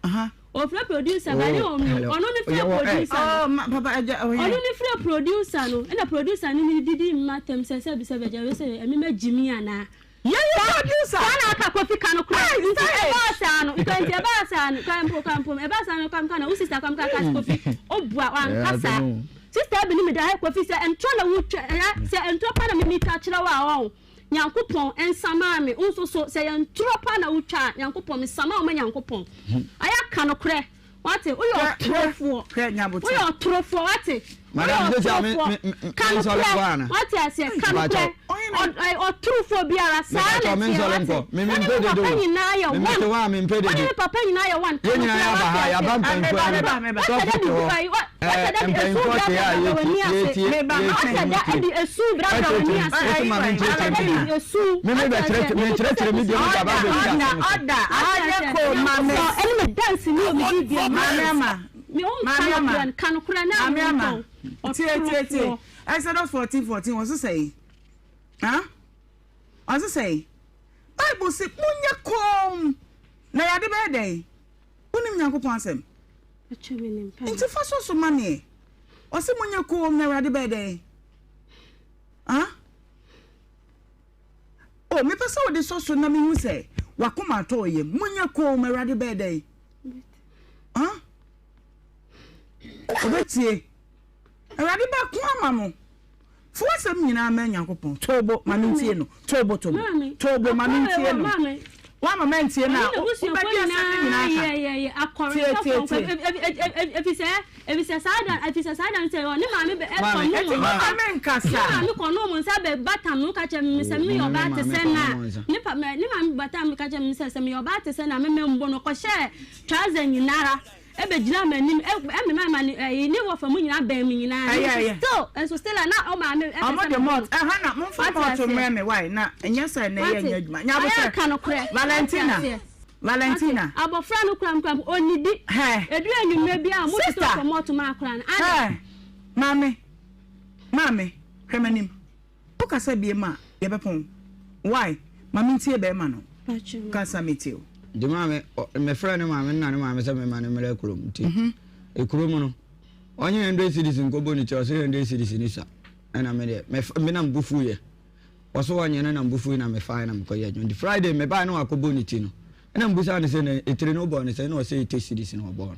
ɔfrɛ producer ba ne
Oh,
ɔno
hello.
ɔno ne frɛ
Yɛwɔ ɛ.
producer no
Oh, ma papa agya ɔyɛ.
ɔno ne frɛ producer no ɛna producer no ne didi mma tɛm sɛ sɛ bisa bɛgya wei sɛ ɛmi ma gyimi anaa
Yɛyɛ producer.
Saa na aka Kofi ka no koraa.
Hey,
Nti
hey.
ɛbaa saa no, nka nti ɛbaa saa no, ka mpo ka mpo ɛbaa saa no ka mka na wo sister ka mka ka Kofi obua wanka saa. Sister bi ne me da hey Kofi sɛ ntorɔ na wotwa ɛyɛ sɛ ntorɔ pa na me metwa kyerɛ wo a ɔn Nyankopɔn nsamaa me wo nso so sɛ yɛ ntorɔ pa na wotwa a Nyankopɔn mesama wo ma Nyankopɔn. Ayɛ ka nokorɛ. Wate, woyɛ ɔtorofoɔ. Woyɛ ɔtorofoɔ, wate. Woyɛ ɔtorofoɔ. Ka nokorɛ, wate aseɛ, ka nokorɛ. Ɔtorofoɔ biara, saa na ɛteɛ, wate. Wo ne me papa nyinaa yɛ one. Wo ne me papa nyinaa yɛ one. Ka nokorɛ, wate aseɛ. Wate da de, wate da de esu brabra w'ani ase. Wate da de esu brabra w'ani ase. Wate da de esu.
Ɔda, ɔda, ayɛ ko ma me.
Ɛne me dance ni o me di bia
Maame ama.
Me o
Maame ama.
nka ka nokorɛ na
Maame ama.
ɔtɔn
Tie tie tie.
ɔtorofoɔ.
Exodus 14 14 wɔ so sɛ ha? Ɔse sɛ Bible se monyɛ komm na Awurade bɛyɛ dɛn? Wonim Nyankopɔn asɛm? Nti fa sɔ so ma meɛ. Ɔse monyɛ komm na Awurade bɛyɛ dɛn? Ha? O, mepɛ sɛ wode sɔ so na mehu sɛ w'akoma atɔ wo yam. Monyɛ komm, Awurade bɛyɛ dɛn? Huh? Ɔbɛtie. Awurade bɛko ama mo. Fo asɛm nyinaa ma Nyankopɔn. Tobo, ma mentie no. Tobo, tobo. Tobo, ma mentie no. Woama mantie no a, wobɛdi asɛm no nyinaa ka. Tie, tie, tie.
Efisɛ, efisɛ saa da, efisɛ saa da no sɛ ɔne maame bɛ ɛkɔ nom
nsa. Eti mama me nkasa.
Ne maame kɔ nom nsa bɛ batam no ka kyerɛ me sɛ meyɛ ɔbaa te sɛ na. Ne pa, ne maame batam ka kyerɛ me sɛ sɛ meyɛ ɔbaa te sɛ na me me mbo no kɔhyɛ trouser nyinara. Ɛbɛgyinaa m'anim, ɛmema ma ne ɛyi ne wɔfa mu nyinaa bɛn me nyinaa.
Ɛyɛ ɛyɛ.
Still, nso still a na ɔmaame ɛpɛ sɛ
Ɔmo de malt ɛha na momfa malt mmrɛ me wai na ɛnyɛ sɛ na ɛyɛ nyɛ adwuma. Nya
abotire. Ka nokorɛ.
Valentina. Valentina.
Abɔfra no kura nkura ɔnidi.
Hɛ.
Edu enyimire bi a mo tete ɔfɔ malt ma akora no.
Hɛ. Maame. Maame. Hwɛ m'anim. Wo kasa biem a yɛbɛpɔn why ma mentie bɛɛma no kasa metie o.
Nti maame me frɛ ne maame na ne maame sɛ mema no mmra kurom nti ekurom no ɔnye hundred cedis nkɔbɔ ne ti ɔsɛ hundred cedis ne sua ɛna me deɛ me me na me bo fuiɛ ɔsɛ ɔnye no na me bo fuiɛ na me fae na mekɔyɛ adwuma nti Friday me bae na wakɔbɔ ne ti no ɛna mbusa no sɛ na etire no wobɔɔ no sɛ ɛna ɔsɛ eighty cedis na ɔbɔɔ no.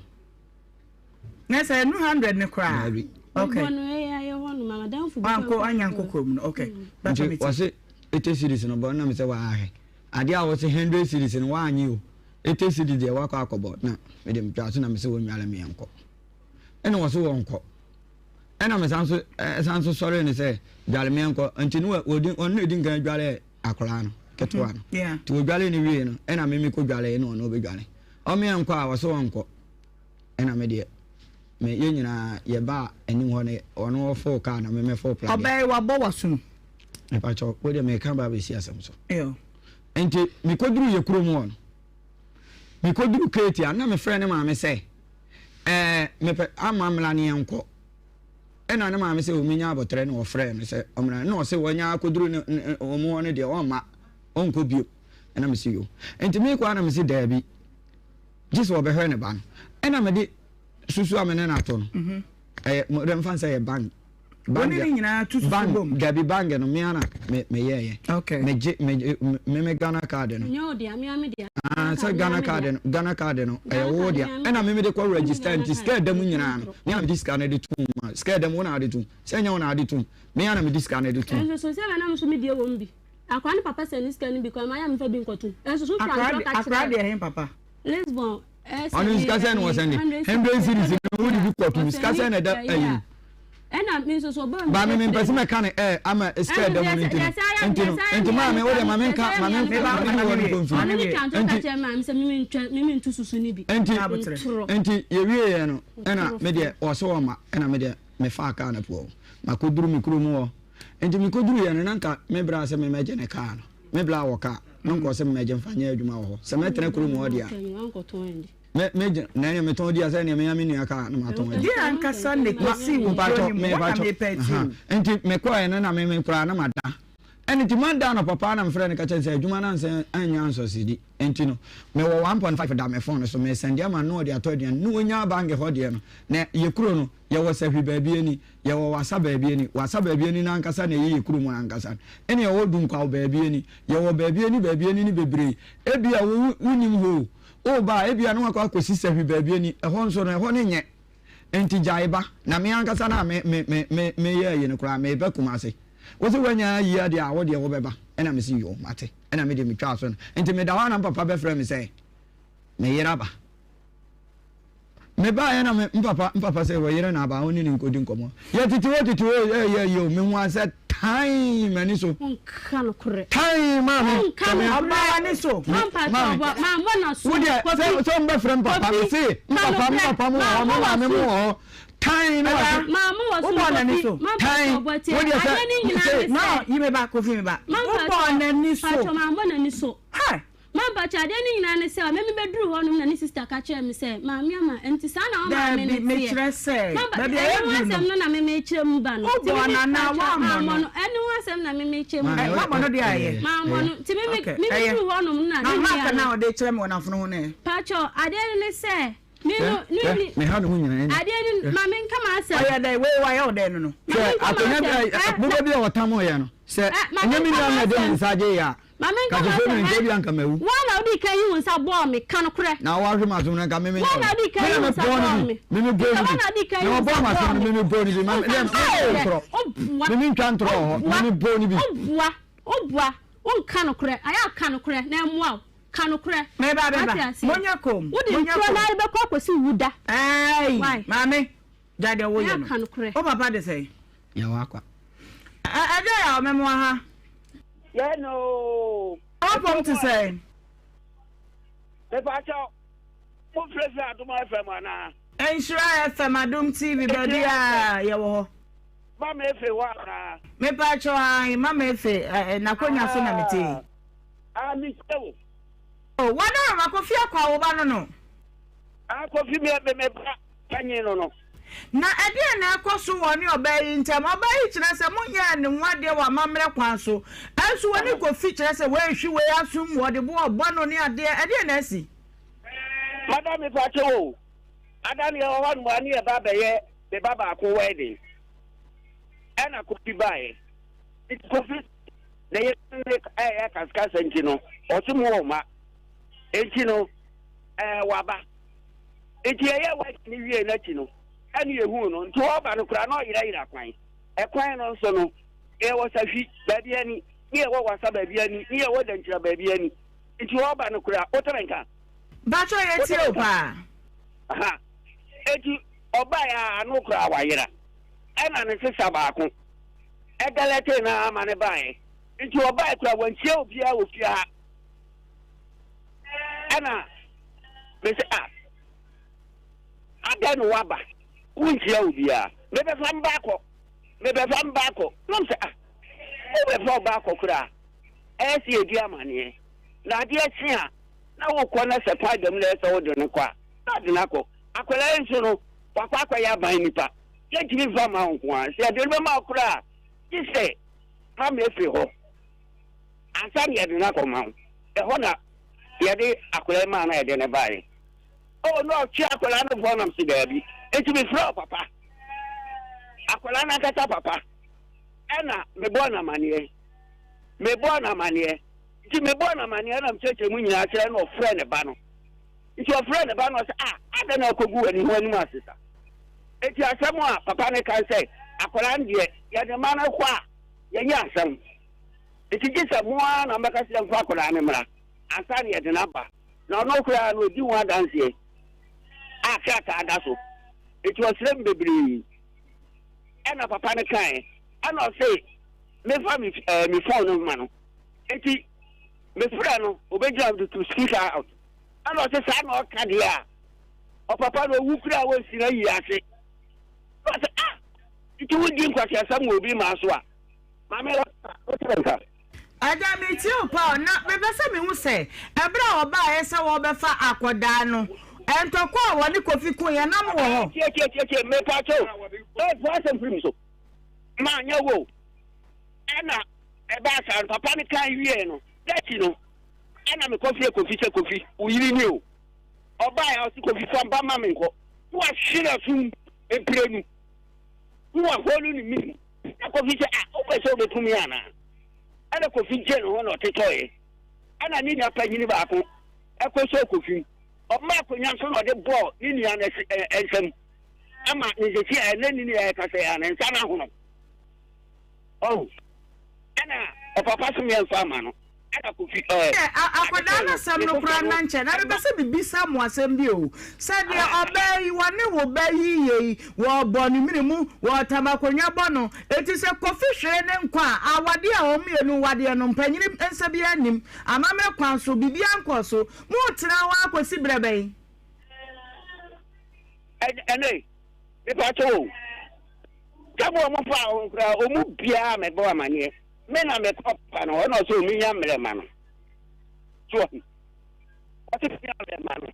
Na sɛ ɛnu 100 no koraa.
Daabi.
Okay.
Mebɔ no ɛyɛ ayɛ hɔ nom amadamfo bi.
Wanko anya nkokɔ mu no. Okay.
Nti wɔse 80 series no bɔ na mesɛ waahwɛ. Adeɛ a wɔse 100 series no waanye o. 80 series deɛ wakɔ akɔbɔ na mede metwa so na mesɛ wɔnnwale me yɛnkɔ. Ɛna wɔse wɔnkɔ. Ɛna mesan so ɛsan so sɔre ne sɛ dwale me yɛnkɔ. Nti no wɔdi ɔno na edi nkan dwale akwaraa no ketewa no. Nti wɔdwale no wie no ɛna me mekɔ dwale ɛna ɔno ɔbɛdwale. Ɔme yɛnkɔ a wɔse wɔnkɔ. Ɛna me deɛ me yɛn nyinaa yɛbaa anim hɔ no ɔno ɔfoo kaa na me mɛfoo pradeɛ.
Ɔbaa yi wabɔ w'asono.
Mepakyɛw wo deɛ meka ba abɛsi asɛm so. Nti mekɔduru yɛ kurom hɔ no mekɔduru keeti a na mefrɛ ne maame sɛ ɛɛ mepɛ ama mmra ne yɛnkɔ ɛna ne maame sɛ ɔmenya abɔtrɛ na ɔfrɛ no sɛ ɔmmra na ɔsɛ wɔnya akɔduru ne wɔn hɔ no deɛ ɔmma ɔnkɔ bio ɛna mese yo nti mekɔ a na mese daabi gye sɛ ɔbɛhwɛ ne ba no ɛna mede susu a me ne no ato no mhm. ɛyɛ mo dɛ nfa sɛ yɛ bank
bank ne nyinaa tu susu bom
dabi bank no me ana me me yɛɛyɛ
okay
me gye me me me Ghana card no
nyɛ o deɛ me ame deɛ
ah sɛ Ghana card no Ghana card no ɛyɛ wo deɛ ɛna me me de kɔ register nti sika ɛda mu nyinaa no me ana me de sika no de tum ma sika ɛda mu wo na ade tum sɛ nyɛ wo na ade tum me ana me de sika no de tum
ɛnso so sɛ na me so me deɛ wɔ mu bi Akora ne papa sɛ ne sika no bi kora ma yɛ mefa bi nkɔto ɛnso so twa ntorɔ ka kyerɛ.
Akora deɛ hen papa.
Lisbon ɛsɛ
ɔno sika sɛ na wɔsɛn de hundred series no wode bi kɔto sika sɛ na ɛda ayi no.
Ɛna mi nso so ɔbaa mi.
Ba mi mi mpɛsɛ mɛka no ɛɛ ama sika ɛda mu no nti no nti no nti maa mi wode ma mi nka ma mi nka ma mi wɔ no nkɔ
mfiri. Maame mi twa ntorɔ ka kyerɛ maame sɛ mi ntwa mi mi ntu susu ni bi.
Nti nti yɛwie yɛ no ɛna mi deɛ ɔsɛ ɔma ɛna mi deɛ mi fa kaa no poɔ ma kɔ duru mi kurom hɔ. Nti mekoduruiɛ no, na nka me bra sɛ memmɛgye ne kaa no. Me bra wɔ kaa, na nka ɔsɛ memmɛgye mfa nyɛ adwuma wɔ hɔ. Sɛ mɛtena kurom hɔ deɛ a, me, megye, na ɛneɛ metɔn di a, sɛ ɛneɛ menya me nua kaa na matɔn adi.
Deɛ ankasa na ɛkɔsii wɔ kuro no mu, hɔ na mepɛ atie o.
Nti mekɔɛ no na me, me koraa na mada. Ɛno nti mada anɔpa paa na mefrɛɛ no ka kyerɛɛ no sɛ adwuma no ansa annya ansɔsidi. Nti no, mewɔ 1.5 da me phone so, mesɛnde ama no na ɔde atɔ aduane. Na ɔnyaa bank hɔ deɛ no, na yɛ kuro no, yɛwɔ sahwi baabi ani. Yɛwɔ Wassa baabi ani. Wassa baabi ani no ankasa na ɛyɛ yɛ kurom ankasa no. Ɛna yɛwɔ Dunkwaw baabi ani. Yɛwɔ baabi ani baabi ani no bebree. Ebia wo wonnim hɔ o. Woreba a, ebia na woakɔ akɔsi Sahwi baabi ani. Ɛhɔ nso no, ɛhɔ no nyɛ. Enti gyae ba. Na me ankasa no a me me me me meyɛ ayi no koraa, mereba Kumasi. Wo se woanya ayi adeɛ a, wo deɛ wobɛba. Ɛna mese yoo, mate. Ɛna me deɛ metwaa so no. Enti meda hɔ a na me papa bɛfrɛ me sɛ me yere aba. Mebaeɛ na me mpapa mpapa sɛ wɔyere na aba ɔne ne nkɔdi nkɔmmɔ. Yɛtete hɔ tete hɔ ɛyɛ yɛ o mehu asɛ tan m'ani so.
Wonka nokorɛ.
Tan maame.
Wonka nokorɛ.
Ɔbaa w'ani so.
Mampakyɛ ɔbɔ mammɔ n'aso.
Wo deɛ sɛ sɛ mbɛfrɛ mpapa me se mpapa mpapa mo wɔ hɔ me maame mo wɔ hɔ tan ne wɔ so.
Mammɔ wɔ so
Wobɔɔ n'ani so.
Mampakyɛ ɔbɔ tie
Wo deɛ sɛ
adeɛ ne nyinaa ne
No,
sɛ.
yi me ba Kofi me ba. Wobɔɔ n'ani so.
Mampakyɛ mammɔ n'ani so.
Hi.
Mampakyɛ, adeɛ no nyinaa ne sɛ, me mebɛduruu hɔ nom na ne sista ka kyerɛɛ me sɛ, Maame Ama, ɛnti saa na wo maame no
Daabi,
teɛ?
mekyerɛ sɛ,
Mampa,
baabi a
ɛno ho
yɛaduru
asɛm
no,
no na me mekyerɛ mu ba no. Nti
wobɔɔ
me
no anaa
mepakyɛ,
woammɔ
mammɔ
no?
no, ɛno ho asɛm na me mekyerɛ mu
Maame,
ba
Ɛ,
no.
woammɔ no deɛ a ɛyɛ.
Mammɔ no, nti me me
Okay,
me
ɛyɛ.
meduruu hɔ nom na
Na
ne
mark
nua
no
no,
a ɔde kyerɛ me wɔ n'afono ho no ɛ?
pakyɛ, adeɛ no ne sɛ, me no, ne ni,
Me ha ne ho nyinaa ni.
adeɛ no, ma menka m'asɛm.
Ɔyɛ dɛn? Wei wayɛ wo dɛn no no?
Ma
Hwɛ,
menka
akonnwa bi
m'asɛm.
a
Ɛ,
boba bi a wɔtamoeɛ no, sɛ
ɛ, ma
ɛnyɛ me
menka
nua na ɛde ne
m'asɛm.
nsa gyeeɛ a,
Ma menka
Ka
m'asɛm
sɛ
ɛ.
ebia anka mawu.
Woa na wodii kan yii wo nsa bɔɔ me, ka nokorɛ.
Na woahwe m'asom no anka me menyɛ
Woa na wodii kan
Me
yii
na
wo nsa
mebɔɔ no
bɔɔ
bi.
me.
Me mebɔɔ no
Sɛ
bi.
woa na wodii kan
Na
yii wo
wɔbɔɔ
nsa
m'asom
bɔɔ
no
me.
me mebɔɔ no bi. Ma
Wonka
me
nokorɛ.
mentwa ntorɔ.
Woboa.
Me mentwa ntorɔ wɔ hɔ. Me
Woboa.
mebɔɔ no bi.
Woboa. Woboa. Wonka nokorɛ. Ayɛ a ka nokorɛ na ɛmmoa wo. Ka nokorɛ.
Meba, meba.
Wate aseɛ?
Monyɛ komm.
Wode
Monyɛ
ntorɔ
komm.
no ara bɛkɔ akɔsi wo da.
Aai,
Why?
maame, gyae deɛ woyɛ
Ɛyɛ
no.
ka nokorɛ.
Wo papa de sɛn?
Yɛwɔ akwa.
Ɛ, ɛgya yɛ a ɔmɛmoa ha.
Yɛ no.
W'apɔm te sɛn?
Mepakyɛw, mo frɛfrɛ Adom FM anaa?
Nhyira FM, Adom TV, baabi a yɛwɔ hɔ.
Mama Efe hɔ anaa?
Mepakyɛw, ae, Mama Efe, ɛ, n'akonnwa so na mete yi.
Ah, metie wo.
Oh, Wadaroma, Kofi Akwa, wo ba no no.
Ah, Kofi, me, me, me ba panyin no no.
Na ɛdeɛn na ɛkɔ so wɔ ɔne ɔbaa yi ntam? Ɔbaa yi kyerɛ sɛ monyɛɛ ne ho adeɛ wɔ amammerɛ kwan so, ɛnso wɔne Kofi kyerɛ sɛ wɔrehwi wei asom, wɔde boɔ rebɔ no ne adeɛ, ɛdeɛn na asi?
Madam mepa kyɛw o, ada no yɛwɔ hɔ nom a ne yɛba bɛyɛ me ba baako wedding ɛna Kofi baeɛ, nti Kofi ne yere ne ɛyɛ kaskasa nti no ɔse mo wɔ mma nti no ɛɛ waba. Nti yɛyɛɛ wedding no wiee no akyi no, ɛne yɛhuu no. Nti ɔreba no koraa na ɔyerayera kwan. Ɛkwan no nso no, yɛwɔ Sahwi baabi ani, ne yɛwɔ Wasa baabi ani, ne yɛwɔ Dankyira baabi ani. Nti ɔreba no koraa, wote me nka?
Mpakyɛw yɛtie wo paa.
Aha. Eti ɔbaeɛ a ano koraa wayera. Ɛna ne sesa baako ɛdɛlɛtee no ara ma no baeɛ. Nti ɔbaeɛ koraa wankyia obiara wɔ fie ha. Ɛna mese ah adɛn na woaba wonkyia obiara mebɛfa mba akɔ mebɛfa mba akɔ na mesɛ ah wobɛfa ɔba akɔ koraa ɛyɛ sɛ yɛdi amanneɛ na adeɛ kye a na wokɔ na sɛ kwan dam na ɛsɛ wode no kɔ a na ade no akɔ akwadaa yi nso no wakɔ akɔyɛ aban nipa yɛntumi mfa ma wo nko a sɛ yɛde no bɛma wo koraa gye sɛ ma mefiri hɔ ansa na yɛde no akɔma wo ɛhɔ na yɛde akwadaa yi maa na yɛde no baeɛ. Oh, na ɔtwe akwadaa no fɔ nam se daabi. Enti mefrɛ ɔpapa, akwadaa no ankasa papa, ɛna mebɔɔ no amaneɛ. Mebɔɔ no amaneɛ. Nti mebɔɔ no amaneɛ na mekyerɛkyerɛ mu nyinaa kyerɛ na ɔfrɛ ne ba no. Nti ɔfrɛ ne ba no ɔsɛ, ah, adɛn na akɔgu w'ani ho anim ase sa? Enti asɛm a papa no ka sɛ, akwadaa no deɛ, yɛde ma no kɔ a, yɛnyɛ asɛm. Enti gye sɛ mo ara na mobɛka sɛ yɛmfa akwadaa no mmra ansa na yɛde no aba. Na ɔno koraa no, ɔdi ho adanseɛ a krataa da so. Enti ɔsrɛ me bebree. Ɛna papa no kaeɛ. Ɛna ɔse memfa me, eh, me phone no mma no. Enti mefrɛ no, ɔbɛgyina me to speak out. Ɛna ɔse saa na ɔka deɛ a, ɔpapa no ɔwu koraa wɔnsi no ayi ase. Ɔse ah, nti wodi nkwaseasɛm wɔ obi maa so a, Maame wote me nka?
Agya, metie wo paa o. Na mepɛ sɛ mehu sɛ, ɛberɛ a wɔbaeɛ sɛ wɔrebɛfa akɔdaa no, ntɔkwa a wɔne Kofi koeɛ, na mowɔ hɔ?
Tie, tie, tie, tie, mepa kyɛw. Ee, fa asɛm firi me so. Manyɛ wo o. Ɛna ɛbaa saa no, papa no kan wieɛ no, da akyi no, ɛna mekɔfrɛ Kofi sɛ, Kofi, wo yere ni o. Ɔbaeɛ a, ɔse, Kofi, fa mba ma menkɔ. Na wahwe n'asom mprenu. Na wahɔlu ne mim. Na Kofi sɛ, Ah, wopɛ sɛ wobɛku me anaa? Ɛna Kofi gyee ne ho na ɔtetɔeɛ. Ɛna ne nua panyini baako kɔsɔɔ Kofi mu. Ɔmaa akonnwa nso na ɔde bɔɔ ne nua no nsam ama ne sisi a ɛnɛ ne nua ɛkasa yi a ne nsa no ahono. Oh, ɛna ɔpapa so mmiɛnsa ama no. Ɛna Kofi ɛɛ.
Ɛ akwadaa no asɛm no koraa na nkyɛ na mepɛ sɛ mebisa mo asɛm bi o. Sɛ deɛ ɔbaa yi wɔne wo ba yi yɛ yi wɔbɔ ne mene mu wɔtam akonnwa bɔ no enti sɛ Kofi hwere ne nkwa a awadeɛ a wɔn mmienu wadeɛ no mpanyini nsa biara nnim amammerɛ kwan so biribiara nkɔɔ so moretena hɔ ara kɔsi berɛ bɛn?
Ɛnɛ mepa kyɛw o sɛ mo a wɔfaa wɔn koraa wɔn mu biara mɛbɔ amaneɛ. Me na mekɔ papa no hɔ na ɔsɛ ominya mmerɛ ma no. So ɔho? Ɔsɛ minya mmerɛ ma no.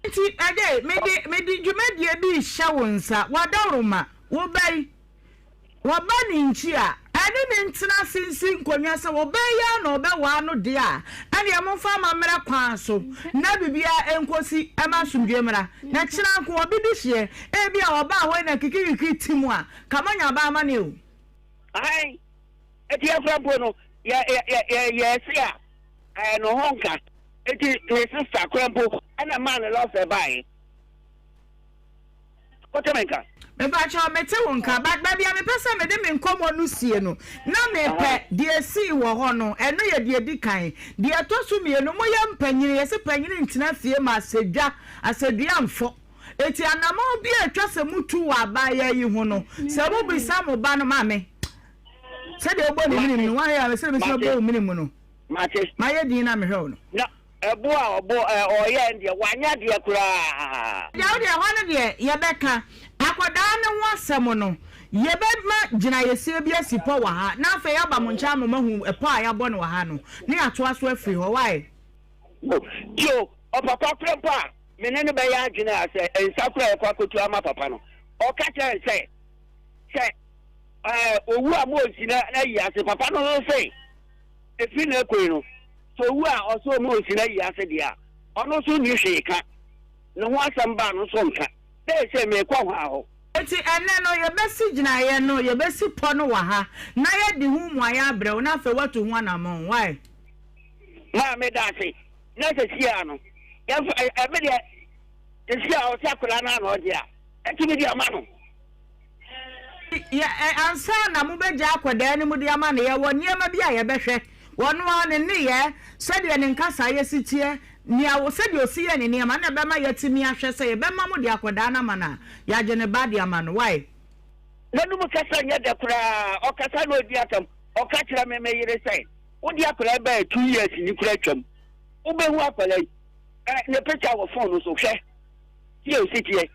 Nti ɛde mede mede dwumadie bi rehyɛ wo nsa, w'adaworoma, wo ba yi, wɔba ne nkyi a, ɛne ne ntena ase nsi nkonnwa sɛ wo ba yi ara na ɔbɛwaa no deɛ a, ɛnneɛ momfa amammerɛ kwan so na biribiara nkɔsi ɛma asomdwoeɛ mmra. Na kyena nko obi de hyeɛ, ebia ɔbaa hɔ yi na kikirikiri te mu a, ka moanya aba amaneɛ o.
Ae, eti afra mpo no, yɛ yɛ yɛ yɛ yɛse a, ɛɛ no ho nka. Eti ne sista kora mpo ɛna maa ne lɔfɛ baeɛ. Wote me nka?
Mepakyɛw mete wo nka but baabi a mepɛ sɛ mede me nkɔmmɔ no sie no na mepɛ deɛ esii wɔ hɔ no ɛno yɛ deɛ edi kan. Deɛ ɛtɔ so mmienu moyɛ mpanyini yɛse panyini ntena fie ma asɛdwa asɛdua mfɔ eti anamɔn bi a etwa sɛ mutu wɔ abaayaa yi ho no sɛ mobisa mo ba no maame sɛdeɛ wobɔ ne menim no woayɛ a sɛdeɛ mesi mabɔ wo menim no mayɛ din na mehwɛ wo no.
Ɛbo a ɔbo ɛ ɔyɛɛ no deɛ, wanyɛ adeɛ koraa.
Deɛ wo deɛ ɛhɔ no deɛ yɛbɛka akwadaa no ho asɛm no, yɛbɛma gyinaeɛsie bi asi pɔ wɔ ha, na afei yɛaba mo nkyɛn ama moahu ɛpɔ a yɛabɔ no wɔ ha no, na yɛatoa so afiri hɔ. Wai?
Tio, ɔpapa korɔ mpo a me ne no bɛyɛ adwene a sɛ nsa korɔ a yɛkɔ akɔtu ama papa no, ɔka kyerɛ no sɛ, sɛ ɛɛ owu a mo nsi na ayi ase, papa no nso se, ɛfiri na ɛkɔi no, Sɛ owu a ɔsɛ ɔma osi n'ayi ase deɛ a, ɔno nso nni hwee ka. Ne ho asɛm ba a, no nso nka. Seesei merekɔ hwan hɔ?
Enti ɛnnɛ no, yɛbɛsi gyinaeɛ no, yɛbɛsi pɔ no wɔ ha, na yɛadi ho mmuaeɛ abrɛ wo, na afei woatu ho anammɔn. Wai?
Maa meda ase. Na seesei ara no, yɛmfa, ɛ, ɛ, me deɛ, seesei a ɔsɛ akwadaa no ara na ɔgye a, ɛtumi de ama no.
Yɛ, ɛ, ansa na mobɛgyaa akwadaa no mu de ama no, yɛwɔ nneɛma bi a yɛbɛhwɛ. Ɔno ara, ne nneyɛɛ, sɛdeɛ ne nkasaeɛ si teɛ, nea, sɛdeɛ ɔsi yɛ ne nneɛma, na ɛbɛma yɛatumi ahwɛ sɛ yɛbɛma mo de akwadaa no ama no a, yɛagye ne ba de ama no. Wai?
N'anom kasa nyɛ dɛ koraa. Ɔkasa na ɔdi asɛm. Ɔka kyerɛ me, me yere sɛ, Wode akwadaa yi baeɛ two years ni koraa atwam. Wobɛhu akwadaa yi. Ɛ, ne picture wɔ phone no so. Hwɛ sɛdeɛ ɔsi teɛ.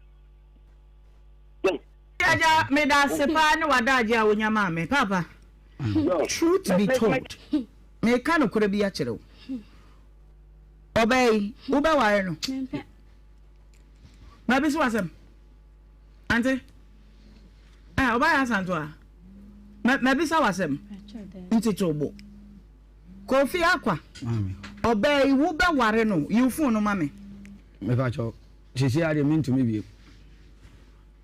Agya medase paa ne w'adagye a wonya maa me papa truth be told meka nokorɛ bi akyerɛ wo ɔbaa yi wobɛware no baabi so wasɛm ante eh, ɔbaa yɛ asanto a mabisa wasɛm nti to bo Kofi Akwa ɔbaa yi wobɛware no yiw fon no ma me.
Mepakyɛw Seesei ara deɛ mentumi bio.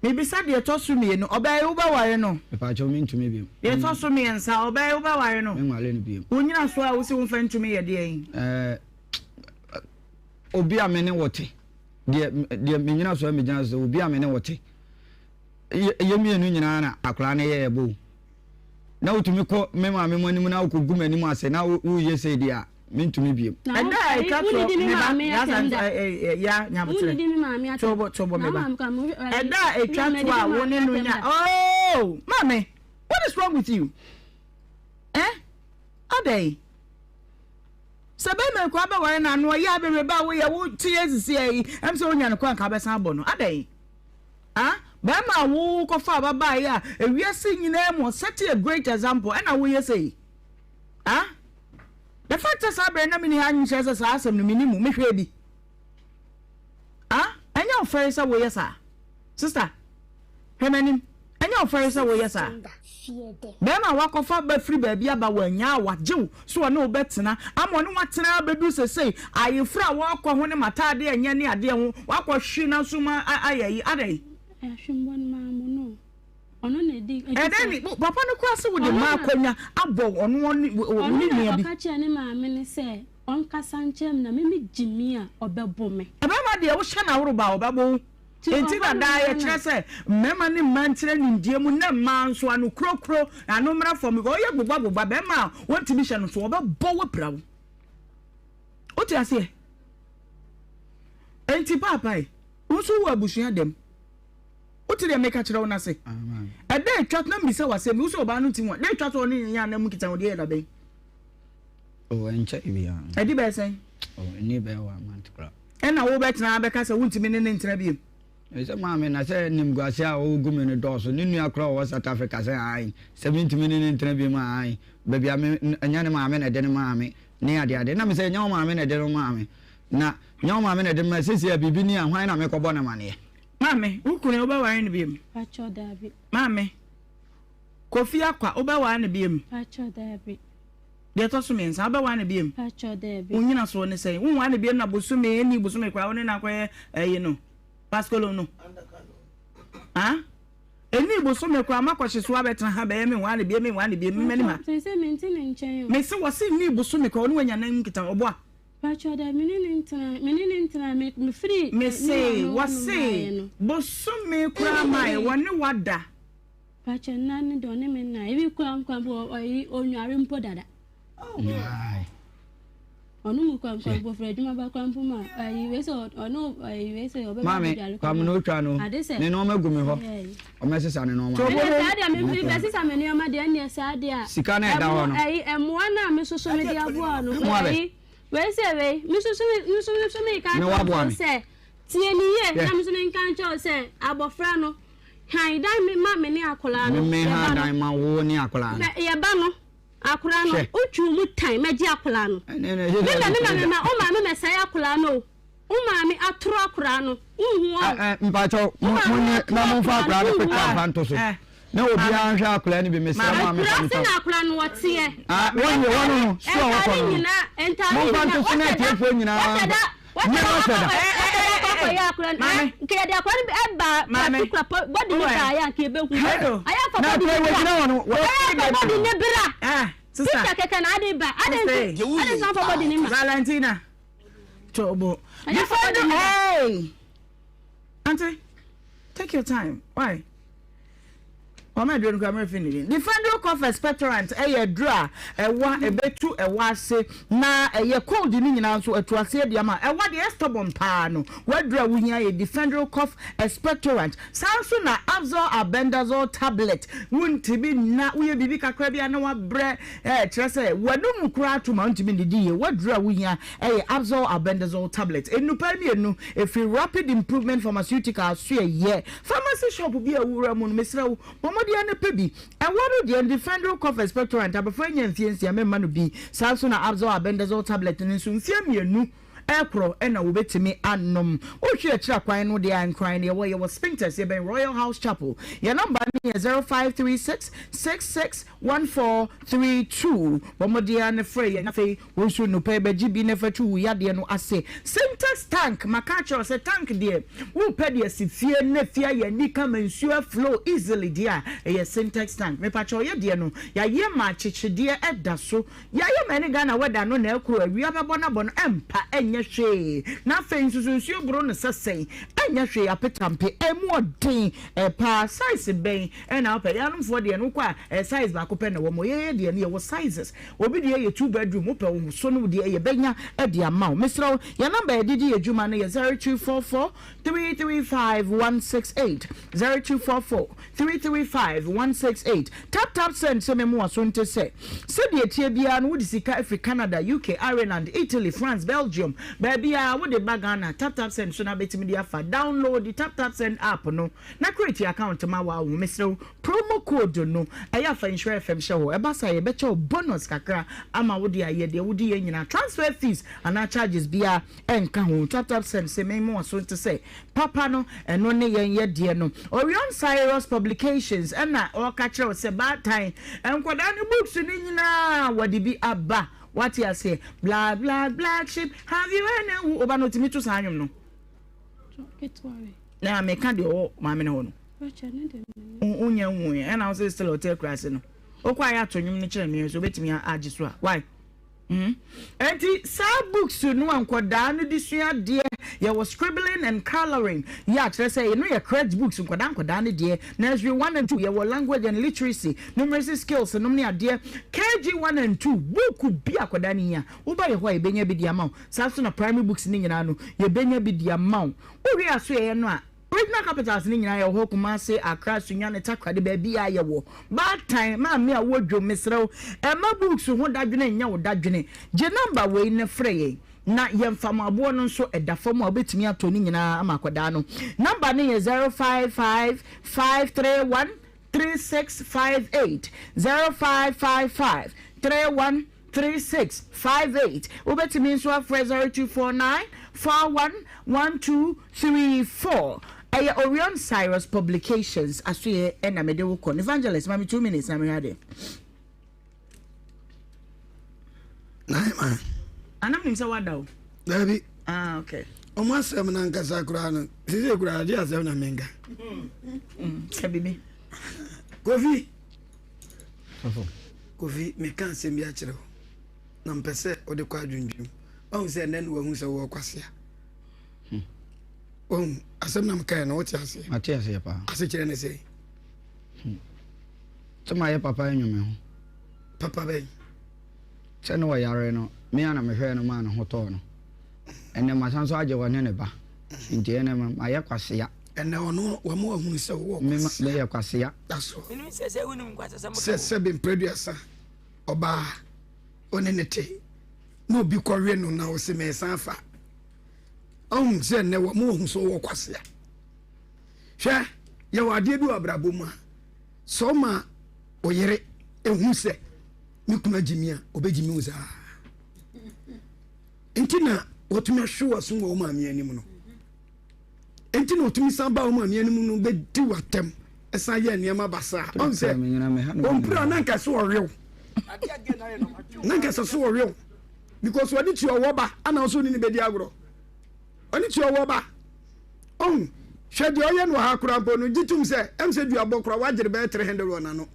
Mebisa deɛ ɛtɔ so mmienu, ɔbaa yi wobɛware no?
Mepaakyɛw mentumi bio.
Deɛ ɛtɔ so mmiɛnsa, ɔbaa yi wobɛware no?
Menware no bio.
Wo nyinasoɔ a wose womfa ntumi yɛ deɛn?
Ɛɛ, obi a me ne wo te, deɛ deɛ me nyinasoɔ a megyina so sɛ obi a me ne wo te, yɛ mmienu nyinaa na akwadaa no yɛɛ bo. Na wotumi kɔ me maame mu anim na wokɔgu m'anim ase na woyɛ sei deɛ a, mentumi bio.
Ɛda a ɛtwa toɔ me ba yasa ya nyabotrɛ tobo tobo me ba ɛda a ɛtwa toɔ a wo ne no nya oh maame what is wrong with you eh adɛn sɛ bɛrima nkɔ abɛware no ano ɔyɛ abɛwerɛ ba a woyɛ wo te yɛ sisi ayi ɛm sɛ wonya no kɔ anka abɛsan abɔ no adɛn ah bɛrima a wo kɔfa ababaa yi a ewiase nyinaa mu set a great example ɛna woyɛ sɛ yi ah The fact sɛ saa bere na minni ha nkyerɛ sɛ saa asɛm no minni mu. Mehwɛɛ bi. Ah, ɛnyɛ wo fɛre sɛ woyɛ saa? Sister, hwɛ m'anim. Ɛnyɛ wo fɛre sɛ woyɛ saa? Bɛrima a wakɔfa ba firi baabi aba wannya a wagye wo so ɔne wo bɛtena ama ɔne watena abɛduru sesei ayeforo a wɔrekɔ ho ne m'ataadeɛ ɛnyɛ ne adeɛ ho wakɔhwe n'asom ayɛ yi adɛn?
Ahwembɔ no maa mo no. Ɔno na edi.
Ɛdɛn ni papa no koraa sɛ wode mmaa akonnwa abɔ ɔno ɔne wo ne nua bi.
Ɔno na ɔka kyerɛɛ ne maame no sɛ ɔnkasa nkyerɛ me na me me gye mi a ɔbɛbo me.
Ɛbɛrima deɛ wohyɛ no aworoba a ɔbɛbo wo. Enti na daa yɛkyerɛ sɛ mmarima ne mmaa ntena nimdeɛ mu na mmaa nso ano kurokuro ano mmra fam because ɔyɛ gbogba gbogba bɛrima a wɔntumi hyɛ no so ɔbɛbɔ wo apira wo. Wote aseɛ? Enti paapa yi, wo nso wɔ abusua dɛm. Wote deɛ meka kyerɛ wo no ase? Ɛda atwa na mbisa wo asɛm bi, wo sɛ ɔbaa no nti ho a, da atwa sɛ ɔne ne yɛ anam nkitahodeɛ yɛ da bɛn?
Oh, ɛnkyɛ biara.
Ɛdi bɛyɛ sɛn?
Oh, ɛni bɛyɛ one month koraa.
Ɛna wobɛtena abɛka sɛ wontumi ne ne ntena biom?
Sɛ maame na sɛ nimguase a ɔgu me no dɔɔso. Ne nua koraa ɔwɔ South Africa sɛ ae, sɛ mentumi ne ne ntena biom a ae, baabi a me, ɛnyɛ ne maame na ɛde no maa me ne adeade. Na me sɛ ɛnyɛ wo maame na ɛde no maa me. Na nyɛ wo maame na ɛde no maa seesei a biribi ni a hwan na mekɔbɔ no amaneɛ?
Maame, wo kunu wobɛware no biom?
Pakyɛ daabi.
Maame, Kofi Akwa wobɛware no biom?
Pakyɛ daabi.
Deɛ ɛtɔ so mmiɛnsa, wobɛware no biom?
Pakyɛ daabi.
Wo nyinasoɔ ne sɛn? Wonware no biom na bosome, ɛnni bosome koraa wo ne no akɔyɛ ɛyi no, paskolo no. Ha? Ɛnni bosome koraa makɔhye so abɛtena ha bɛyɛ menware no biom, menware no biom, mmɛnim ha.
Sɛ mente ne nkyɛn o.
Mese wɔse nni bosome koraa wo ne wanya nan nkita ɔboa.
Pacho dɛ me ne no ntena me ne no ntena me me firi
Me se wɔse bosome koraa mae wɔne wada.
Pacho nna no de ɔne me nna ebi koraa nkwa mpo ɔyi onware mpo dada. Ɔno mu kura nkwa mpo firi adwuma ba kura mpo ma ayi wei sɛ ɔno ayi wei sɛ ɔbɛba
Maame
abɛdware
kwam na otwa no
ade sɛ
ne nneɛma gu me hɔ ɔmɛsesa ne nneɛma.
Ɛnna saa deɛ me bɛsesa me nneɛma deɛ ɛnneɛ saa deɛ a
Sika no a ɛda hɔ no.
Ɛyi ɛmoa no a me soso me de aboa no
Mmoa bɛ.
ɛyi wei sɛ wei me soso me me so me so me ka
Me waboa
kyerɛ
me.
sɛ tie ne yie
Hwɛ.
na me so me nka nkyerɛ wo sɛ abɔfra no han dan me ma me ne akwadaa no
Me me ha
yɛba no
dan ma wo ne akwadaa no.
bɛ yɛba no akwadaa no
Hwɛ.
wotwiw mu tan mɛgye akwadaa no
Ɛne na ɛsɛ
me
sɛ
ma me ma me
ɔde
ma wo maame mɛsɛe akwadaa no o wo maame atoro akwadaa no nhu
Ɛ
ɔ
ɛ mpakyɛw
wo
mo
maame
mo nye
atoro
na momfa
akwadaa
akwadaa
no
no
nhu
picture
ɔ
mfa nto so na obiara nhwɛ akwadaa no bi mesrɛ mo a
akura
mefa
se
mfa
na akwadaa no wɔteɛ
ah wɔn yɛ wɔn no so a wɔkɔ
ntaare
no
nyinaa ntaare
momfa
nyinaa
nto so na
wɔhyɛ da
atiefoɔ nyinaa
wɔhyɛ da wɔhyɛ
me
da
wɔhyɛ da
akɔ akɔyɛ akwadaa no
Maame.
nka yɛde akwadaa no ɛba
Maame.
patikula bɔdi ne
Wowɛ.
baayɛ anka yɛbɛhu
Hello.
ayɛ afa
na
bɔdi
afei
ne bra
wɔgyina hɔ no wɔ
ayɛ afa bɔdi ne bra
Ah, sister.
picture kɛkɛ na ade ba ade nti
Sister.
ade nti afa bɔdi ne ma
Valentina. Tobo.
Ayɛ afa
Before
bɔdi
the
ne ba
hey. Auntie, take your time. Why? Wɔn aduro no kura mmerɛ fi ne din. Defendro cough expectorant ɛyɛ aduro a ɛwa ɛbɛtu ɛwa ase na ɛyɛ cold ne nyinaa nso ɛtu aseɛ de ama ɛwa deɛ stubborn paa no w'aduro a wohia yɛ Defendro cough expectorant. Saa nso na Afzal albendazole tablet wontumi nna woyɛ biribi kakra bi a na wabrɛ ɛɛ kyerɛ sɛ w'anum koraa to ma wontumi nnidi yie w'aduro a wohia ɛyɛ Afzal albendazole tablet. Nnupa mmienu ɛfiri Rapid Improvement Pharmaceutical so ɛyɛ Pharmacy shop bi a wowura mu no, mesrɛ wo, bɔ mmɔden ara na pɛ bi. Ɛwɔ no deɛ, Defendryl Cough Expectorant, abɔfra nnya mfeɛ nsia, memma no bi. Saa nso na Abzol Albendazole Tablet no nso, mfeɛ mmienu rekorɔ na wɔbɛtumi anom. Wohwɛ akyiri akwan no deɛ a, Nkran na yɛwɔ, yɛwɔ Spintex, yɛbɛn Royal House Chapel. Yɛn nɔmba no yɛ 0536 66 1432. Bɔ mmɔden ara na frɛ yɛn. Afei Wo nso nnɔpa yi bɛgye bi na fa tu wo yadeɛ no ase. Sintex tank, maka akyerɛ wo sɛ tank deɛ wopɛ de asi fie na fie ayɛ anika ma nsuo a flow easily deɛ a, ɛyɛ Sintex tank. Mepakyɛw yɛ deɛ no yɛayɛ ma akyekyedeɛ ɛda so. Yɛayɛ ma ɛne Ghana weather no na ɛkoro, awia bɛbɔ no abɔ no ɛmpa ɛnyɛ hwee. Na afei nso so nsuo boro no sɛ sɛn ɛnyɛ hwee apetampe ɛmu ɔden paa. Size bɛn ɛna wopɛ? Yɛanomfoɔ deɛ no wokɔ a ɛyɛ size baako pɛ na ɛwɔ mu. Yɛyɛ deɛ no yɛwɔ sizes. Obi deɛ yɛ two bedroom wopɛ wo so no deɛ yɛbɛnya de ama wo. Mesrɛ wo yɛn number yɛde di yɛ dwuma no yɛ 0244 335 168 0244 335 168. Tap tap send sɛ memu waso nte sɛ sɛdeɛ ɛteɛ biara no wode sika afiri Canada, UK, Ireland, Italy, France, Belgium baabiara wode ba Ghana tap tap send so na bɛtumi de afa. Download tap tap send app no na create account ma wo ho mesrɛ wo Promo code no ɛyɛ a fa Nhyira FM hyɛ hɔ, ɛba saa a yɛbɛkyɛ wo bonus kakra ama wode ayɛ deɛ wode yɛ nyinaa. Transfer fees anaa charges biara ɛnka ho. Tap tap send se me mo aso nte sɛ papa no, ɛno ne yɛn yɛ deɛ no. Orion Cyrus Publications ɛna ɔreka kyerɛ wo sɛ baatan nkwadaa no books no nyinaa wɔde bi aba. Wate aseɛ? Black black black sheep have you any wool? Wo ba no ɔtumi to saa nnwom no? Na meka deɛ ɔwɔ maame no hɔ no. Wonya nhuiɛ ɛna wo sɛ still ɔte akuraase no. Wokɔ ayɛ ato nnwom no kyerɛ me nso wobɛtumi agye so a. Why? Mm. Enti saa books no a nkwadaa no de sua adeɛ yɛwɔ scribbling and colouring yɛ akyerɛ sɛ ɛno yɛ correct books nkwadaa nkwadaa no deɛ nursery 1 and 2 yɛwɔ language and literacy numeracy skills nom ne adeɛ KG 1 and 2 book bi akwadaa no hia woba yɛ hɔ a yɛbɛnya bi de ama wo saa nso na primary books no nyinaa no yɛbɛnya bi de ama wo wowie asoɛeɛ no a Regional capitals no nyinaa yɛwɔ hɔ, Kumasi, Accra, Sunyani, Takoradi, baabiara yɛwɔ. Baatan, maame a wowɔ dwom, mesrɛ wo, mma books ho dadwene nnyɛ wo dadwene. Gye number wei na frɛ yɛn na yɛmfa mo aboɔ no nso ɛda fam a wobɛtumi atɔ ne nyinaa ama akwadaa no. Number no yɛ 055 531 3658, 0555 31 36 58 Wobɛtumi nso afrɛ 0249 41 1234 Ɛyɛ Orion Cyrus Publications asoeɛ ɛna mede wo kɔ no. Evangelist, ma me 2 minutes na mehwɛ adeɛ.
Naima.
Anam nim sɛ wada o.
Dabi.
Ah, okay.
Ɔmo asɛm no ankasa koraa no, sisi koraa agye asɛm na menka.
Ka bibi.
Kofi. Kofi, meka asɛm bi akyerɛ wo na mpɛ sɛ wode kɔ adwendwem. Wahu sɛ ɛnɛ na wahu sɛ wɔwɔ kwasea. Hmm. Wahu asɛm na mekae no wote aseɛ.
Mate aseɛ paa.
Asekyerɛ ne sɛ.
Hmm. Sɛ mayɛ papa anwu me ho.
Papa bɛn?
Sɛ ne ɔyare no, me a na mehwɛɛ no maa ne ho tɔɔ no. Ɛnɛ masan so agye ɔne ne ba. Nti ɛnɛ mayɛ kwasea.
Ɛnɛ ɔno wama wahunu sɛ wowɔ kwasea.
Meyɛ kwasea.
That's all. Sɛ sɛbe mprɛduasa ɔbaa ɔne ne te na obi kɔwe no na ɔse mesan afa. Ɔhu sɛ ɛnɛ wama wahu sɛ ɔwɔ kwasea. Hwɛ, yɛwɔ adeɛ bi wɔ abrabɔ mu a sɛ ɔma ɔyere ehu sɛ ne kunu agye mi a ɔbɛgye mi wo saa. Nti na wɔtumi ahwe w'aso wɔ wo maame anim no. Nti na ɔtumi san ba wo maame anim no bɛdi w'atɛm ɛsan yɛ nneɛma basaa. Ɔn sɛ ɔmpira na nka so ɔwew. Na nka sɛ so ɔwew because wɔde ti ɔwɔ ba ana ɔso ne ne bɛdi agorɔ. Ɔne ti ɔwɔ ba. Ɔn hwɛ deɛ ɔyɛ no wɔ ha koraa mpo no gye tom sɛ ɛm sɛ duabɔ koraa wagyere bɛyɛ 300 wɔ n'ano.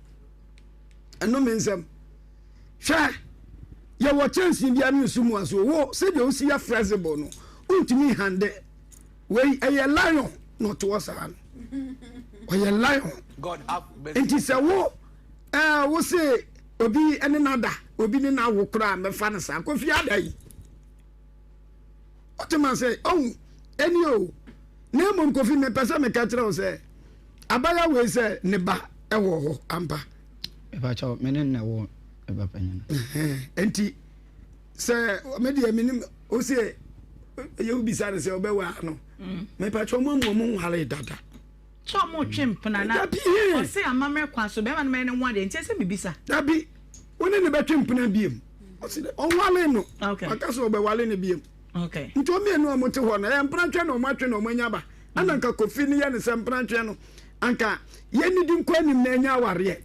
Ɛno me nsɛm. Hwɛ, yɛwɔ kyɛnsee biara ne nsu mu aso. Wo, sɛdeɛ wosi yɛ flexible no, wontumi nhande. Wei, ɛyɛ lion na ɔte hɔ saa no. Ɔyɛ lion. Nti sɛ wo, ɛɛ, wo se obi ne no ada, obi ne no awo koraa mɛfa no saa. Kofi ada yi. Ɔte ma sɛ, ɔhu, ɛni o. Na mmom Kofi, mepɛ sɛ meka kyerɛ wo sɛ, abaya wei sɛ ne ba ɛwɔ hɔ ampa.
Mepakyɛw, me ne no na ɛwɔ me ba panyin
no. Nti sɛ me deɛ menim wo sɛ yɛ wobisa no sɛ ɔbɛwaa no mm. mepakyɛw mo amu ɔmo nware dada.
Sɛ ɔmo twe mpena na ɔse amammerɛ kwan so bɛrima no mɛyɛ ne ho adeɛ nti ɛsɛ mebisa.
Dabi wo ne ne bɛtwe mpena biem ɔse dɛ ɔnwale no ɔka sɛ ɔbɛwale no biem nti ɔmmienu a ɔmo te hɔ no ɛyɛ mpena twɛ na ɔmo atwe na ɔmo anya ba ɛna nka Kofi no yɛ ne sɛ mpena twɛ no anka yɛnnidi nkɔ anim na ɛnyɛ awareɛ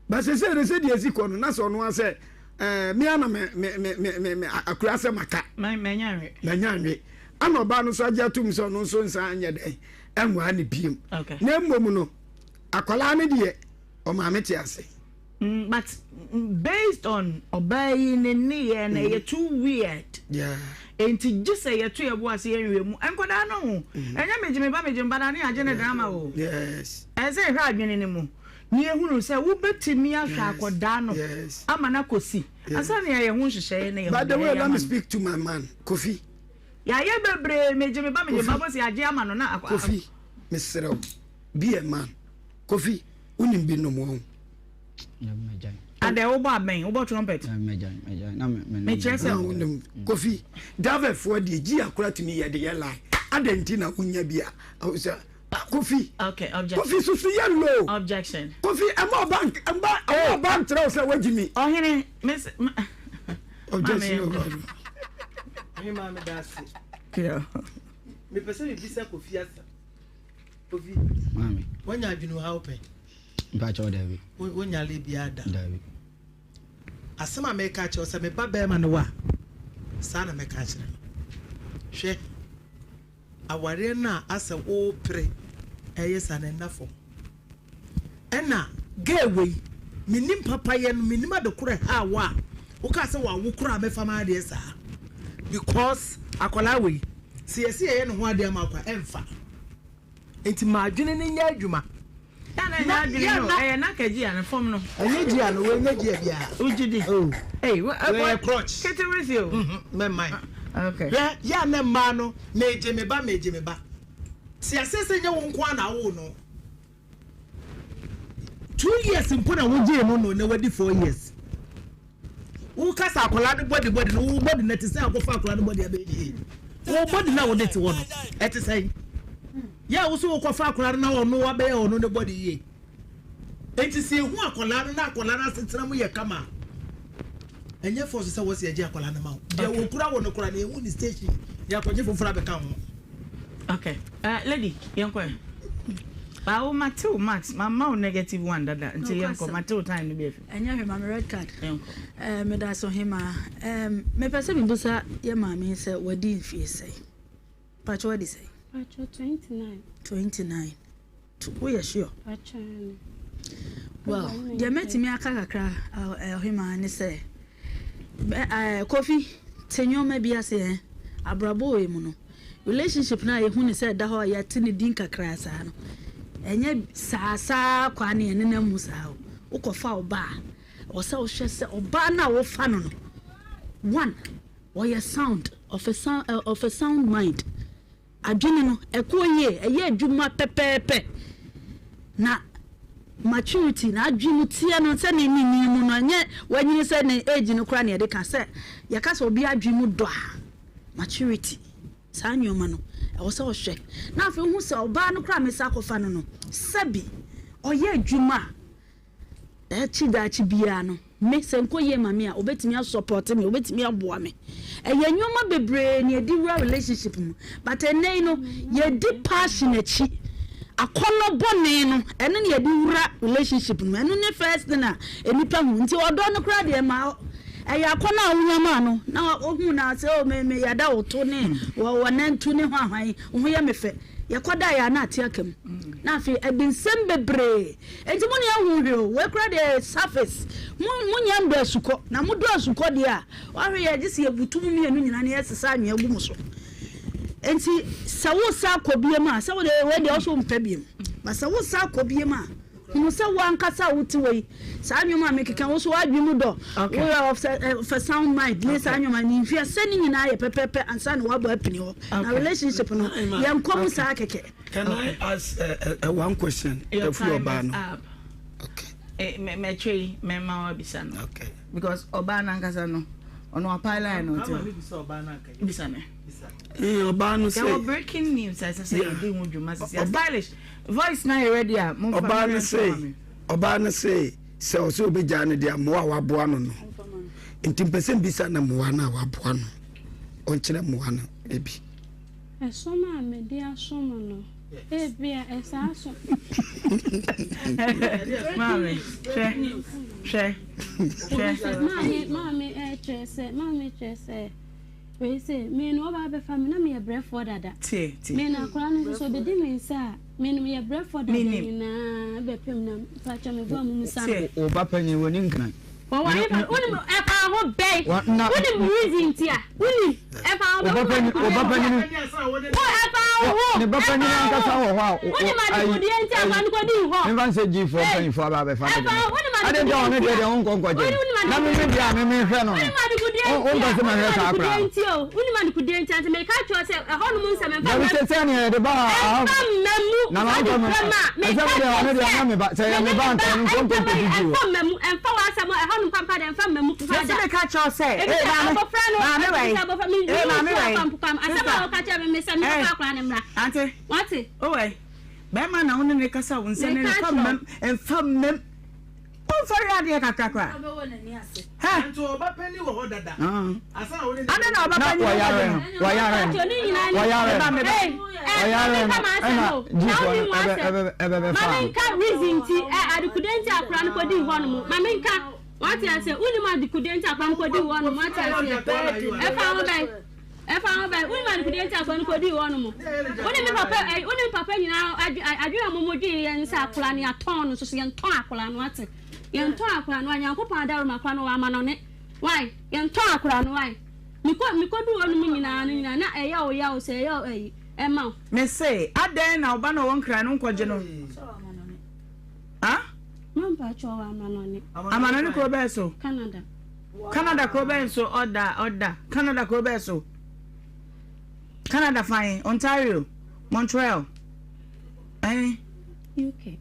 ba sɛsɛ no sɛdeɛ ɛsi kɔ no na sɛ ɔno asɛ ɛɛ me ana me me me me me me akura sɛ maka
manya nwe
manya nwe ana ɔbaa no nso agye atum sɛ ɔno nso nsa anyɛ dɛn ɛnwaa ne biem na mmom no akwadaa no deɛ ɔmaame te ase.
Mm, but based on ɔbaa yi ne nneyɛɛ no ɛyɛ too weird.
Yeah.
Enti gye sɛ yɛto yɛ bo ase yɛnhwɛ mu. Nkwadaa no ho. Mm. Ɛnyɛ megye me ba megye me ba na ne agye ne drama o.
Yes.
Ɛsɛ sɛ yɛhwɛ adwene no mu na yɛhunu sɛ wobɛtumi ahwɛ akwadaa no ama no akɔsi. Ansa na yɛayɛ ho nhyehyɛeɛ na yɛhu
By the
deɛ
way,
yɛyɛ
let
ama
me
no.
speak to my man, Kofi.
Yɛayɛ bebree megye me ba megye me ba bɔ sɛ yɛagye ama no na akɔ.
Kofi, mesrɛ wo, be a man. Kofi, wonim bi nom wɔn.
Adɛ wobɔ abɛn wobɔ trumpet. Mekyerɛ sɛ
wonim Kofi Davidfoɔ deɛ gyi akora tumi yɛ de yɛ lie adɛn nti na wonya bi a sɛ ah, Kofi
okay, objection.
Kofi susu yɛ low
objection.
Kofi ɛma ɔba ɛma ɔba nkyerɛ wo sɛ wagyi mi.
Ɔhene miss
objection over.
Ɔhene maame da ase. Mepɛ sɛ mebisa Kofi asɛm. Kofi.
Maame.
Wanya adwene ha wopɛ.
Mpakyɛw dabi.
Wo nyare biara da.
Dabi.
Asɛm a meka akyerɛ wo sɛ me ba barima ne wo a, saa na mɛka akyerɛ no. Hwɛ, awareɛ no a asɛ wopere ɛyɛ saa no ɛnna fam. Ɛna girl wei, menim papayɛ no, menim ade korɔ ɛhaa wo a wokaa sɛ wawo koraa mɛfa m'adeɛ saa. Because akwadaa wei, sɛ yɛse yɛyɛ ne ho adeɛ ama akwa ɛmfa. Enti ma adwene no nyɛ adwuma.
Yɛ na ɛnyɛ adwene no, ɛyɛ n'aka gia no fam no.
Ɛnyɛ gia no, wei nyɛ gia biara.
Wogye di?
Oh.
Ei,
wei yɛ crutch.
Ketewa si o.
Mɛmman.
Okay.
Hwɛ, yɛ a na mmaa no, megye me ba, megye me ba. Te aseɛ sɛ nyɛ wo nko ara na awoo no. 2 years mpo na wogyee no no na wadi 4 years. Woka sɛ akwadaa no body body no, wo body no ɛte sɛ akɔfa akwadaa no body abɛyɛ yie. Wo body no a wode te hɔ no ɛte sɛn? Yɛ a wo so wokɔfa akwadaa no na ɔno wabɛyɛ ɔno ne body yie. Enti sɛ ehu akwadaa no na akwadaa no asetena mu yɛ kama a, ɛnyɛ force sɛ wɔsi agye akwadaa no ma wo. Deɛ wɔkura wɔ no kora no ehu ne station yɛ akɔgye foforɔ abɛka ho.
Okay. Lady, yɛnkɔ ɛ. Ba wo matew max, ma ma wo negative one dada. Nti yɛnkɔ matew time no bi afi.
Ɛnyɛ hwee ma me red card.
Yɛnkɔ.
Eh, meda so hemaa. Eh, mepɛ sɛ mebusa yɛ maame yi sɛ wadi mfie sɛn? Pakyɛ wadi sɛn?
Pakyɛ 29.
29. Woyɛ sure?
Pakyɛ ne.
Well, deɛ mɛtumi aka kakra ɔhemaa ne sɛ, Kofi, Te nneɛma bi ase ɛ. Abrabɔ wei mu no, relationship no a yɛhu no sɛ ɛda hɔ a yɛate ne din kakraa saa no, ɛnyɛ saa saa kwa ne yɛnenam mu saa o. Wokɔfa ɔbaa a, ɛwɔ sɛ wohwɛ sɛ ɔbaa no a wofa no no, one, ɔyɛ sound, of a sound, of a sound mind. Adwene no, ɛkɔ yie, ɛyɛ adwuma pɛpɛɛpɛ. Na maturity, n'adwene mu teɛ no, sɛ ne ne nyini mu no, ɛnyɛ wanyini sɛ ne age no koraa na yɛde ka sɛ, yɛka sɛ obi adwene mu dɔ a, maturity, saa nneɛma no, ɛwɔ sɛ ɔhwɛ. Na afei wohu sɛ ɔbaa no koraa a mesa akɔfa no no, sɛbi ɔyɛ adwuma a, Daakye daakye biara no, me, sɛ nkɔ yie ma me a, obetumi asɔpɔte me, obetumi aboa me. Ɛyɛ nneɛma bebree na yɛde wura relationship mu. But ɛnnɛ yi no, yɛdi passion akyi. Akɔnnɔ bɔne no, ɛno na yɛde wura relationship no mu. Ɛno ne first thing a nnipa hu. Nti ɔdɔ no koraa deɛ ɛma hɔ. Ɛyɛ akɔnnɔ a wonya maa no, na wohu no a sɛ oh me, me yɛda wo to ne wɔ wɔnantu ne hwanhwan, wo ho yɛ me fɛ. Yɛkɔdaeɛ a na ate aka mu. Na afei ɛde nsɛm bebree. Enti mo nea ho hwee o, wei koraa deɛ ɛyɛ surface. Mo mo nya ndɔ asukɔ, na mo dɔ asukɔ deɛ a, wahwɛ yɛ gye sɛ yɛbutu mo mmienu nyinaa na yɛsesa anwea gu mo so. Enti sɛ wo sa akɔ biem a, sɛ wo deɛ wei deɛ ɔso mpɛ biem. But sɛ wo sa akɔ biem a, hunu sɛ wo ankasa a wote hɔ yi, saa nneɛma a mekeka wo so w'adwene mu dɔ, woyɛ of a, of a sound mind ne saa nneɛma ne nhwɛ sɛ ne nyinaa yɛ pɛpɛpɛ ansa na woabɔ apini hɔ. Na relationship no, yɛnkɔ mu saa kɛkɛ.
Can I ask uh, uh, one question?
Your time is up. Okay. Eh, mɛtwe yi mɛma wabisa no. Okay. Because ɔbaa nankasa no ɔno apae line no nti. Bisa me.
Eh, ɔbaa no sɛ.
Yɛwɔ breaking news a ɛsɛ sɛ yɛdi ho dwuma sisi. Stylish voice na yɛ ready a.
Ɔbaa no sɛ ɔbaa no sɛ sɛ ɔsɛ obɛgyaa no deɛ mmoa a waboa no no nti mpɛ sɛ mbisa na mmoa no a waboa no ɔnkyerɛ mmoa no ebi.
Ɛsom a mede asom no, ebia ɛsaa so.
Maame, hwɛ, hwɛ, hwɛ.
Maame, maame ɛkyerɛ sɛ, maame kyerɛ sɛ, wei sɛ, me no ɔba abɛfa me na meyɛ brɛfoɔ dada.
Tie, tie.
Me no akwadaa no nso so ɔbɛdi me nsa a, me no meyɛ brɛfoɔ dada nyinaa bɛpem na mpakyɛ me boa mu musa no.
Wo ba panyin wɔ ne nkran.
Wɔwɔ hefa? Wonim ɛfa ho bɛn? Wonim reason nti a? Wonim ɛfa ho bɛn? Wonim adekodeɛ? Wo ɛfa ho
Ne ba panyin ankasa wɔ hɔ a
Wonim adekodeɛ nti a fa no kɔdii hɔ?
Memfa nsɛ Gfoɔ mpanyinfoɔ aba abɛfa no de no. Ade nti a ɔno deɛ deɛ wonkɔ nkɔgye no. Na me me deɛ a me mehwɛ no no.
Wonim adekodeɛ nti a?
Wompɛ sɛ mɛhwɛ saa koraa.
Wonim adekodeɛ nti o? Wonim adekodeɛ nti a? Nti meka kyerɛ wo sɛ ɛhɔnom nsɛm ɛmfa
Dabi sɛ sɛ nea yɛde ba ha
ɛmfa mma mu.
Na na ɔmfa mma mu. Ɛsɛ me deɛ ɔno deɛ ɔnyɛ me ba. Sɛ ɛyɛ me ba anka ɔno nso ɔnkɔ nkɔdidi hɔ.
Ɛmfa mma mu. Ɛmfa w'asɛm ɛhɔnom pampa deɛ ɛmfa mma mu paa da.
Mese meka kyerɛ wo sɛ.
Ebisa abɔfra no.
Maame wɛn.
Ebisa abɔfra mi
Ee maame wɛn.
Asɛm a wɔka kyerɛ me me sɛ mekɔfa akwadaa no mmra.
Ante.
Wate.
Owɛ. Bɛrima na wo ne ne kasa wo nsɛm ne ne fa mmam ɛmfa mmam. Womfa wi adeɛ kakra koraa. Hɛ.
Nti ɔba panyin wɔ hɔ dada.
Adɛn na ɔba panyin wɔ hɔ dada?
Wɔyare no. Wɔyare no. Wɔyare no. Ɛna Gfoɔ no ɛbɛbɛfa.
Maame nka reason ti ɛ adekude nti akora no kɔdi hɔ nom. Maame nka wate ase wonim adekude nti akora no kɔdi hɔ nom wate ase ɛfa ho bɛn. Ɛfa ho bɛn? Wonim adekodeɛ nti akwadaa no kɔdii hɔ nom? Wo ne me papa ɛyi, wo ne me papa nyinaa adwe adwene a wɔn dwen yɛ ne sɛ akwadaa no yɛatɔn no nso so yɛntɔn akwadaa no ate. Yɛntɔn akwadaa no wa Nyankopɔn adaworoma akwadaa no wɔ amanɔne. Why? Yɛntɔn akwadaa no why? Mekɔ mekɔduu hɔ nom nyinaa no nyinaa na ɛyɛ wo yaw sɛ ɛyɛ wo ɛyi ɛma wo.
Me se, adɛn na ɔba no a ɔwɔ Nkran no nkɔgye no? Ah?
Mampakyɛ ɔwɔ amanɔne.
Amanɔne kuro bɛɛ so?
Canada.
Canada kuro bɛn so ɔda ɔda Canada kuro bɛn so Canada fan Ontario Montreal ɛn.
UK.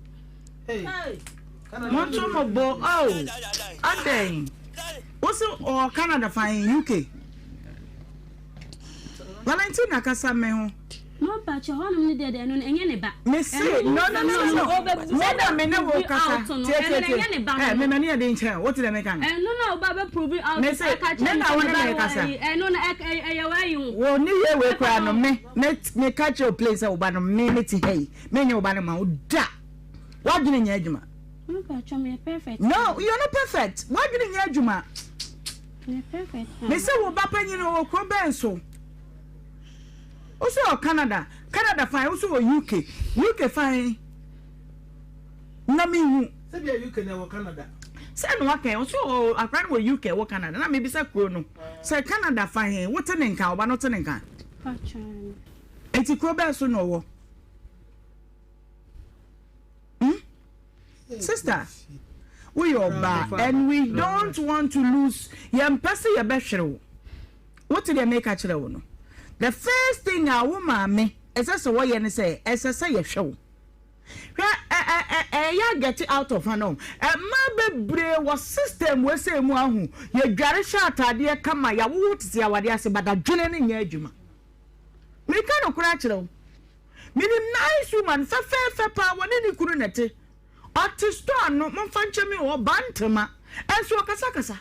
Monto mo bo oh adɛn wosi ɔwɔ Canada fan UK. Valentina kasa me ho.
Mo mpakyɛ hɔnom no deɛ deɛ ɛno no ɛnyɛ ne ba.
Me se no no no no me na me ne wo kasa tie tie tie ɛ me mani yɛ den kyɛn wo te dɛ me ka no.
Ɛno na ɔba bɛ prove out
me se me na wo ne me kasa.
Ɛno no ɛyɛ w'ayi ho.
Wo ne yɛ wei koraa no me me me ka kyerɛ o plane sɛ wo ba no me me te ha yi me nye wo ba no ma wo da w'adwene nyɛ adwuma.
Mo mpakyɛ me yɛ perfect.
No you are not perfect w'adwene nyɛ adwuma.
Me yɛ perfect.
Me se wo ba panyin wɔ kuro bɛn so. Wo so wɔ Canada, Canada fine, wo so wɔ UK, UK fine. Na me hu.
Sɛ bia UK na ɛwɔ Canada.
Sɛ na waka ɔsɛ ɔ akora no wɔ UK wɔ Canada na mebisa kuro no sɛ Canada fa he wote ne nka ɔba no te ne nka. Eti kuro bɛɛ so na ɔwɔ. Hmm? Sister, woyɛ ɔbaa and we don't want to lose yɛmpɛ sɛ yɛbɛhwere wo. Wote deɛ meka kyerɛ wo no. The first thing a wo maame ɛsɛ sɛ wɔyɛ ne sɛ ɛsɛ sɛ yɛhwɛ wo. Hwɛ ɛ ɛ ɛ ɛyɛ a get out of hand ɔn. Mmaa bebree wɔ system wei sei mu ahu. Yɛdware hyɛ ataadeɛ kama, yɛawowo tete awadeɛ ase but adwene no nyɛ adwuma. Meka nokorɛ akyerɛ wo. Menim nice woman fɛfɛɛfɛ paa wɔne ne kunu na ɛte. Ɔte store ano, momfa nkyɛ me o, ɔbaa ntoma. Ɛnso ɔkasakasa.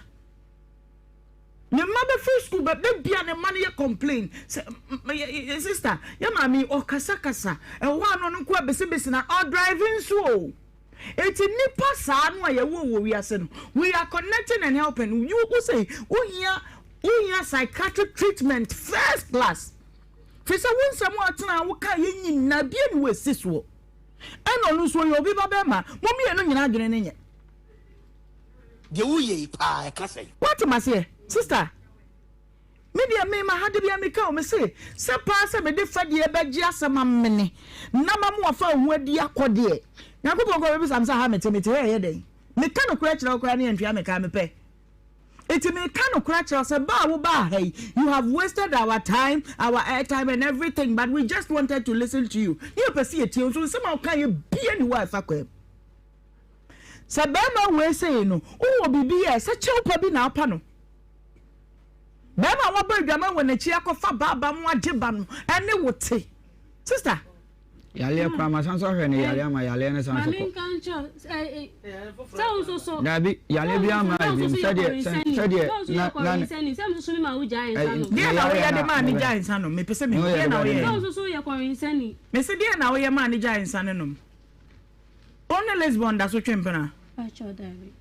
Ne mma bɛfiri sukuu bɛ da bia ne mma no yɛ complain sɛ yɛ sister yɛ maame yi ɔkasakasa ɛwɔ hɔ a na ɔno nko abesibesi na ɔdrive nso o eti nipa saa no a yɛwɔ wɔ wiase no we are connecting and helping you wo sɛ wohia wohia psychiatric treatment first class fi sɛ wo nsɛm a ɔtena a woka yɛ nyinaa bie ne wɔ esi soɔ ɛna ɔno nso ɔyɛ obi ba bɛrima mo mmienu nyinaa adwene ne nyɛ.
Deɛ woyɛ yi paa ɛka sɛn?
Woate maseɛ sister? Me deɛ me ma ha da biara meka o me se sɛ paa sɛ mede fɛdeɛ bɛgye asɛm amene na ma mo afa ho adi akɔ deɛ Nyankopɔn koraa bɛbisa me sɛ ha mete mete ha ɛyɛ dɛn? Meka nokorɛ kyerɛ wo koraa ne antua me ka mepɛ Enti meka nokorɛ kyerɛ wo sɛ ba a wobaa ha yi you have wasted our time, our airtime and everything but we just wanted to listen to you ne yɛpɛ sɛ yɛtie wo nso nsɛm a wokaeɛ bia ni hɔ a ɛfa kwam. Sɛ bɛrima wei sei no, wowɔ biribi yɛ sɛ kyɛw pa bi na apa no. Bɛrima a wabɔ adwaman wɔ n'akyi akɔfa baaba mu agye ba no, ɛne wo te. Sista.
Yareɛ koraa ma san so ahwɛ no yareɛ ama yareɛ no san so kɔ. Daabi yareɛ bi ama ebi mu sɛdeɛ sɛdeɛ na na.
Deɛ na woyɛ de maa ne gyae nsa nom mepɛ sɛ mehu deɛ na woyɛ. Mese deɛ na woyɛ maa ne gyae nsa no nom. Wo ne Lisbon da so twe mpena?
Pacho dabi.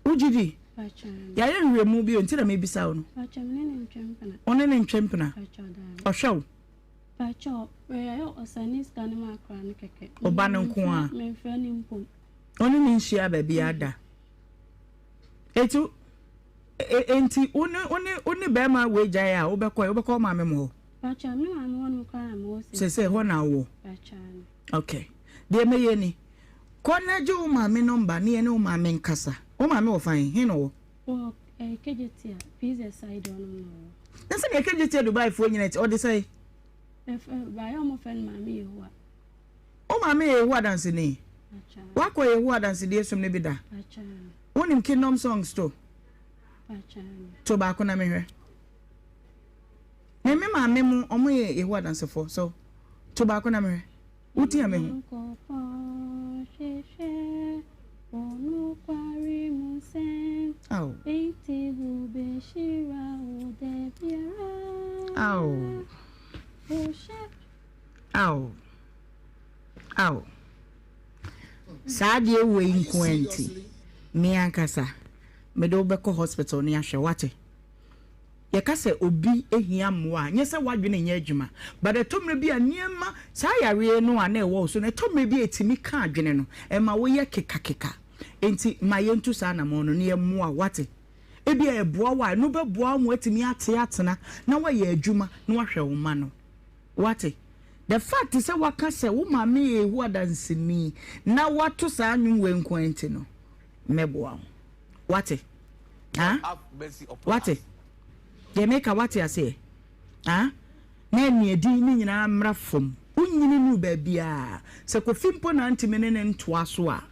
Wogye di?
Pacho.
Yɛayɛ nhwehwɛmu bi o, nti na mebisa wo no.
Pacho me ne ne ntwe mpena.
Wo ne ne ntwe mpena?
Pacho dabi.
Ɔhwɛ wo?
Pacho, ɛyɛ ɔsane sika no ma akora no kɛkɛ.
Ɔba no nko a?
Memfrɛ no mpo.
Wo ne ne nhyia baabi ada. Eti enti wo ne wo ne wo ne bɛrima wei gyae a wobɛkɔ wobɛkɔ wo maame mu hɔ?
Pacho, me maame hɔ nom koraa na mewɔ sɛ.
Sɛ sɛ hɔ na wowɔ?
Pacho.
Ok. Deɛ mɛyɛ ni, kɔ na gye wo maame nɔmba ne yɛne wo maame nkasa. Wo maame wɔ fan? He na ɔwɔ?
Wɔ eh, Kejetia, PZ side hɔ nom na ɔwɔ.
Na sɛdeɛ Kejetia Dubai foɔ nyina ti, ɔde sɛn?
Ɛfɛ, baayɛ ɔmo fɛ no maame Yehowa.
Wo maame yɛ Yehowa danseni? Woakɔ Yehowa dansedie som no bi da? Wonim Kingdom songs to? To baako na mehwɛ. Me me maame mu ɔmo yɛ Yehowa Dansefoɔ so to baako na mehwɛ. Wotia me ho. Aw. Aw. Aw. Aw. Saa adeɛ wei nko ara nti, me ankasa mede wo bɛkɔ hospital ne ahwɛ wate. Yɛka sɛ obi hia mmoa a, nyɛ sɛ w'adwene nyɛ adwuma, but ɛtɔ mmerɛ bi a nneɛma, saa yareɛ no a na ɛwɔ wo so no, ɛtɔ mmerɛ bi a ɛtumi ka adwene no, ɛma woyɛ kekakeka. Enti ma yɛntu saa anammɔn no na yɛmmoa wo, woate? Ebia ɛboa wo a, ɛno bɛboa wo ma woatumi ate atena na woayɛ adwuma na woahwɛ wo mma no. Woate? The fact sɛ woaka sɛ wo maame yɛ Yehowa Danseni na woato saa nnwom wei nko ara nti no, mɛboa wo. Wate? Ah? Wate? Deɛ meka wate aseɛ? Ah? Na aniɛdin ne nyinaa mmra fam. Wonyini nuu baabiara. Sɛ Kofi mpo na ntumi ne ne ntoa so a,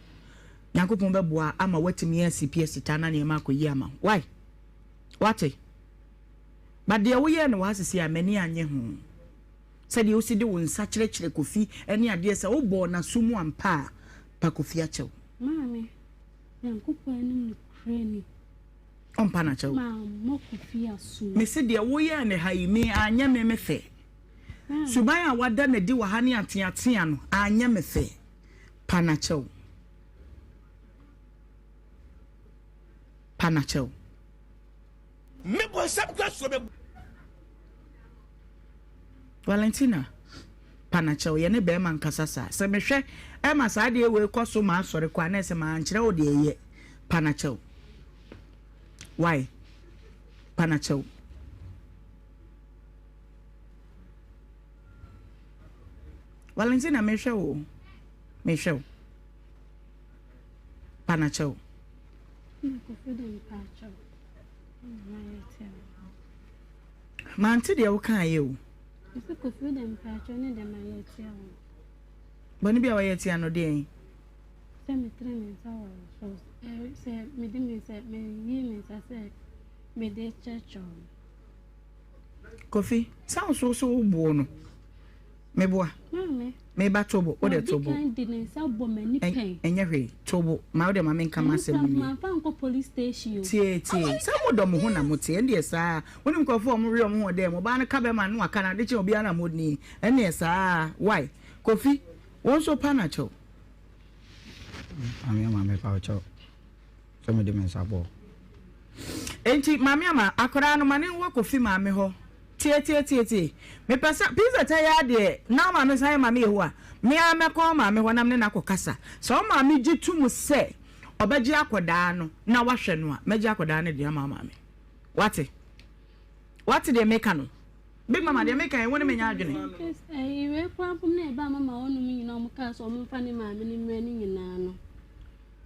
Nyankopɔn bɛboa ama woatumi asi pi asita na nneɛma akɔ yie ama wo. Why? Wate? But deɛ woyɛɛ no wɔ ha sisi a, m'ani annye ho. Sɛdeɛ wosi de wo nsa kyerɛkyerɛ Kofi ne adeɛ sɛ wobɔɔ n'aso mu ampa a, pa Kofi akyɛw.
Maame. Nyankopɔn anim nokorɛ ni.
Ɔmpa no akyɛw.
Mammɔ Kofi aso.
Mese deɛ woyɛɛ no ha yi, me anyɛ me me fɛ. Suban a wada no adi wɔ ha ne ateatea no, anyɛ me fɛ. Pa no akyɛw. Pa no akyɛw.
Me bonsam kura suro me.
Valentina, pa na kyɛw, yɛne bɛrima nkasa saa. Sɛ mehwɛ ɛma saa adeɛ wei kɔ so ma asɔre kɔ a na ɛsɛ mankyerɛ wo deɛ ɛyɛ. Pa no kyɛw. Why? Pa no kyɛw. Valentina mehwɛ wo. Mehwɛ wo. Pa no kyɛw. Mante deɛ wokaeɛ o. Bɔne bi a wɔyɛ tia no deɛn?
Sɛ metene me nsa wɔ wo so, sɛ mede me nsa, meyi me nsa sɛ mede kyerɛkyerɛ wo.
Kofi, sɛ wo so so wo boɔ no, meboa.
Maame.
Meba tobo, wo de tobo.
Ɔdi kan de ne nsa bɔ m'ani pɛn.
Ɛnyɛ hwee, tobo, ma wo de ma menka m'asɛm no wie.
Mamfa nkɔ police station o.
Tie, tie, sɛ mo dɔ mo ho na mo te, ɛndeɛ saa. Wonim nkurɔfoɔ a wɔn we wɔn ho wɔ dɛm, ɔbaa no ka bɛrima no waka no ade kye obiara na mo ni, ɛnneɛ saa, why? Kofi, wo nso pa na kyɛw.
Maame ama mepa wo kyɛw sɛ mede me nsa bɔɔ.
Enti maame ama akwadaa no ma ne nwɔ Kofi maame hɔ. Tie tie tie tie. Mepɛ sɛ pizza tɛ yɛ adeɛ na wo maame san yɛ maame Yehowa. Me ara mɛkɔ wo maame hɔ na me ne no akɔ kasa. Sɛ wo maame gye to mu sɛ ɔbɛgye akwadaa no na wahwɛ no a, mɛgye akwadaa no de ama wo maame. Wate? Wate deɛ meka no? Big mama deɛ meka yi wo ne me nyɛ adwene.
Ɛyi wei koraa mpo na ɛbaa mama hɔnom nyinaa wɔn kaa sɛ wɔn mfa ne maame no mmerɛ ne nyinaa no.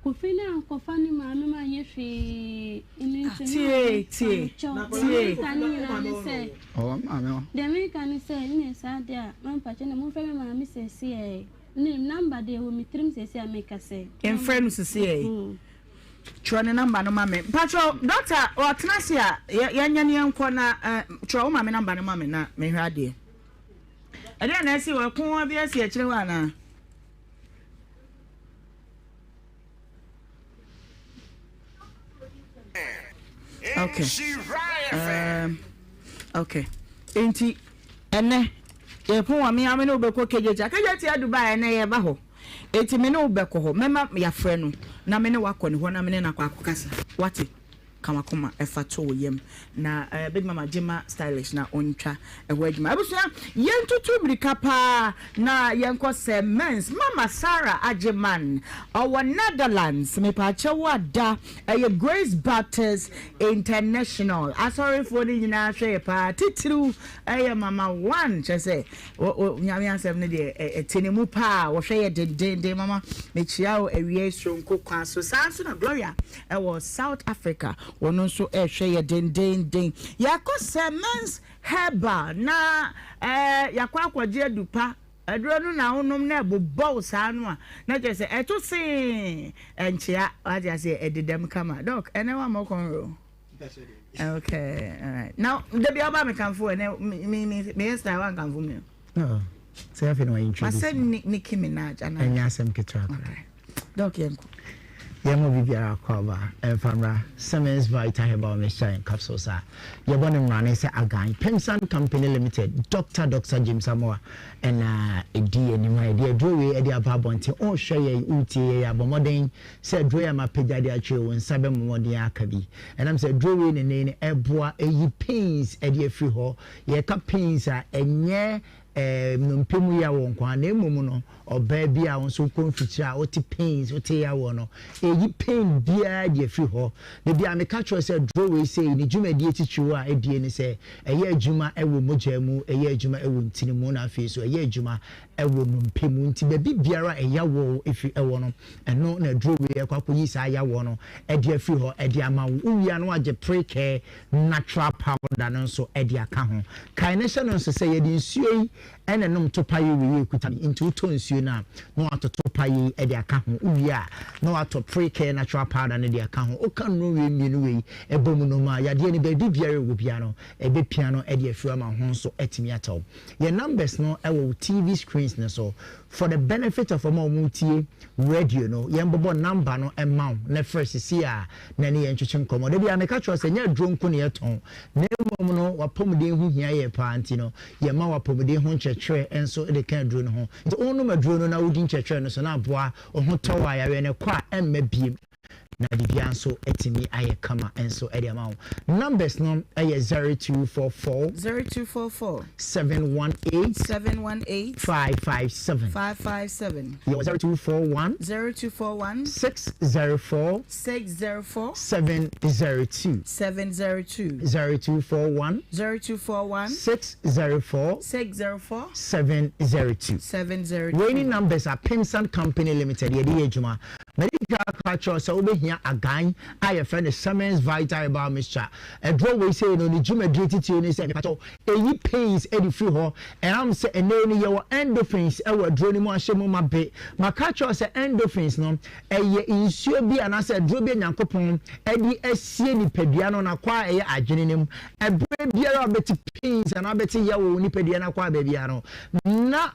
Kofi no ankɔfa ne maame ma anyɛ hwee ɛno nti
Tie tie tie.
Deɛ meka ne nyinaa ne sɛ
Ɔwɔ maame hɔ.
Deɛ meka ne sɛ ne saa deɛ a mampakyɛ na momfrɛ me maame sɛsiɛ ne number deɛ wɔ me tirim sɛsiɛ a meka sɛ.
Mfrɛ no sɛsiɛ. Twerɛ ne number no ma me. Mpakyɛw doctor ɔtena ase a yɛnyɛ ne yɛnkɔ na twerɛ wo maame number no ma me na mehwɛ adeɛ. Ɛdeɛ na ɛsi wɔ ɛko bi asi akyire hɔ anaa? Okay. Um, okay. Nti ɛnɛ yɛpon wɔ me ame ne wobɛkɔ KJT. KJT aduba ɛnɛ yɛba hɔ. Enti me ne wo bɛkɔ hɔ. Mɛma wɔafrɛ no, na me ne wo akɔ ne hɔ, na me ne no akɔ akɔkasa. Woate? Ka w'akoma fa to wo yam. Na eh, Big Mama gye ma Stylish na ɔntwa ɛhɔ adwuma. Abusua, yɛntutu mmirika paa na yɛnkɔ Sir Mens. Mama Sarah Agyeman, ɔwɔ Netherlands. Mepaakyɛw ada, ɛyɛ Grace Baptist International. Asɔrefoɔ no nyinaa hwɛ yɛ paa. Titiriw ɛyɛ Mama One, kyerɛ sɛ, O o Nyame asɛm no deɛ ɛte ne mu paa wɔhwɛ yɛ dendenden mama mekyia wo awia yi soronko kwan so saa nso na Gloria ɛwɔ South Africa wɔn nso ɛhwɛ yɛ dendenden yɛkɔ sɛ men's herbal na ɛɛ yɛakɔ akɔgye adupa aduro no na wonom na ɛbobɔ wo saa no a na kyerɛ sɛ ɛto see ɛnkyea wate aseɛ ɛdedam kama dɔk ɛnɛ wammɔ kɔnro. Okay, all right. Now, the bi ɔba mi kanfo ɛnɛ mi mi mi mi yɛ style wa nkanfo mi o.
No, sɛ afei na wa introduce.
Masɛ Nicki Minaj ana.
Ɛnyɛ asɛm ketewa koraa.
Okay. Dɔk yɛn kɔ.
Yɛn mu biribiara kɔ aba ɛmfa mmra Siemens Vita Herbal Mixture and Capsules a yɛbɔ ne mmrane sɛ Agan Pemsan Company Limited Doctor Doctor James Amoah ɛna ɛdi anim a yɛde aduro wei ɛde aba abɔnten. Wohwɛ yɛn, wotie yɛn a, bɔ mmɔden Sɛ aduro yi a mapagya de akyerɛ wo nsa bɛmmɔ mmɔden aka bi. Ɛnam sɛ aduro wei ne nnɛ yi no ɛboa ɛyi pains ɛde afiri hɔ. Yɛka pains a ɛnyɛ eh, nnompe mu yaw nko ara na mmom no ɔbaa bi a wo nso wokɔ mfikyire a wote pains, wote yaw no, ɛyi pain biara de afiri hɔ. Da biara meka kyerɛ wo sɛ aduro wei sei ne dwumadie titiriw a ɛdie ne sɛ ɛyɛ adwuma ɛwɔ mogya mu, ɛyɛ adwuma ɛwɔ ntini mu na afei nso ɛyɛ adwuma ɛwɔ nnompe mu. Nti baabi biara a ɛyaw wɔ firi ɛwɔ no, Ɛno na aduro wei ɛkɔ akɔyi saa yawoɔ no de afiri hɔ de ama wo. Wowie a na wagye Precare natural powder no nso de aka ho. Kae na hyɛ no nso sɛ yɛde nsuo yi na ɛnom topaye wei a ɛkuta yi. Nti wotɔ nsuo no a na watɔ topaye yi de aka ho. Wowie a na watɔ Precare natural powder no de aka ho. Woka nnuro wei mmienu wei bɔ mu nom a, yadeɛ no baabi biara ɛwɔ biara no ɛbɛpia no de afiri hɔ ama wo ho nso atumi atɔ wo. Yɛn numbers no wɔ wo TV screens no so. For the benefit of wɔn a wɔretie radio no, yɛnbobɔ number no mma wo na frɛ seesei ara na ɛne yɛn ntwetwe nkɔmmɔ. Da biara meka kyerɛ wo sɛ ɛnyɛ aduro nko na yɛtɔn, na mmom no w'apɔmuden ho hia yɛn paa nti no, yɛma w'apɔmuden ho nkyerɛkyerɛ nso de ka aduro no ho. Nti wonom aduro no na wodi nkyerɛkyerɛ no so na aboa wo ho tɔ wo a, yareɛ no kɔ a ɛmma biem. Na biribiara nso atumi ayɛ kama nso de ama wo. Numbers no yɛ 0244.
0244.
718.
718.
557.
557.
Yɛwɔ 0241.
0241.
604.
604.
702.
702.
0241.
0241.
604.
604.
702.
702.
Wei ne numbers a Pimsan Company Limited yɛde yɛ adwuma. Madi kan aka akyerɛ wo sɛ wobɛhia agan a yɛfrɛ no Siemens Vital Herbal Mixture. Aduro wei sei no, ne dwumadie titire ne sɛ, mepakyɛw, ɛyi pains de firi hɔ. Ɛnam sɛ ɛnnɛ yi no yɛwɔ endorphins wɔ aduro no mu ahyɛ mu ma be. Maka akyerɛ wo sɛ endorphins no, ɛyɛ nsuo bi anaasɛ aduro bi a Nyankopɔn de asie nipadua no n'akwaa a ɛyɛ adwene no mu. Ɛberɛ biara a wobɛte pains anaa wobɛte yaw wɔ wo nipadua no akwaa baabiara no, na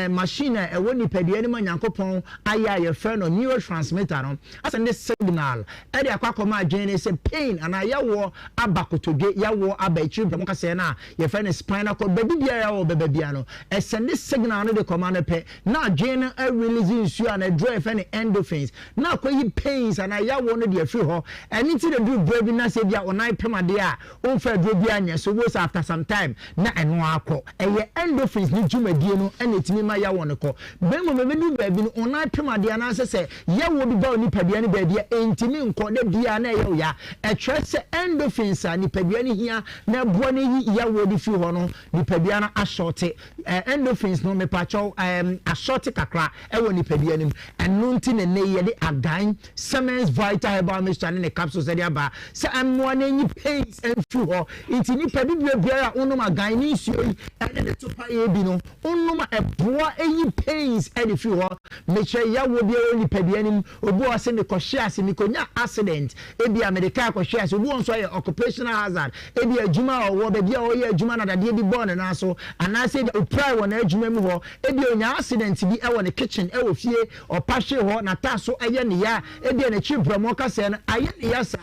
machine a ɛwɔ nipadua no mu a Nyankopɔn ayɛ a yɛfrɛ no neurotransmitter no asɛnde signal de akɔ akɔma adwene no sɛ pain anaa yawoɔ aba kotodwe, yawoɔ aba akyiri brɛmo kasɛɛ no a yɛfrɛ no spinal cord, baabi biara yawoɔ bɛba biara no, ɛsɛnde signal no de kɔma no pɛ na adwene no arelease nsuo anaa aduro a yɛfrɛ no endorphins na akɔyi pains anaa yawoɔ no de afiri hɔ. Ɛno nti na ɛduru berɛ bi na sɛ ebia wo nan pem adeɛ a Womfa aduro biara nyɛ so, wobɛhu sɛ after some time na ɛno ara kɔ. Ɛyɛ endorphins no dwumadie no na ɛtumi ma yawɔ no kɔ. Na mmom ɛbɛduru baabi no, wo nan pem adeɛ anaasɛ sɛ yawɔ bi ba wo nipadua no baabi a, ɛntumi nkɔ, da biara na ɛyɛ wo ya. Ɛkyerɛ sɛ endorphins a nipadua no hia na ɛboa no yi yawɔ de firi hɔ no, nipadua no asɔɔte. Endorphins no, mepakyɛw, asɔɔte kakra wɔ nipadua no mu. Ɛno nti na ɛnnɛ yi yɛde adan Siemens Vital Herbal Mixture ne ne capsules de aba sɛ ɛmmoa na enyi pains mfiri hɔ. Nti nipa bibire biara a wonom agan ne nsuo yi ne ne topaeɛ bi no, wonom a ɛboa yi pains de firi hɔ. Mekyerɛ yawoɔ biara wɔ nipadua no mu. Obi wɔ hɔ sɛ mekɔhwe ase, mekɔnya accident, ebia mede kaa kɔhwe ase. Obi wɔ hɔ nso ayɛ occupational hazard, ebia adwuma a ɔwɔ, baabi a ɔyɛ adwuma na dadeɛ bi bɔɔ ne nan so, anaasɛ ebia ɔpirae wɔ n'adwuma mu hɔ, ebia ɔnya accident bi wɔ ne kitchen wɔ fie, Ɔpa hwee hɔ, n'ataaso yɛ ne ya, ebia n'akyiri prɛmo kasɛɛ no ayɛ ne ya saa,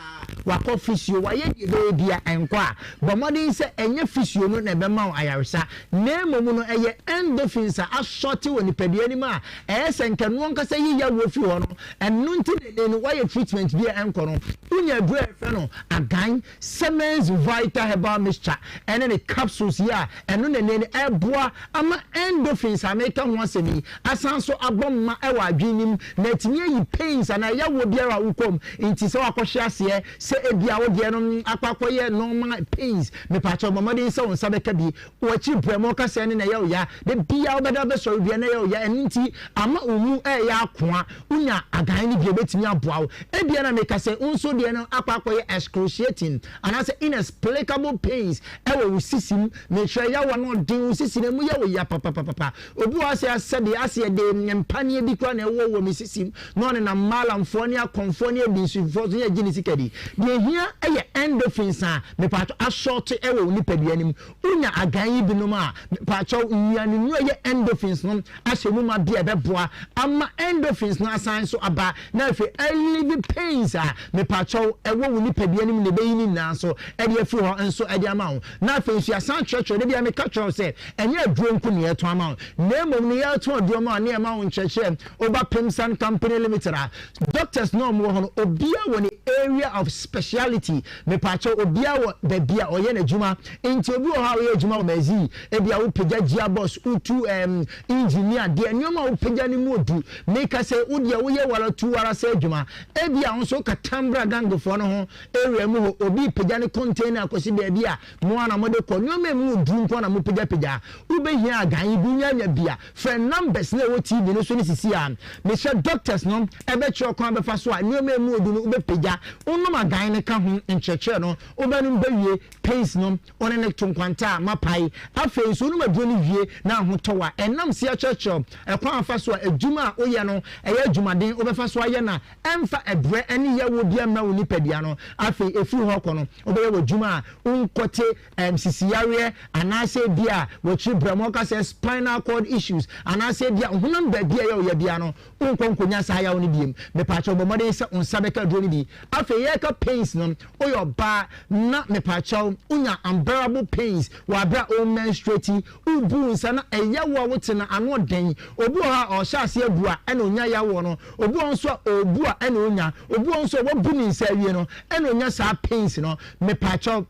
wakɔ fisio, wayɛ deɛ ɛbɛyɛ biara, ɛnkɔ a, bɔ mmɔden sɛ ɛnyɛ fisio no na ɛbɛma wo ayaresa, na mmom no ɛyɛ endorphins a asɔte wɔ nipadua no mu a ɛyɛ sɛ nka ɛno ankasa yi yawoɔ firi hɔ no, ɛno nti na ɛnnɛ no woayɛ treatment bi a ɛnkɔ no, wonya aduro a yɛfrɛ no agan. Siemens Vital Herbal Mixture ne ne capsules yi a ɛno na ɛnnɛ no ɛreboa ama endorphins a mereka ho asɛm yi asan nso abɔ mma wɔ adwene no mu na atumi ayi pains anaa yawoɔ biara a wokɔ mu. Nti sɛ woakɔhwe aseɛ sɛ ebia wo deɛ no akɔ akɔyɛ normal pains, mepaakyɛw bɔ mmɔden sɛ wo nsa bɛka bi. W'akyi brɛ mu ɔkasɛɛ no na ɛyɛ wo ya, da biara wobɛda wobɛsɔre biara na ɛyɛ wo ya, ɛno nti ama wo mu reyɛ akoa. Wonya agan no bi a ɛbɛtumi aboa wo. Ebia na meka sɛ wo nso deɛ no akɔ akɔyɛ excruciating anaasɛ inexplicable pains wɔ wo sisi mu. Mekyerɛ yaw ano ɔden, wo sisi no ɛmu yɛ wo ya papapapa. Obi wɔ hɔ asɛ asɛ deɛ asɛ yɛde mpaneɛ bi koraa na ɛwɔ wɔ me sisi mu na ɔnenam maalamfoɔ ne akɔmfoɔ ne adinsifoɔ so ne agye ne sika di. Deɛ ɛhia yɛ endorphins a mepatwɔ asɔɔte wɔ wo nipadua no mu. Wonya agan yi binom a, mepaakyɛw, nnuanennuru a ɛyɛ endorphins no ahyɛ mu ma bi a ɛbɛboa ama endorphins no asan nso aba na afei alelieve pains a mepaakyɛw ɛwɔ wo nipadua no mu na ɛbɛyi ne nyinaa nso de afiri hɔ nso de ama wo. Na afei nso yɛasan kyerɛkyerɛ, da biara meka kyerɛ wo sɛ ɛnyɛ aduro nko na yɛtɔn ama wo, na mmom no yɛtɔn aduro ma wo na yɛma wo nkyerɛkyerɛ. Woba Pimsan Company Limited a, doctors no a wɔwɔ hɔ no, obiara wɔ ne area of speciality. Mepaakyɛw, obiara wɔ baabi a ɔyɛ n'adwuma. Nti obi wɔ hɔ a ɔyɛ adwuma wɔ Mercy, ebia wopagya gearbox, wotu ɛɛm engine ne adeɛ, nneɛma a wopagya no mu odu. Meka sɛ wo deɛ woyɛ wara tu wara sɛ adwuma. Ebia wo nso woka Tambra gangfoɔ no ho area mu hɔ, obi repagya ne container akɔsi baabi a mo ara na mode kɔ. Nneɛma a emu odu nko ara na mopagyapagya. Wobɛhia agan yi bi, wonya nya bi a, frɛ numbers no a ɛwɔ TV no so no sisi ara. Mesrɛ doctors no bɛkyerɛ ɔkwan a wobɛfa so a nneɛma a emu odu no wobɛpagya. Wonom agan no ka ho nkyerɛkyerɛ no, wobɛnom bɛwie. Pace no, wo ne no to nkwanta a moapae. Afei nso, wonom aduro no wie na ahotɔ wo a, ɛnam se akyerɛkyerɛ wo ɛkwan a wofa so a adwuma a woyɛ no ɛyɛ adwumaden, wobɛfa so ayɛ no a ɛmfa ɛbrɛ ne yawuo biara mma wo nipadua no. Afei ɛfiri hɔ kɔ no, wobɛyɛ w'adwuma a wonkɔte ɛɛm sisiyareɛ anaasɛ ebia w'akyiri brɛmɔ ka sɛ spinal cord issues anaasɛ ebia wo honam baabi a ɛyɛ wo ya biara no, wonkɔ nkɔnya saa yaw no biom. Mepaakyɛw bɔ mmɔden sɛ wo nsa bɛka aduro no bi. Afei yɛreka pains no, woyɛ ɔbaa na mepaakyɛw wonya unbearable pains wɔ abere a wo menstruate, wobu wo nsa na ɛyaw a wote no ano ɔden. Obi wɔ hɔ a ɔhyɛ aseɛ abu a ɛna onya yawoɔ no, obi wɔ hɔ nso a ɔrebu a ɛna onya, obi wɔ hɔ nso a wabu ne nsa awie no ɛna onya saa pains no. Mepaakyɛw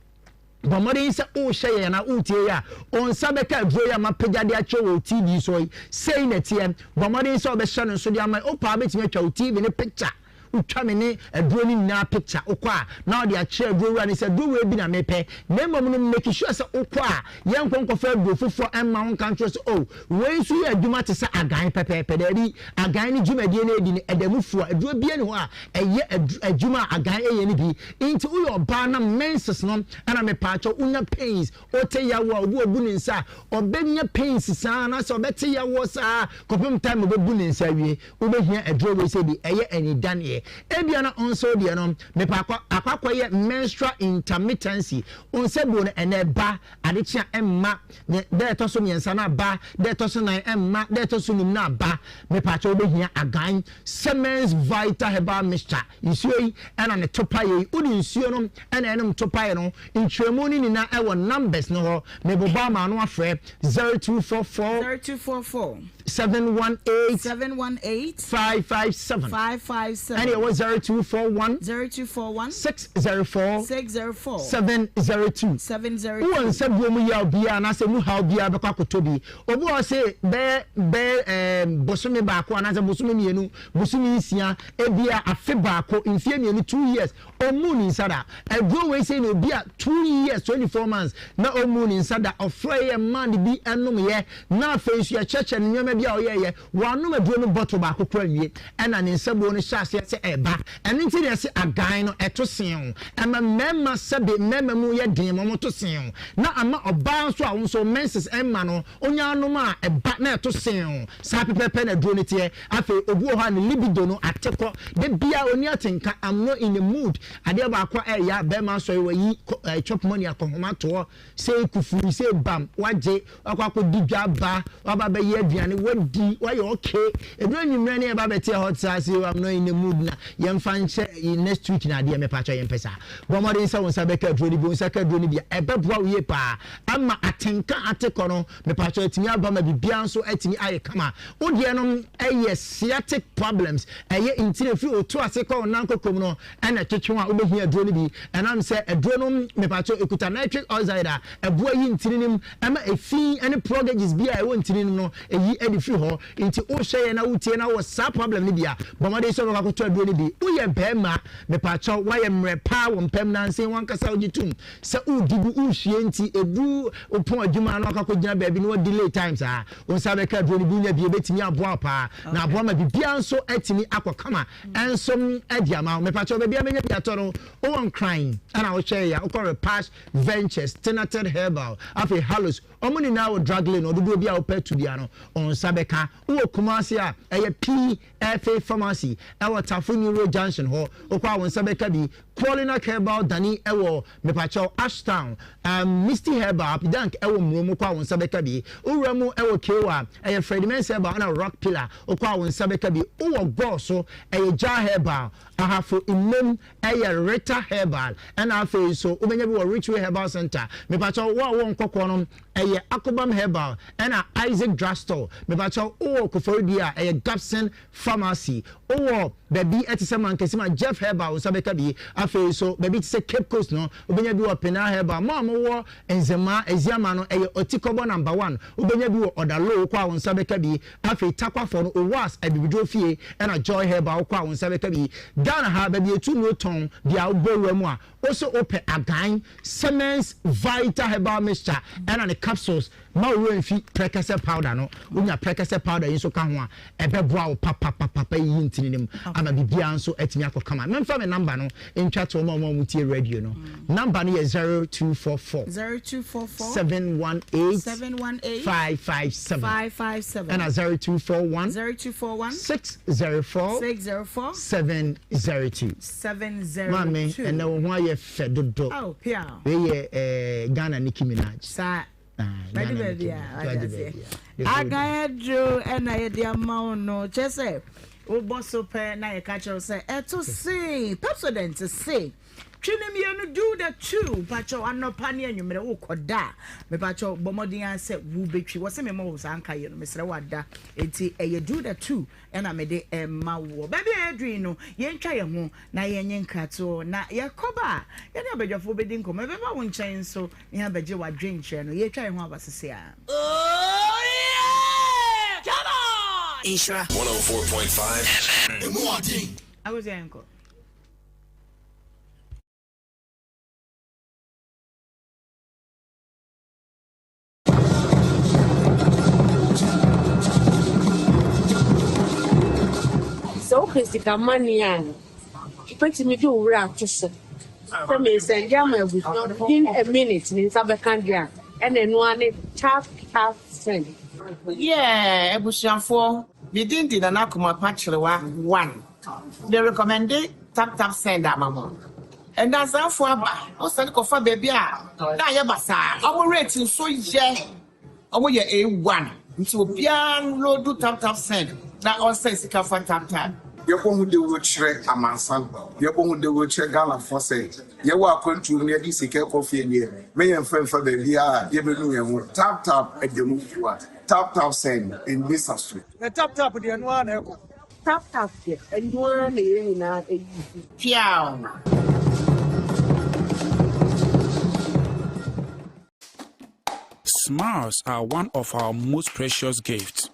bɔ mmɔden sɛ worehyɛ yɛn anaa woretie yɛn a, wo nsa bɛka aduro yi a mapagya de akyerɛ wɔ wo TV so yi. Sei na ɛteɛ. Bɔ mmɔden sɛ wobɛhyɛ no nso de ama. Wopɛ a wobɛtumi atwa wo TV no picture. Wotwa me ne aduro no nyinaa picture. Wokɔ a, na wode akyerɛ aduro wura no sɛ aduro wei bi na mepɛ. Na mmom no, make sure sɛ wokɔ a, yɛnkɔ nkɔfa aduro foforɔ mma wo nka nkyerɛ sɛ, oh, wei nso yɛ adwuma te sɛ agan pɛpɛɛpɛ. Daabi, agan no dwumadie no ɛdi no, ɛda mu fua. Aduro biara nni hɔ a ɛyɛ adwuma a agan yɛ no bi. Nti woyɛ ɔbaa na menses no ɛna mepaakyɛw wonya pains, wote yaw a, obi obu ne nsa a, ɔbɛnya pains saa anaasɛ ɔbɛte yawoɔ saa kɔpem time ɔbɛbu ne nsa awie. Wobɛhia aduro wei sɛ bi ɛyɛ anidaneɛ. Ebia na ɔnso deɛ no mepa akɔ akɔ akɔyɛ menstrual intermittency. Wo nsa buo no ɛnɛ ɛba, ade kye a ɛmma, ne da ɛtɔ so mmiɛnsa no aba, da ɛtɔ so nan ɛmma, da ɛtɔ so num no aba. Mepaakyɛw wobɛhia Agan Semens Vital Herbal Mixture. Nsuo yi ɛna ne topaeɛ yi, wode nsuo no ɛna ɛnom topaeɛ no, nkyerɛmu no nyinaa ɛwɔ numbers no hɔ. Mebobɔ ama ano afrɛ 0244
0244
718
718
557
557
ɛna ɛwɔ 0241
0241
604
604
702
702.
Wowɔ nsa buo mu yaw biara anaasɛ mu haw biara bɛkɔ akɔtɔ bi. Obi wɔ hɔ se bɛyɛ bɛyɛ ɛɛ bosome baako anaasɛ bosome mmienu, bosome nsia, ebia afe baako, mfeɛ mmienu, 2 years, ɔmmuu ne nsa da. Aduro wei sei na obi a 2 years, 24 months na ɔmmuu ne nsa da, ɔfrɛeɛ maa no bi nomyɛ, na afei nso yɛkyerɛkyerɛ no nneɛma bi a ɔyɛeɛ, wanom aduro no bottle baako koraa nwie, ɛna ne nsabuo no hyɛ aseɛ sɛ ɛreba. Ɛno nti na yɛse agan no ɛto seew. Ɛma mmarima sɛbe mmarima mu yɛ den ma wɔto seew, na ama ɔbaa nso a wo nso menses mma no, onya anom a ɛba na ɛto seew. Saa pɛpɛɛpɛ na aduro no teɛ. Afei obi wɔ hɔ a ne libido no ate kɔ. Da biara ɔnni atenka, I'm not in the mood. Adeɛ baako a ɛyɛ a barima asɔre wayi kɔ chop money akɔhoma toɔ, sei kufuu, sei bam, wagye, wakɔ akɔdi dwa aba, waba abɛyɛ aduane, wadi, wayɛ okay. Ɛduru anwummerɛ ne yɛba abɛte ɛhɔ te ase, I'm not in the mood na yɛmfa nhyɛ next week na adeɛ mepakyɛ yɛmpɛ saa. Bɔ mmɔden sɛ wo nsa bɛka aduro no bi, wo nsa ka aduro no bi a, ɛbɛboa wo yie paa ama atenka ate kɔ no. Mepakyɛw atumi aba ma biribiara nso atumi ayɛ kama. Wo deɛ no yɛ sciatic problems, ɛyɛ ntini ɛfiri wo to ase kɔ wo nan koko mu no ɛna ɛtwetwe wo a wobɛhia aduro no bi. Ɛnam sɛ aduro no mepakyɛw ɛkuta nitric oxide a ɛboa yi ntini no mu ɛma ɛfi ne pluggages bi a ɛwɔ ntini no mu no ɛyi de firi hɔ. Nti wohwɛ yɛn na wotie na wowɔ saa problem no bi a, bɔ mmɔden sɛ wobɛkɔ akɔtɔ aduro no bi. Woyɛ barima, mepakyɛw woayɛ mmerɛ paa wɔ mpam nansa yi wankasa wogye tom Sɛ woredi bi, worehyia nti, ɛduru wo pɔn adwuma a na wakɔ akɔgyina baabi na wadelay time saa, wo nsa bɛka aduro no bi, wonya bi a, ɛbɛtumi aboa wo paa, na aboa ma biribiara nso atumi akɔ kama nso de ama wo. Mepakyɛw, baabi a mɛnya bi atɔ no, wowɔ Nkran ɛna wohwɛ yɛ a, wokɔ Repash Ventures, Tenated Herbal, afei Halos, wɔn nyinaa wɔ drug lane, ɔdodoɔ bi a wopɛ tu biara no, wo nsa bɛka. Wowɔ Kumasi a, ɛyɛ PFA Pharmacy ɛwɔ Tafo New Road Junction hɔ, wokɔ a wo nsa bɛka bi. Paulina Herbal Dani wɔ mepakyɛw Ashtown, um, Misty Herbal, Apidank wɔ Mmrom, wokɔ a wo nsa bɛka bi. Wo wura mu wɔ Kewa, ɛyɛ Freddie Mensah Herbal ɛna Rock Pillar, wokɔ a wo nsa bɛka bi. Wowɔ Gɔɔ so, ɛyɛ Jah Herbal, Ahafo Mmom ɛyɛ Rita Herbal, ɛna afei nso wobɛnya bi wɔ Richway Herbal Center. Mepakyɛw, wo a wowɔ Nkɔkɔɔ no, ɛyɛ Akobam Herbal ɛna Isaac Drugstore. Mepakyɛw, wowɔ Koforidua a, ɛyɛ Gabson Pharmacy. Wowɔ baabi te sɛ Mankasim a, Jeff Herbal wo nsa bɛka bi. Afei nso, baabi te sɛ Cape Coast no, wobɛnya bi wɔ Penal Herbal. Mo a mowɔ Nzemaa, Aziama no, ɛyɛ Otikɔbɔ Number One. Wobɛnya bi wɔ Ɔdaloo, wokɔ a wo nsa bɛka bi. Afei Takwafoɔ no, Owas Abibiduro Fie, ɛna Joy Herbal, wokɔ a wo nsa bɛka bi. Ghana ha, baabi a yɛtu nnuro tɔn, deɛ wobɔ wura mu a, wo se wopɛ Agan, Siemens Vital Herbal Mixture, ɛna ne capsules. Mma wo werɛ mfi prɛkɛsɛ powder no. Wonya prɛkɛsɛ powder yi nso ka ho a, ɛbɛboa wo papapapapa ayiyi ntini no mu ama biribiara nso atumi akɔ kama. Memfa me number no ntwa toɔ ma wɔn a wɔtie radio no. Number no yɛ 0244
0244
718
718
557
557
ɛna 0241
0241
604
604
702.
702.
Maame, ɛnɛ wo ho ayɛ fɛ dodo.
Oh, piaw.
Wei yɛ eh, Ghana Nicki Minaj.
Saa.
Ah,
Mɛde
Ghana
baabi
Nicki
a
Minaj.
wate
Wagye
aseɛ.
baabi a. The whole
Agan aduro ɛna yɛde ama wo no kyerɛ sɛ. Wobɔ so pɛ na yɛka kyerɛ wo sɛ ɛto se Pepsodent se twe ne mmienu do the two mpakyɛw anɔpa ne anwummerɛ wokɔ da a mepakyɛw bɔ mmɔden ara sɛ wobɛtwi wɔ se memmɔ wo saa nka yɛ no mesrɛ wo ada enti ɛyɛ do the two ɛna mede ɛma woɔ baabi a yɛaduru yi no yɛntwa yɛn ho na yɛnye nkratoɔ na yɛkɔba a yɛne abadwafoɔ bɛdi nkɔmmɔ ɛbɛba wo nkyɛn nso ne abɛgye w'adwenkyerɛ no yɛtwa yɛn ho aba sese a.
Oh yeah! Come on!
Nhyira.
104.5 FM.
Emu ɔden.
Akosi yɛnkɔ.
Sɛ wopɛ sika money a, wobɛtumi de wo werɛ ato so sɛ meresɛnde ama abusua within a minute me nsa bɛka deɛ a, ɛna ɛno ara ne tap tap send.
Yeah abusuafoɔ me din de Nana Kumapa Kyerewa one me recommende tap tap send ama mo Nnansafoɔ aba wo sane kɔfa baabi a na ayɛ basaa ɔmo rate nso yɛ ɔmo yɛ A1 nti obiara nloadu tap tap send na ɔnsɛn sika fa tap tap.
Yɛbɔ ho dawuro kyerɛ amansan, yɛbɔ ho dawuro kyerɛ Ghanafoɔ sɛ yɛwɔ akwantuo mu na yɛde sika rekɔ fie deɛ, mɛ yɛmfa mfa baabiara a yɛbɛnu yɛn ho. Tap tap ɛda mu fua, tap tap send ɛnni sa so.
Na tap tap deɛ ɛno ara na ɛkɔ.
Tap tap deɛ ɛno ara na yɛn nyinaa use.
Piaw!
Smiles are one of our most precious gifts.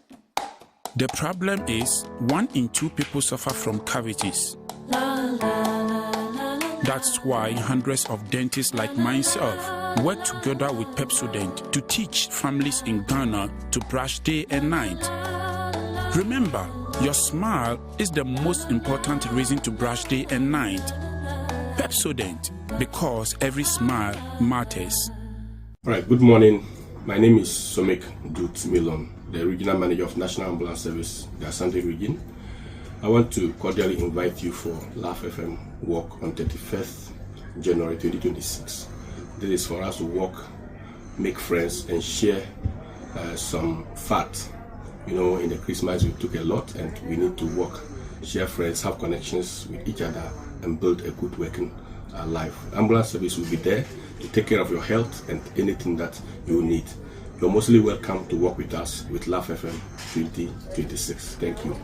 The problem is, one in two people suffer from cavities. That's why hundreds of dentists like myself work together with Pepsodent to teach families in Ghana to brush day and night. Remember, your smile is the most important reason to brush day and night. Pepsodent, because every smile matters.
All right, good morning. My name is Somik Dut Milon, the Regional Manager of National Ambulance Service, the Asante region. I want to cordially invite you for Laugh FM Walk on 31st January 2026. This is for us to walk, make friends, and share uh, some fat. You know, in the Christmas we took a lot, and we need to work, share friends, have connections with each other, and build a good working uh, life. Ambulance service will be there to take care of your health and anything that you need. You're mostly welcome to work with us with Laugh FM 2026. Thank you.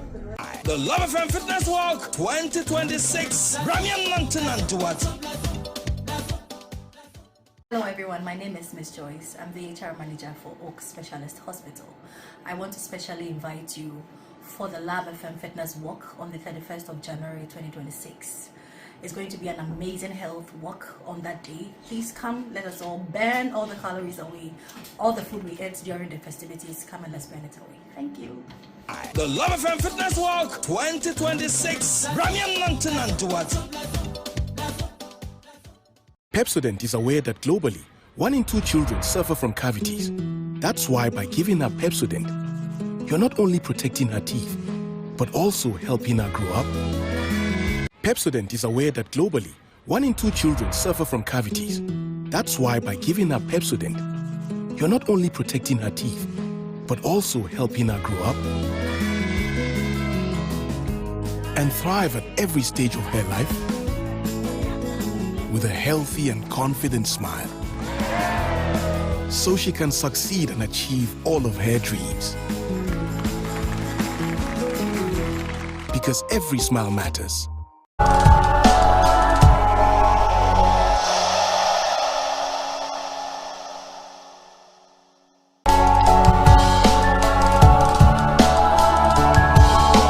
The Love FM Fitness Walk 2026. Ramian Nantinantuat.
Hello everyone, my name is Miss Joyce. I'm the HR manager for Oak Specialist Hospital. I want to specially invite you for the Lab FM Fitness Walk on the 31st of January 2026. It's going to be an amazing health walk on that day. Please come, let us all burn all the calories away, all the food we ate during the festivities. Come and let's burn it away. Thank you.
The Love FM Fitness Walk 2026. Ramian Nantinantuat.
Pepsodent is aware that globally, one in two children suffer from cavities. That's why by giving her Pepsodent, you're not only protecting her teeth, but also helping her grow up. Pepsodent is aware that globally, one in two children suffer from cavities. That's why by giving her Pepsodent, you're not only protecting her teeth, but also helping her grow up and thrive at every stage of her life with a healthy and confident smile. So she can succeed and achieve all of her dreams. Because every smile matters.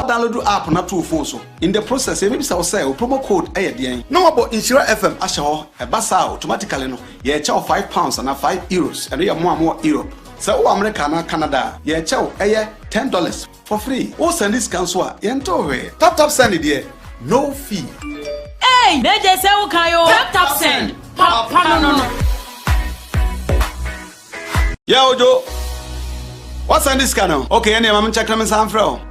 Download app na to wo phone so. In the process, yɛbɛbisa wo sɛ wo promo code yɛ deɛn na wɔabɔ Nhyira FM ahyɛ hɔ. Ɛba saa a, automatically no, yɛrekyɛ wo £5 anaa €5. Ɛno yɛ mo a mowɔ Europe. Sɛ wowɔ America anaa Canada a, yɛrekyɛ wo ɛyɛ $10 for free. Wo sɛnde sika nso a, yɛntew hwee. Tap tap send deɛ, no fee.
Ei! Mejay sɛ wo kan oo. Tap tap send, papa no no.
Yeah, Ojo. What's on this sika no? Okay, ɛnneɛ ma menkyɛke na mensan mfrɛ wo.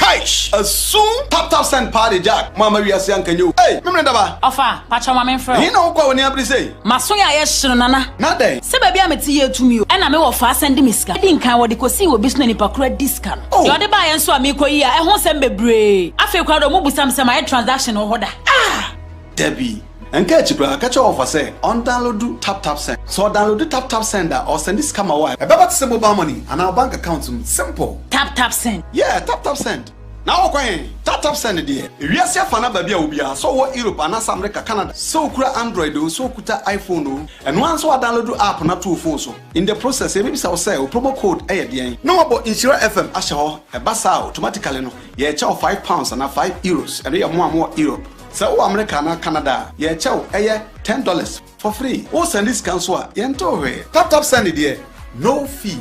Kaish! Asum! Tap tap send paa de Jack mo ama wiase anka nyɛ o ei! Memene daba!
Ɔfa, pakyɛw ma menfrɛ wo.
Ɛhe na wokɔ a w'ani abere sei?
M'aso yɛ ayɛ hye no Nana.
Na dɛn?
Sɛ baabi a mete yɛ tumi o. Ɛna me wɔfaa sɛnde me sika. Edi nkan wɔde kosii wɔ bi so na nipa koro adi sika no.
Oh!
Deɛ ɔde baeɛ nso a meekɔ yi a ɛho nsɛm bebree. Afei koraa deɛ ɔmo busa me sɛ mayɛ transaction wɔ hɔ da.
Ah! Dabi. Ɛnka akyi koraa, ka kyerɛ wɔfa sɛ ɔndownloadu TapTapSend. Sɛ ɔdownloadu TapTapSend a, ɔresɛnde sika ma wo a, ɛbɛba te sɛ mobile money anaa wo bank account mu. Simple!
TapTapSend.
Yeah, TapTapSend. Na wokɔ he? TapTapSend deɛ, ewiase afa no aba bi a obiara, sɛ ɔwɔ Europe anaasɛ America, Canada, sɛ okura Android oo, sɛ okuta iPhone oo, ɛno ara nso woadownloadu app no ato wo phone so. In the process, yɛbɛbisa wo sɛ, wo promo code yɛ deɛn? Na woabɔ Nhyira FM ahyɛ hɔ. Ɛba saa a, automatically no, yɛrekyɛ wo £5 anaa €5. Ɛno yɛ mo a mowɔ Europe. Sɛ wowɔ Amerika anaa Canada a, yɛkyɛ wo ɛyɛ $10 for free. Wo sɛnde sika nso a, yɛntew hwee. Tap tap send deɛ, no fee.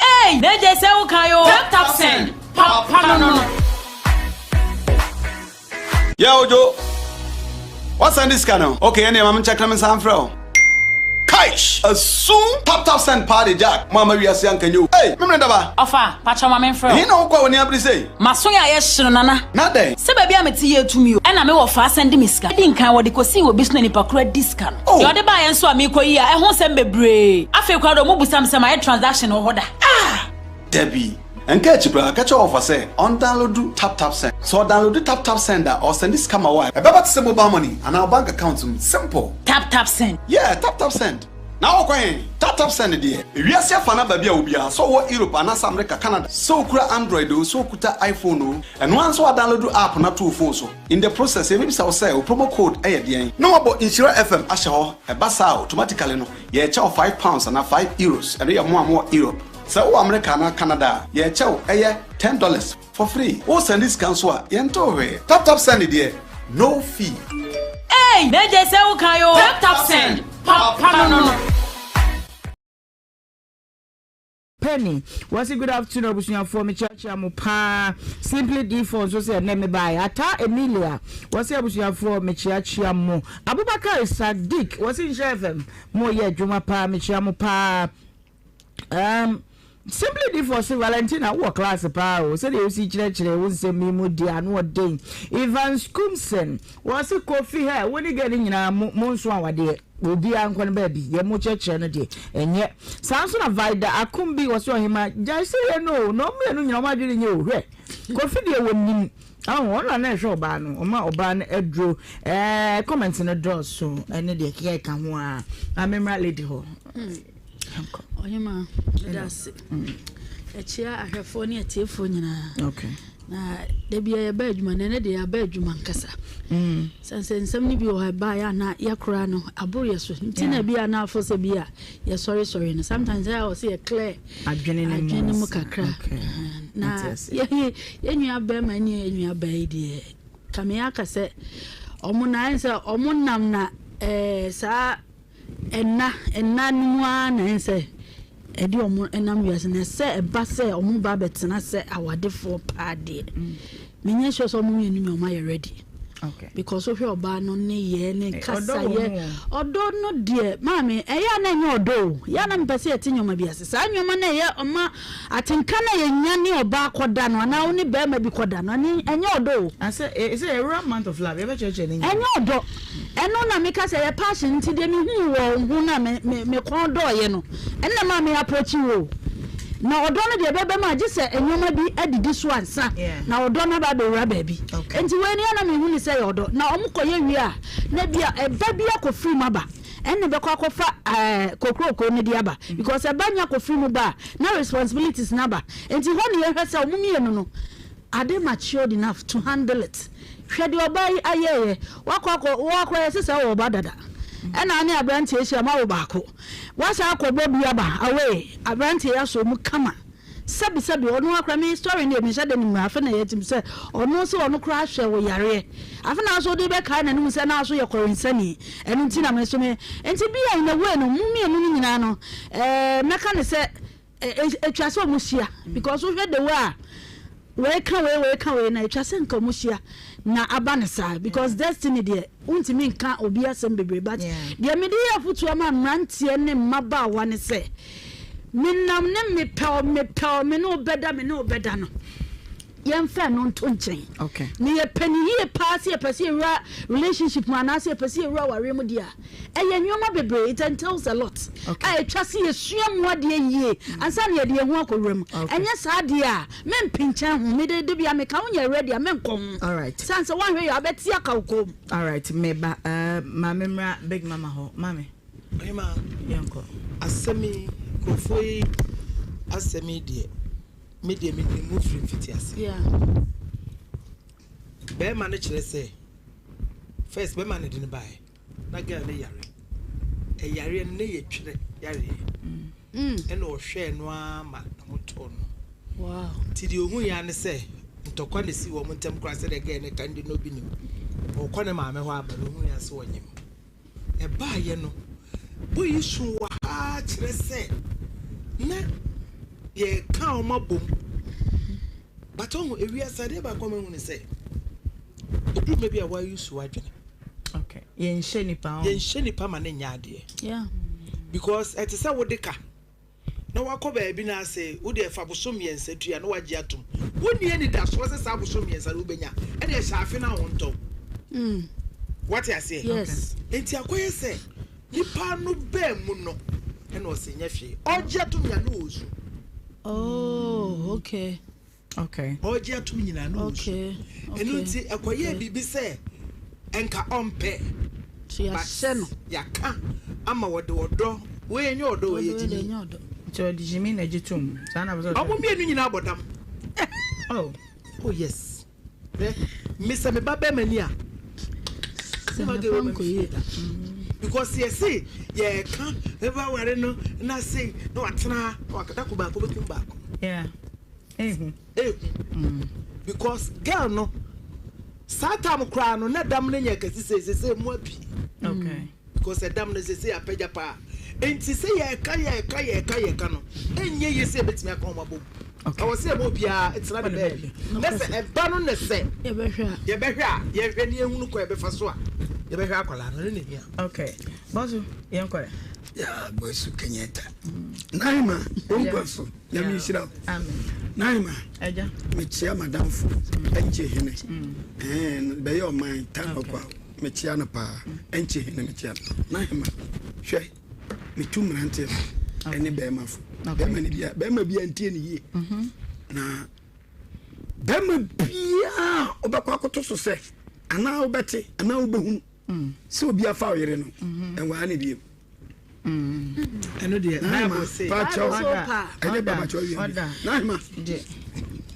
Eii na gye sɛ wo kan oo. Tap tap send, papa no no.
Yeah Ojo, wa sɛnde sika no? Okay ɛneɛ ma me nkyɛk na me nsan mfrɛ wo. Kaish! Asum! Tap tap send paa de Jack mo ama wiase anka nyɛ o ei! Memene daba!
Ɔfa, pakyɛw ma menfrɛ wo.
Ɛhe na wokɔ a w'ani abere sei?
M'aso yɛ ayɛ hye no Nana.
Na dɛn?
Sɛ baabi a mete yɛ tumi o. Ɛna me wɔfaa sɛnde me sika. Edi nkan wɔde kosii wɔ bi so na nipa koro adi sika no.
Oh!
Deɛ ɔde baeɛ nso a meekɔ yi a ɛho nsɛm bebree. Afei koraa deɛ ɔmo busa me sɛ mayɛ transaction wɔ hɔ da.
Ah! Dabi. Ɛnka akyi koraa, ka kyerɛ wɔfa sɛ ɔndownloadu TapTapSend. Sɛ ɔdownloadu TapTapSend a, ɔresɛnde sika ma wo a, ɛbɛba te sɛ mobile money anaa wo bank account mu. Simple!
TapTapSend.
Yeah, TapTapSend. Na wokɔ he? TapTapSend deɛ, ewiase afa no aba bi a obiara, sɛ ɔwɔ Europe anaasɛ America, Canada, sɛ okura Android oo, sɛ okuta iPhone oo, ɛno ara nso woadownloadu app no ato wo phone so. In the process, yɛbɛbisa wo sɛ, wo promo code yɛ deɛn? Na woabɔ Nhyira FM ahyɛ hɔ. Ɛba saa a, automatically no, yɛrekyɛ wo £5 anaa €5. Ɛno yɛ mo a mowɔ Europe. Sɛ wowɔ America anaa Canada a, yɛkyɛ wo ɛyɛ $10 for free. Wo sɛnde sika nso a, yɛntew hwee. Tap tap send deɛ, no fee.
Eii na gye sɛ wo kan oo. Tap tap send, papa no no.
Penny, wɔse good afternoon abusuafoɔ mekyeakyea mo paa Simply D4 nso sɛ ɛnɛ mebaeɛ Ataa Emilia wɔse abusuafoɔ mekyeakyea mo Abubakar Sadiq wɔse Nhyira FM moyɛ adwuma paa mekyea mo paa Um, simply di for se Valentina wowɔ class paa o sɛdeɛ wosi kyerɛkyerɛ wo nsɛm yi mu di ano ɔden. Evans Kumsen wɔse Kofi hɛ wo ne gɛ no nyinaa mo mo nso awadeɛ obiara nkɔ no baabi yɛ mo kyerɛkyerɛ no deɛ ɛnyɛ saa nso na Vida Akumbi wɔse ɔhema gyae sɛ yɛ no o na ɔmo mmienu nyinaa ɔmo adwene nyɛ o hwɛ Kofi deɛ wɔnim aho ɔno na na ɛhwɛ ɔbaa no ɔma ɔbaa no aduro ɛɛ comment no dɔɔso ɛne deɛ keka ɛka ho a amemra lady hɔ.
Ɔhema, meda ase. Ɛkyia ahwɛfoɔ ne atiefoɔ nyinaa. Na da bia yɛba adwuma na ɛnɛ deɛ yɛaba adwuma nkasa. Sane sɛ nsɛm no bi wɔ hɔ ɛbaeɛ a na yɛkora no aboro yɛ so. Nti na bi a na afo sɛ bi a yɛsɔresɔre no. Sometimes ɛyɛ a wɔ sɛ yɛ clear adwene no mu kakra. Na yɛn nua bɛrima ne yɛn nua baa yi deɛ kame aka sɛ ɔmo na ayɛ sɛ ɔmo nam na ɛɛ saa Nna, nna no mu ara na ɛyɛ sɛ ɛde wɔn nam wiase na sɛ ɛba sɛ wɔn ba abɛtena sɛ awadefoɔ paa deɛ, menyɛ sure sɛ wɔn mmienu nyɛ wɔn ayɛ ready.
Okay.
Because wohwɛ ɔbaa no ne yɛ ne
eh,
kasa yɛ ɔdɔ no deɛ maame ɛyɛ a na ɛnyɛ ɔdɔ o yɛ a na mepɛ sɛ yɛte nneɛma bi ase saa nneɛma no ɛyɛ ɔma atenka na yɛnya ne ɔbaa kɔda no anaa wo ne bɛrima bi kɔda no ɛnyɛ ɔdɔ o.
Asɛ ɛsɛ ɛwura month of love yɛbɛkyerɛkyerɛ ne nyinaa.
Ɛnyɛ ɔdɔ. Ɛno na meka sɛ ɛyɛ passion nti deɛ mehuu wɔ wo ho no a me me me kɔn dɔɔeɛ no ɛno na ɛmaa me approach wo o. Na ɔdɔ no deɛ ɛbɛba mu a gye sɛ nneɛma bi adidi so ansa na ɔdɔ no aba abɛwura baabi. Nti wei no yɛ na mehu no sɛ ɛyɛ ɔdɔ. Na wɔn kɔyɛ wie a na bi a ɛba bi akɔfiri mu aba ɛnna ɛbɛkɔ akɔfa ɛɛ kokuroko no de aba because ɛba nya kɔfiri mu ba a na responsibilities no aba. Nti hɔ na yɛhwɛ sɛ wɔn mmienu no are they matured enough to handle it. Hwɛ deɛ ɔbaa yi ayɛeɛ. Wakɔ akɔ, wo ara koraa yɛse sɛ wowɔ ba dada. Ɛna wo ne aberanteɛ ahyia moawo baako. Woasan akɔbɔ bi aba, away, aberanteɛ yi asɔ mu kama. Sɛbi sɛbi, ɔno ara koraa, me story no deɛ menhyɛ da nim, afe na yɛatim sɛ ɔno se ɔno koraa hwɛ wo yareɛ. Afe na nso wode bɛkae n'anim sɛ na nso yɛ kɔrensani. Ɛno nti na me nso me, nti bi a in a way no, mo mmienu no nyinaa no, eh, mɛka no sɛ, Etwa sɛ ɔmo hyia because wohwɛ the way a wei ka wei wei ka wei na etwa sɛ nka ɔmo hyia na aba ne saa because destiny deɛ wontumi nka obi asɛm bebree but deɛ mede yɛ afotuo ama mmeranteɛ ne mmabaawa ne sɛ menam ne mepɛw mepɛw me ne wo bɛda me ne wo bɛda no. Yɛmfa ɛno nto nkyɛn. Na yɛpɛ no yie paa sɛ yɛpɛ sɛ yɛwura relationship mu anaasɛ yɛpɛ sɛ yɛwura awareɛ mu deɛ a, ɛyɛ nneɛma bebree, it entails a lot, a ɛtwa sɛ yɛsua mu adeɛ yie ansa na yɛde yɛn ho akɔwura mu. Ɛnyɛ saa deɛ a, mempinkyɛn ho. Mede da biara meka wonyɛ ready a, menkɔ ho. Sane sɛ woanhwɛ yie a, wobɛte aka wo kɔn mu.
Alright, meba. Uh, maame mmra Big Mama hɔ. Maame.
Ɔhema,
yɛnkɔ.
Asɛm yi, nkurɔfoɔ yi asɛm yi deɛ, Me deɛ menim mu firi mfitiase. Bɛrima no kyerɛ sɛ first bɛrima no de no baeɛ na girl no yare. Ɛyareɛ no na yɛ twerɛ yareɛ. Mm. Ɛna ɔhwɛɛ no ara ma ne ho tɔɔ no.
Wow.
Nti deɛ ohun ya ne sɛ ntɔkwa na esi wɔn ntam koraa sɛdeɛ girl no ka no de na obi nim. Ɔkɔ ne maame hɔ aba no ohun ya sɛ ɔnyem. Ɛbaeɛ no, boy yi suu wɔ ha ara kyerɛ sɛ na yɛreka wɔn abom. But ɔhu, ewiase adeɛ baako a mahu ne sɛ, ɛduru mmerɛ bi a woa use w'adwene.
Okay. Yɛnhyɛ nipa ho.
Yɛnhyɛ nipa ma ne nyɛ adeɛ.
Yeah.
Because ɛte sɛ wode ka. na wakɔ baabi na ase wo deɛ fa bosom mmiɛnsa tua na wagye atom wonni anidasoɔ sɛ saa bosom mmiɛnsa no wobɛnya ɛne ɛhyɛ afe no a wontɔn
mm.
wate aseɛ
yes.
nti akɔyɛ sɛ nipa no bɛɛ mu no ɛna ɔsɛ nyɛ hwee ɔgye atom nya ne ɔsu
oh okay
Okay.
Ɔregye atom nyinaa na ɔresu. Ɛno nti ɛkɔyɛɛ biribi sɛ nka ɔmpɛ. But yɛaka ama wɔde ɔdɔ. Wei ɛnyɛ ɔdɔ, wei yɛ gyimi.
Nti ɔde gyimi na ɛgye tom. Saa na bɛsɛ.
Ɔmo mmienu nyinaa bɔ dam.
Oh.
Oh yes. Hwɛ, me sɛ me ba bɛrima ni a. Sɛ ma gɛ wei ma me da. Because yɛse yɛka ɛbɛ ware no na sei na watena ha na wakada ko baako bɛkum baako.
Yeah. Ehu.
Ehu. Because girl no, saa time koraa no, na dam no nyɛ kɛse sei, sese mu abi.
Okay.
Because ɛdam no sese apagya paa. Enti sɛ yɛka yɛka yɛka yɛka no, ɛnyɛ yie sɛ yɛbɛtumi aka wɔn abom. Ɛwɔ sɛ yɛma obiara tena ne baabi. Na sɛ ɛba no ne sɛ yɛbɛhwɛ a, yɛhwɛ ne yɛhunu kɔ yɛbɛfa so a, yɛbɛhwɛ akwadaa no, ɛno na ɛhia.
Okay. Bɔso, yɛnkɔ ɛ.
Yeah, Bɔso Kenyeta. Naima, wonkɔ so. Nyame nhyira wo. Naima, mekyia madamfo ɛnkye hene. Mm. Bɛyɛ ɔman time ɔkɔ a mekyia no paa. Ɛnkye hene mekyia no. Naima, hwɛ metu mmeranteɛ fo ɛne bɛrima fo. Bɛrima ne bia bɛrima bia ntie ne yie.
Mm-hmm.
Na bɛrima biaa wobɛkɔ akoto so sɛ anaa wobɛte anaa wobɛhunu mm. sɛ obi afa wo yere no mm-hmm. ɛnwaa ne biem.
ɛno deɛ bible se
pakyɛw ɛnyɛ baba kyɛw yɛ bi nahima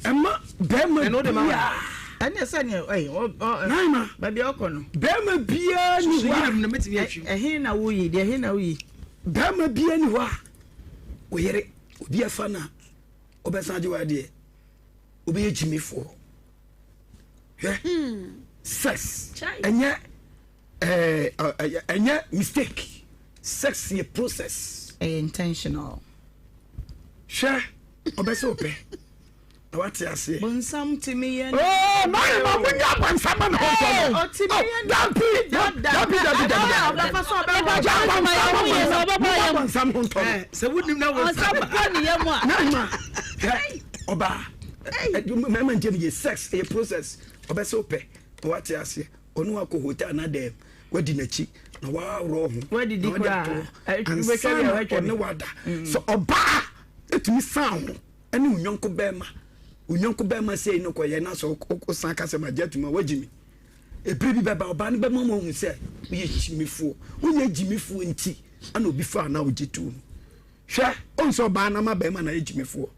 ɛma bɛrima biara
ɛne sɛ neɛ ɛyi ɔ ɔ
nahima
baabi a ɔkɔ no
bɛrima biara ni hɔ
a ɛhe na woyi deɛ ɛhe na woyi
bɛrima biara ni hɔ a oyere obi afa na ɔbɛsan agye wa adeɛ obɛyɛ gyimifoɔ hwɛ sex ɛnyɛ. Ɛnyɛ mistake, sex yɛ process.
Ɛyɛ intentional.
Hwɛ, ɔbɛ sɛ ɔpɛ na wate aseɛ.
Bonsam tumi yɛ.
Oh, maa ma mo nya bonsam ma ne ho ntɔ no.
Ɔtumi yɛ
ne. Dabi, dabi, dabi, dabi, dabi.
Ɔbɛfa so ɔbɛwɔ.
Ɔbɛbɔ bonsam ho ntɔ no.
Sɛ wonim na wo
nsa bɔ ne yam a.
Na ma, hwɛ, ɔbaa, mɛma nkyɛn mi yɛ sex ɛyɛ process. Ɔbɛ sɛ ɔpɛ na wate aseɛ. Ɔne wo akɔ hotel anaa dɛm, wadi n'akyi na waworɔ ho
Wadidi
na wade
koraa.
ato hɔ
Ɛ-
ansa
wobɛtwa bi a
na
woatwa bi.
ɔne wada. Sɛ ɔbaa ɛtumi san ho ɛne wo yɔnko bɛrima, wo yɔnko bɛrima sei no kɔyɛ na sɛ wosan ka sɛ magye atum a wagye mi. Ɛberɛ bi bɛba ɔbaa no bɛma mo ahu sɛ woyɛ gyimifoɔ. Woyɛ gyimifoɔ nti ana obi faa na wogye too mu. Hwɛ, ɔhu sɛ ɔbaa no ama bɛrima no ayɛ gyimifoɔ.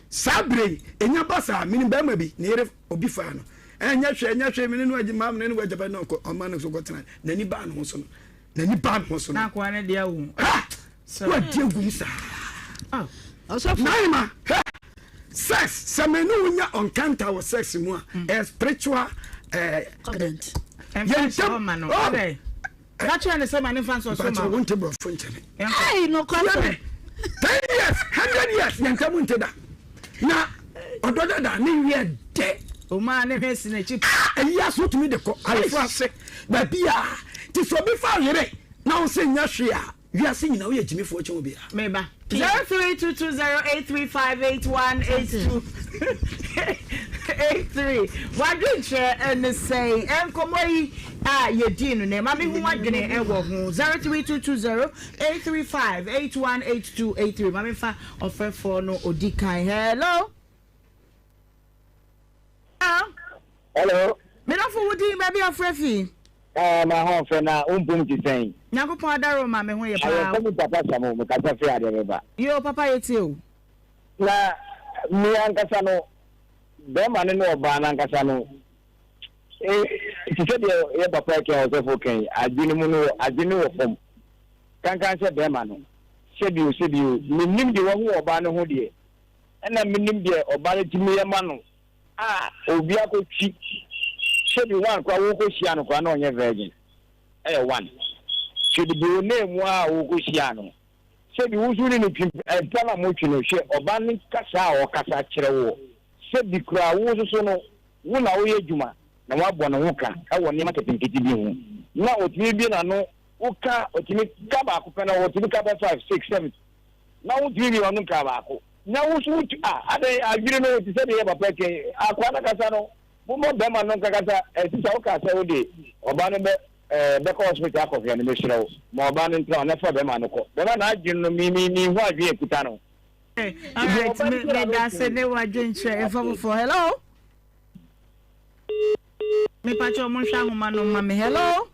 Saa berɛ yi, ɛnya ba saa, menim bɛrima bi, ne yere obi faa no. Ɛnyɛ hwee, ɛnyɛ hwee, mene no agye maa mene no wagya bɛ na ɔkɔ, ɔma no so kɔtena. N'ani baa ne ho so no, n'ani baa ne ho so no.
Na akoa no deɛ awu.
Ha! Wadi agum saa. Naima, hwɛ, sex, sɛ me ne wo nya encounter wɔ sex mu a, ɛyɛ spiritual eh,
Covenant.
Ɛmfa nhyɛ hɔ ma no.
Oh!
Ka kyerɛ no sɛ ma ne mfa nsɔ so ma wo.
Wonte borɔfo nkyɛ me.
Ei, nokwasɛm.
10 years, 100 years, yɛn ntam nte da. Na ɔdɔ dada ne wiɛ dɛ.
Omaa ne hwɛ si n'akyi.
Ah, eyi aso tumi de kɔ ayefo ase baabi a te sɛ obi fa yere na wo sɛ nya hwee a wiase nyina woyɛ gyimifoɔ kyɛn obiara.
Meba. 0322083581 82. 83. W'adwenkyerɛ ne sɛn? Nkɔmmɔ yi a yɛdii no nɛ, ma mehu w'adwene wɔ ho. 03220 835 8182 83. Ma memfa ɔfrɛfoɔ no ɔdi kan. Hello?
Hello.
Me dɔfo wo din baabi a frɛ fi.
Ɛɛ ma ho fɛ na wo mpom te sɛn.
Nyankopɔn adaro ma me ho yɛ paa.
Ayɛ sɛ me papa Samo me kasa firi adeɛ bɛba.
Yoo papa yɛ tie o.
Na me ankasa no bɛrima no ne ɔbaa no ankasa no eh, te sɛ deɛ yɛ papa ɛkɛn ɔsɔfo kɛn adwene mu no adwene wɔ fam kankan sɛ bɛrima no sɛbio sɛbio menim deɛ wahu ɔbaa no ho deɛ ɛna menim deɛ ɔbaa no tumi yɛ ma no a obi akɔtwi sɛbi one koraa wokɔhyia no koraa na ɔnyɛ virgin ɛyɛ one sɛbi deɛ ɔnaa mu a wokɔhyia no sɛbi wo nso ne no twi mpa na motwe no hwɛ ɔba no kasa a ɔkasa kyerɛ woɔ sɛbi koraa wo nso so no wo na woyɛ adwuma na woabɔ ne ho ka ɛwɔ nneɛma nketenkete bi ho na ɔtumi bie n'ano woka ɔtumi ka baako pɛ na ɔtumi ka bɛ 5 6 7 na wontumi bi ɔno nka baako Na wo nso wotu a, adɛn adwene no te sɛ deɛ yɛ papa kɛn akoa no kasa no, momma bɛrima no nkakasa. Eh, sista wokaa sɛ wode ɔbaa no bɛ eh, bɛkɔ hospital akɔhwɛ no, mesrɛ wo, ma ɔbaa no ntra hɔ na fa bɛrima no kɔ. Bɛrima no adwene no, me me menhu adwene a ɛkuta no.
Alright, me me da se ne wadwenkyerɛ mfa foforɔ. Hello. Me pakyɛ mo nhwɛ ahoma no ma me. Hello.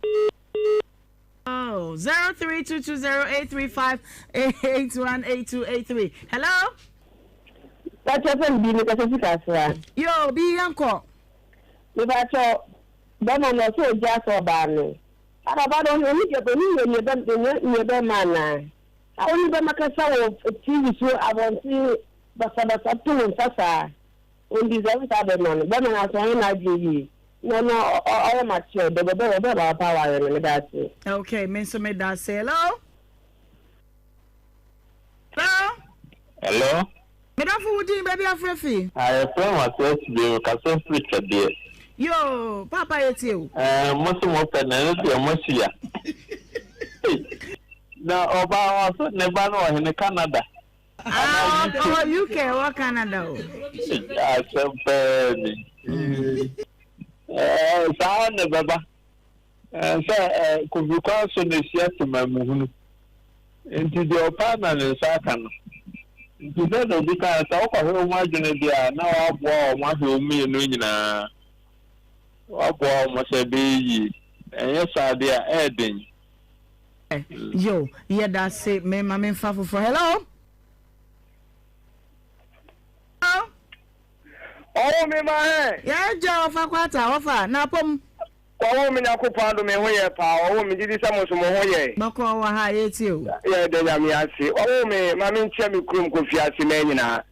Oh, 03220835818283. Hello.
Pakyɛ fɛn bi mi kasa fi kasra.
Yo, bi yankɔ.
Mi pakyɛ bɛma no ɔsɛ ogya asɛ ɔbaa no. Aba ba no ɔni deɛ ɔni yɛ nea bɛ nea bɛ ma anaa. A ɔni bɛ ma kasa wɔ TV so abɔnten basabasa to wo nsa saa. Ɔndeserve saa bɛma no. Bɛma no aso ɔnyɛ n'adwene yie. Na ɔno ɔyɛ mature dɛ bɛbɛ bɛbɛ ba papa aware no meda ase.
Okay, me nso meda ase. Hello? Hello?
Hello?
Medafo wo din baabi afrɛ fi?
Ah, yɛfrɛ me Ase Asibie, mekasa firi Twɛdeɛ.
Yoo, paapa yɛtie o.
Eh, mo se mo pɛ na ɛno deɛ mo ahyia. Na ɔbaa ɔso ne ba no wɔ hene Canada.
Ah, ɔwɔ UK, ɔwɔ Canada o.
Asɛm pɛɛ ni. Saa na ɛbɛba. Sɛ kofi kwan so na ehyia temamuhunu. Nti deɛ ɔpɛ na ne nsa aka no. Nti sɛ na obi kan sɛ wokɔhwɛ wɔn adwene deɛ a na waboa wɔn ahwɛ wɔn mmienu nyinaa. Waboa wɔn sɛ ɛbɛyɛ yie. Ɛnyɛ saa deɛ a ɛyɛ den.
Yo, yɛda ase. Me ma memfa foforɔ. Hello? Hello?
Ɔwo me ma hɛn.
Yɛn gya ɔfa kwata ɔfa na apom.
Ɔwo me Nyankopɔn adom me ho yɛ paa ɔwo me gyedi sɛ mo nso mo ho yɛ.
Bɔkɔɔ wɔ ha yɛtie o.
Yɛ da Nyame ase ɔwo me ma me nkyia me kurom Kofi ase mɛ nyinaa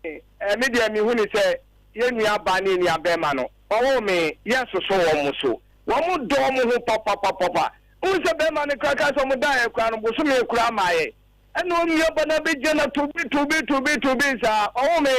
ɛɛ me deɛ me hu ne sɛ yɛ nua baa ne yɛ nua bɛɛma no ɔwo me yɛ nsoso wɔn mo so wɔn dɔ wɔn ho papapapapa Wohu sɛ bɛrima no koraa kaa sɛ wɔn daeɛ koraa no bosome koraa mmaeɛ. Ɛna onua ba no abɛgyina na tobi tobi tobi tobi saa. Ɔho me,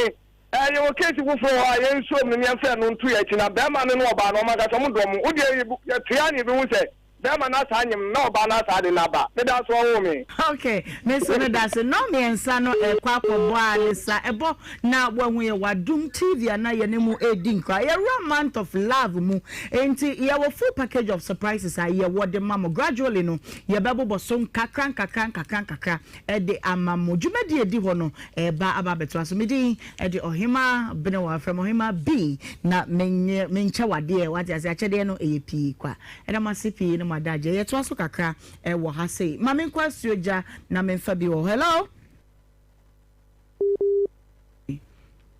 ɛɛ yɛwɔ case foforɔ hɔ a yɛn nsuom no yɛmfa ɛno nto yɛn akyi na bɛrima no ne ɔbaa no wɔn ankasa wɔn dɔ wɔn. Wo deɛ yɛtoa na yɛbɛhu sɛ bɛrima no asaa nyem no na ɔbaa no asaa de no aba. Meda so ɔho me.
Ok, me nso meda ase. Nnɔn mmiɛnsa no ɛkɔ akɔbɔ a ne sa ɛbɔ na wahu yɛ wɔ Adom TV a na yɛne mo redi nkra. Yɛwura month of love mu nti yɛwɔ full package of surprises a yɛwɔ de ma mo. Gradually no yɛbɛbobɔ so nkakra nkakra nkakra nkakra de ama mo. Dwumadie a ɛdi hɔ no ɛreba aba abɛtoa so. Me din de Ɔhemaa Benewa, wɔfrɛ me Ɔhemaa B na menye menkyɛ wo adeɛ, wate aseɛ, akyɛdeɛ no ɛyɛ pii kwa. Ɛda mo ase pii ne mo adagyeɛ. Yɛtoa so kakra wɔ ha sei. Ma menkɔ asuogya na memfa bi wɔ hɔ. Hello?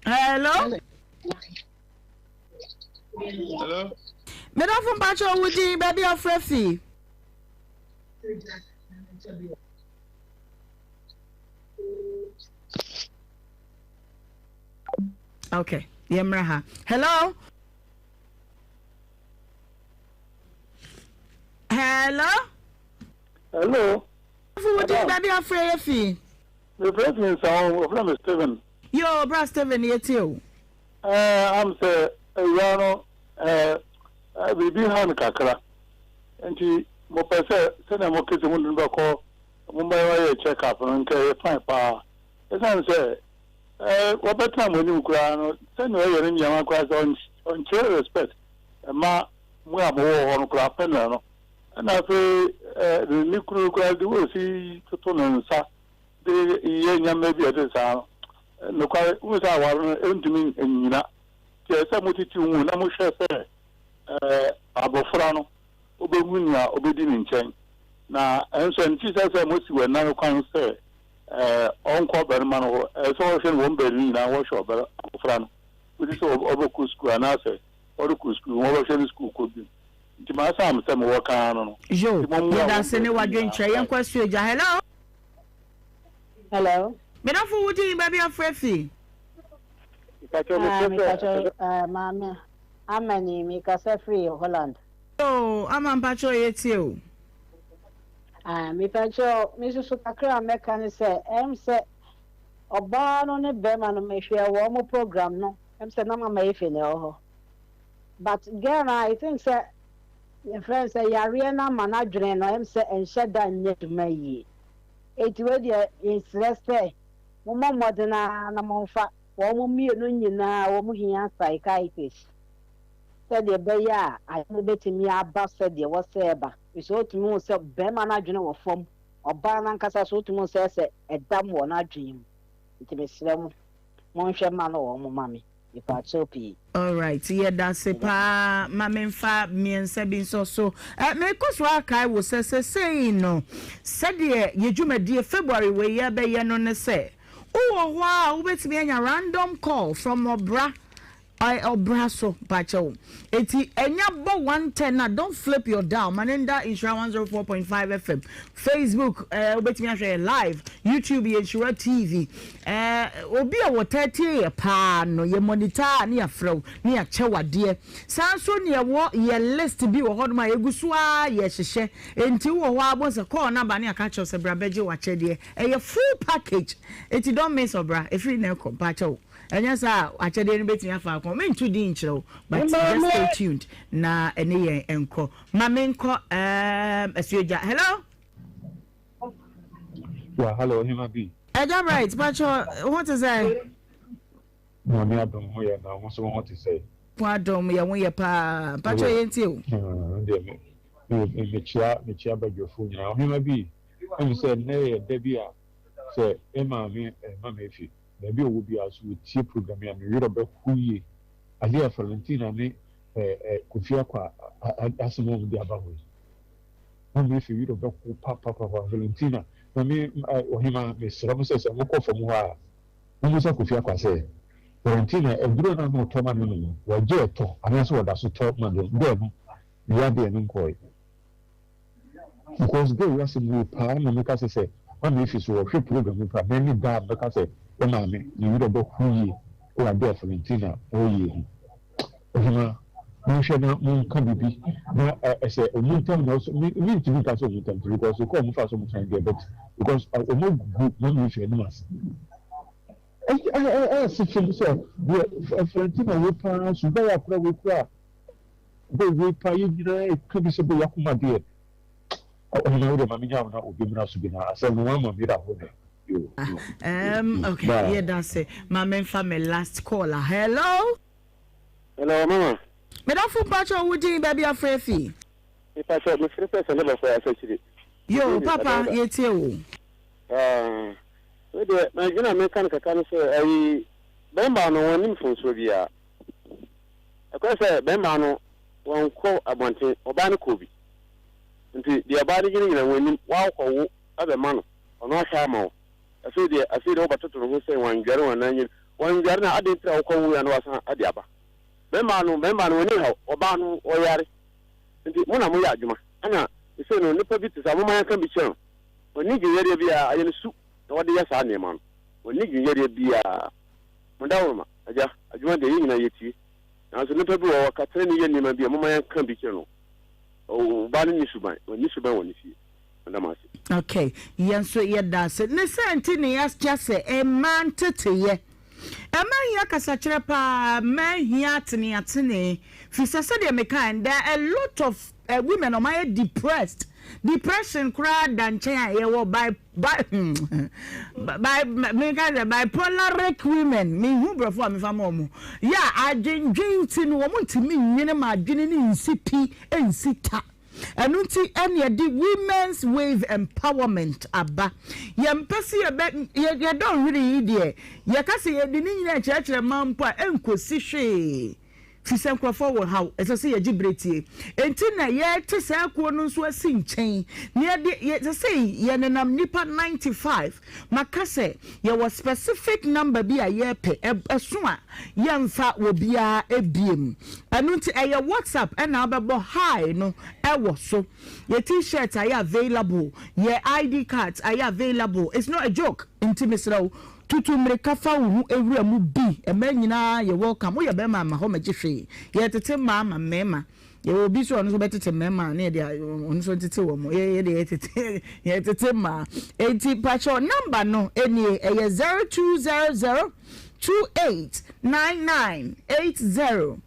Hello?
Hello?
Medafo mpakyɛ wo din baabi afrɛ fi. Okay, yɛmmra ha. Hello? Hello?
Hello?
Fo wo din baabi afrɛ yɛ fi.
Mefrɛ fi Nsawam, wɔfrɛ me Stephen.
Yoo, bra Stephen yɛtie o.
Ɛɛ, am sɛ awuraa no ɛɛ biribi ha no kakra. Nti mopɛ sɛ sɛnea moke sɛ mode no bɛkɔ momma yɛayɛ check up no nka ɛyɛ fine paa. Ɛsiane sɛ Ɛɛ wɔbɛtena mo anim koraa no sɛnea ɔyɛ ne nneɛma koraa sɛ ɔnkyerɛ respect mma mo a mowɔ hɔ no koraa panel no. Ɛna afei ɛɛ ne kunu no koraa de osi toto ne nsa de yɛ nneɛma bi a ɛte saa no. Nokware, wohu sɛ aware no ɛntumi nnyina. Nti ɛsɛ sɛ motete mu na mohwɛ sɛ ɛɛ abɔfra no obehu nea obedi ne nkyɛn. Na ɛnso ɛnte sɛ sɛ mosiw ɛna no kwan sɛ ɛɛ ɔnkɔ ɔbarima no hɔ. Ɛsɛ sɛ wɔhwɛ no wɔn baanu nyinaa wɔhwɛ ɔbar abɔfra no kosi sɛ ɔbɛkɔ sukuu anaasɛ ɔrekɔ sukuu wɔbɛhwɛ no sukuu kɔ bio. Nti m'asɛm sɛ mewɔ ka ara no no.
Yo,
Nti mommua
yɛda
wɔn
ase ne
baanu
w'adwenkyerɛ.
nyinaa.
Yɛnkɔ Asuogya. Hello.
Hello.
Me dɔfo wo din baabi afrɛ fi.
Mpakyɛw
Ah,
mesrɛ sɛ
mepakyɛw
ɛsɛ
eh, maame Ama ni mekasa firi Holland.
Oh, Ama mpakyɛw yɛtie o.
Ah, mepakyɛw me nso so kakra a mɛka ne sɛ ɛm sɛ ɔbaa no ne bɛrima no mehwɛ wɔn mo program no ɛm sɛ na mama efe na ɛwɔ hɔ but girl no I think sɛ yɛfrɛ no sɛ yareɛ no ama n'adwene no ɛm sɛ ɛnhyɛ da nyɛ adwuma yie eti wei deɛ mesrɛ sɛ mommɔ mmɔden ara na momfa wɔn mmienu nyinaa wɔn hia psychiatrist sɛdeɛ ɛbɛyɛ a adwene no bɛtumi aba sɛdeɛ ɛwɔ sɛ ɛba. Ɛfiri sɛ wotumi hu sɛ barima no adwene wɔ fam, ɔbaa no ankasa nso wotumi hu sɛ ɛsɛ ɛdam wɔ n'adwene mu. Nti mesrɛ mo, monhwɛ mma no wɔ mo ma me. Mepaakyɛw pii.
Alright, yɛdase paa ma menfa mmiɛnsa bi nsɔ so. Eh, mekɔ so akae wo sɛ sesei no sɛdeɛ yɛ dwumadie February wei yɛbɛyɛ no ne sɛ wowɔ hɔ a wobɛtumi anya random call from ɔbra Ɔyɛ ɔbra so mpakyɛw. Eti ɛnya bɔ 1:10 a don't flip your dial ma ne nda Nhyira 104.5 FM Facebook eh, wobɛtumi ahwɛ yɛ live YouTube yɛ Nhyira TV eh, obi a wɔtaa tie yɛ paa no yɛ monitor a ne yɛafrɛ wo ne yɛakyɛ wo adeɛ. Saa nso ne yɛwɔ yɛ list bi wɔ hɔnom a yɛgu so ara yɛhyehyɛ enti wowɔ hɔ a bohu sɛ call no aba ne yɛaka akyerɛ wo sɛ bra bɛgye w'akyɛdeɛ. Ɛyɛ full package enti don't miss ɔbra ɛfiri nnɛ rekɔ mpakyɛw. Ɛnyɛ saa a, akyɛdeɛ no bɛtumi afa akɔ. Mento din nkyerɛ wo, but just stay tuned na ɛne yɛn nkɔ. Ma menkɔ um, Asuogya. Hello?
Yeah, hello, Hema B.
Ɛgya Bright, pakyɛ ho te sɛ?
Nyame adom ho yɛ na wo nso wo ho te sɛ?
Ho adom yɛ ho yɛ paa. Pakyɛ yɛn tie o.
Deɛ me me mekyia mekyia badwafo nyinaa. Ɔhema bi, ɛmu sɛ nnɛ yɛ da bi a sɛ me maame ɛma me fi. Baabi a ɔwɔ biara so ɔtie program yi a me werɛ bɛho yie. Adeɛ a Valentina ne Kofi Akwa asɛm a wɔde aba hɔ yi, na me afei werɛ bɛho papapapa. Valentina na me ɔhemaa mesrɛ mo sɛ sɛ mokɔ fam hɔ a mommisa Kofi Akwa sɛ Valentina aduro no a na ɔtɔ ma no no wagye ɛtɔ anaasɛ ɔda so tɔ ma no dɛ no ne yadeɛ no nkɔɔe. Because girl yi asɛm wei paa na meka sɛ sɛ maame efi so ɔhwɛ program yi paa m'ani da a mɛka sɛ wo maame ne werɛ bɛho yie wɔ adeɛ a Valentina ɔreyɛ yi ho. Ɔhemaa monhwɛ na monka biribi na ɛsɛ ɔmo ntam na ɔsɛ me mentumi nka sɛ ɔmo ntam nti because okɔ ɔmo fa so ɔmo kan deɛ but because ɔmo agugu maame efi anim ase. Ɛyɛ se fam sɛ deɛ Valentina wei paa suban akora wei koraa Bɛ wei paa yɛ nyinaa ɛka bi sɛ bɛ yakoma deɛ ɔhena wo deɛ ma me nya wo na obi mmra so bi na asɛm no wama me da ho dɛ yo yo
Okay,
bye.
yɛ da se ma me nfa me last call a hello.
Hello mama.
Medafo mpakyɛ wo din baabi afrɛ fi.
Mepakyɛ mefrɛ sɛ sɛ ne bɔfo asakyiri.
Yo papa yɛtie wo.
Ah, wei deɛ madwene a meka no kakra no sɛ ayi bɛmba no wɔn anim mfomsoɔ biara. Ɛkɔyɛ sɛ bɛrima no wankɔ abɔnten, ɔbaa no kɔɔ bi. Nti deɛ ɔbaa no gyina nyina wannim, woakɔwo abɛma no, ɔno ahwɛ ama wo. Afei deɛ, afei deɛ wobɛtoto ne ho sɛ wandware wo anaa nyɛ bi. Wandware no a, adɛn nti na wokɔwoeɛ a na wasan de aba? Bɛrima no, bɛrima no w'ani haw, ɔbaa no ɔyare. Nti mo na moyɛ adwuma. Ɛna sesei no, nnipa bi te saa, momma yɛnka bi kyerɛ no. Ɔnni dwenyadeɛ biara, ɛyɛ ne su na ɔde yɛ saa nneɛma no. Ɔnni dwenyadeɛ biara. Mo dawuroma, agya, adwuma deɛ yɛn nyinaa yɛtie. Nanso nnipa bi wɔ hɔ, wɔka tenenee yɛ nneɛma bi a, momma yɛnka bi kyerɛ no. Ɔbaa no nni suban, ɔnni suban wɔ ne fie. Meda mo ase.
Okay, yɛn nso yɛda ase. Ne saa nti na yɛakyɛ sɛ mmaa nteteyɛ. Mmaa hia kasakyerɛ paa, mmaa hia ateneatenee. Firi sɛ sɛdeɛ mekae no, there are a lot of women wɔn ayɛ depressed. Depression koraa da nkyɛn a yɛwɔ bi bi bi meka sɛ bipolaric women mehu borɔfo a mefa ma wɔn yɛ a adwendwen nti no wɔn ntumi nwene ma adwene no nsi pi nsi ta. Ɛno nti ɛne yɛde Women's Wave Empowerment aba. Yɛmpɛ sɛ yɛbɛ yɛ dɔnhwere yi deɛ yɛka sɛ yɛde ne nyinaa kyerɛkyerɛ mmaa mpo a ɛnkɔsi hwee. Firi sɛ nkurɔfoɔ wɔ haw, ɛsɛ sɛ yɛgye berɛ tie. Enti na yɛrete saa kuo no nso asi nkyɛn na yɛde yɛ sesei yɛnenam nnipa 95. Maka sɛ yɛwɔ specific number bi a yɛrepɛ, ɛso a yɛmfa wɔ biara biem. Ɛno nti ɛyɛ WhatsApp na wobɛbɔ hi no wɔ so. Yɛ T-shirt ayɛ available, yɛ ID cards ayɛ available. It's not a joke, nti mesrɛ wo tutu mmirika fa wo ho wura mu bi. Mmaa nyinaa yɛ welcome. Woyɛ barima a ma hɔ mmɛgye hwee. Yɛretete mmaa ma mmarima. Yɛwɔ obi nso a ɔno nso bɛtete mmarima a na yɛde ɔno nso ntete wɔn. Yɛ yɛde yɛtete yɛtete mmaa. Enti pakyɛw namba no nie ɛyɛ 0200 2899 80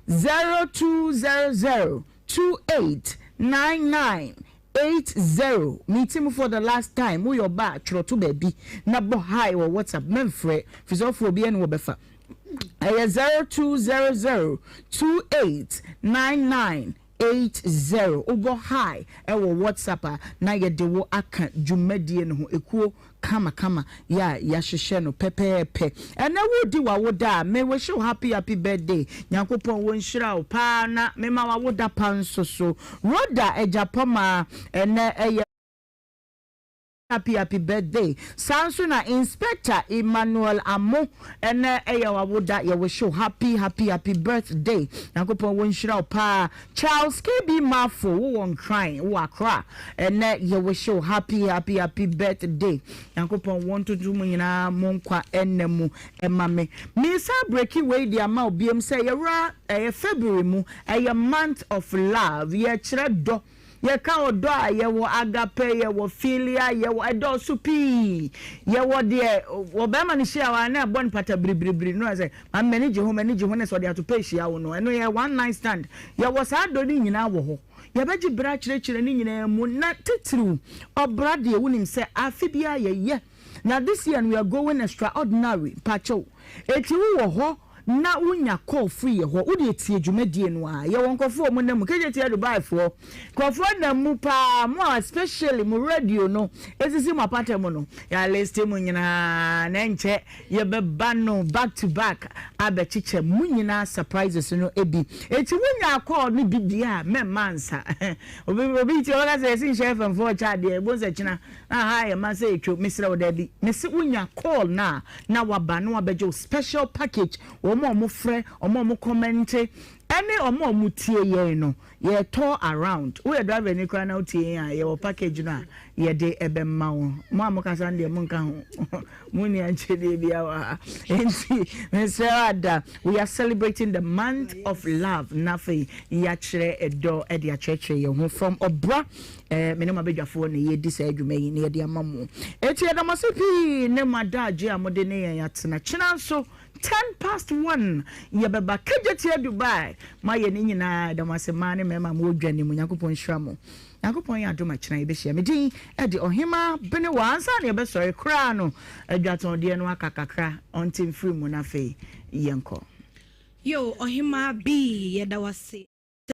0200 2899 80. Meeti mu for the last time woyɛ ɔbaa a twerɛ to baabi na bɔ hi wɔ WhatsApp mɛmfrɛ firi sɛ wofrɛ obiara ni wɔbɛfa. Ɛyɛ 0200289980. Wobɔ hi wɔ WhatsApp a, na yɛde wo aka dwumadie no ho. Ekuo kamakama yɛ a yɛahyehyɛ no pɛpɛɛpɛ. Ɛnɛ woredi w'awoda a, me wish wo happy happy birthday. Nyankopɔn wɔnhyira wo paa na mema w'awoda pa nso so. Rhoda Agyapɔmaa, ɛnɛ ɛyɛ. Happy happy birthday saa nso na Inspector Emmanuel Amo ɛnɛ ɛyɛ wawoda yɛ wish wo happy happy happy birthday Nyankopɔn wɔ nhyira wo paa Charles KB Marfo wo wɔ Nkran wo wɔ Accra ɛnɛ yɛ wish wo happy happy happy birthday Nyankopɔn wɔ ntonto mu nyinaa mo nkwa ɛnɛ mu ɛma me me san breki wei de ama wo biom sɛ yɛwura ɛyɛ February mu ɛyɛ month of love yɛkyerɛ dɔ Yɛka ɔdɔ a, yɛwɔ agape, yɛwɔ philia, yɛwɔ, ɛdɔɔso pii. Yɛwɔ deɛ ɔbarima no hyia wo a na ɛbɔ no pata biribiribiri no sɛ, maame m'ani gye ho, m'ani gye ho, na sɛ ɔde atopɛ hyia wo no, ɛno yɛ one night stand. Yɛwɔ saa dɔ no nyinaa wɔ hɔ. Yɛbɛgye berɛ akyerɛkyerɛ ne nyinaa mu, na titiriw ɔbra deɛ wonim sɛ afe biara yɛyɛ. Na this year no we are going extraordinary, mpakyɛw. Enti wowɔ hɔ na wo nya call firi yɛ hɔ, wo deɛ tie dwumadie no ara, yɛwɔ nkorɔfoɔ a wɔn nam mu, KJT Dubai foɔ, nkorɔfoɔ nam mu paa, mo a especially mo radio no esisi mo apata mu no, yɛ aliste mo nyinaa, na ɛnkyɛ yɛbɛba no back to back abɛkyekyɛ mo nyinaa surprises no bi, eti wo nya call no bi deɛ a mɛmma ansa, obi obi ti ɔbɛka sɛ yɛsi nhyɛ FM foɔ kyɛ adeɛ, ebo nsɛ kyena. Ahaa yɛ ma sɛ etwo mesrɛ wo dabi mese wo nya call no a na waba na wabɛgye wo special package wɔn a wɔn frɛ wɔn a wɔn kɔmɛnte ɛne wɔn a wɔn tie yɛn no yɛ tour around woyɛ driver ni koraa na wotie yɛn a yɛwɔ package no a yɛde ɛbɛma wo mo a mo kasa no deɛ mo nka ho mo ni ankyɛdeɛ biara wɔ ha nti mesrɛ wo ada we are celebrating the month of love na afei yɛakyerɛ ɛdɔ ɛde akyerɛkyerɛ yɛn ho from ɔbra Eh, me ne mo abadwafoɔ na yɛredi saa adwuma yi na yɛde ama mo. Enti yɛda mo ase pii ne mo adagye a mode ne yɛn atena. Kyena nso, 1:10 yɛbɛba Kejetia Dubai. Moayɛ ne nyinaa, yɛda mo ase mmaa ne mmarima a mowɔ dwa no mu. Nyankopɔn nhyira mo. Nyankopɔn yɛ adom a kyena yɛbɛhyia. Me din de Ɔhemaa Benewa. Ansa na yɛbɛsɔre koraa no, adwatɔndeɛ no aka kakra, ɔnte mfiri mu na afei yɛnkɔ.
Yoo Ɔhemaa Bee yɛda wo ase.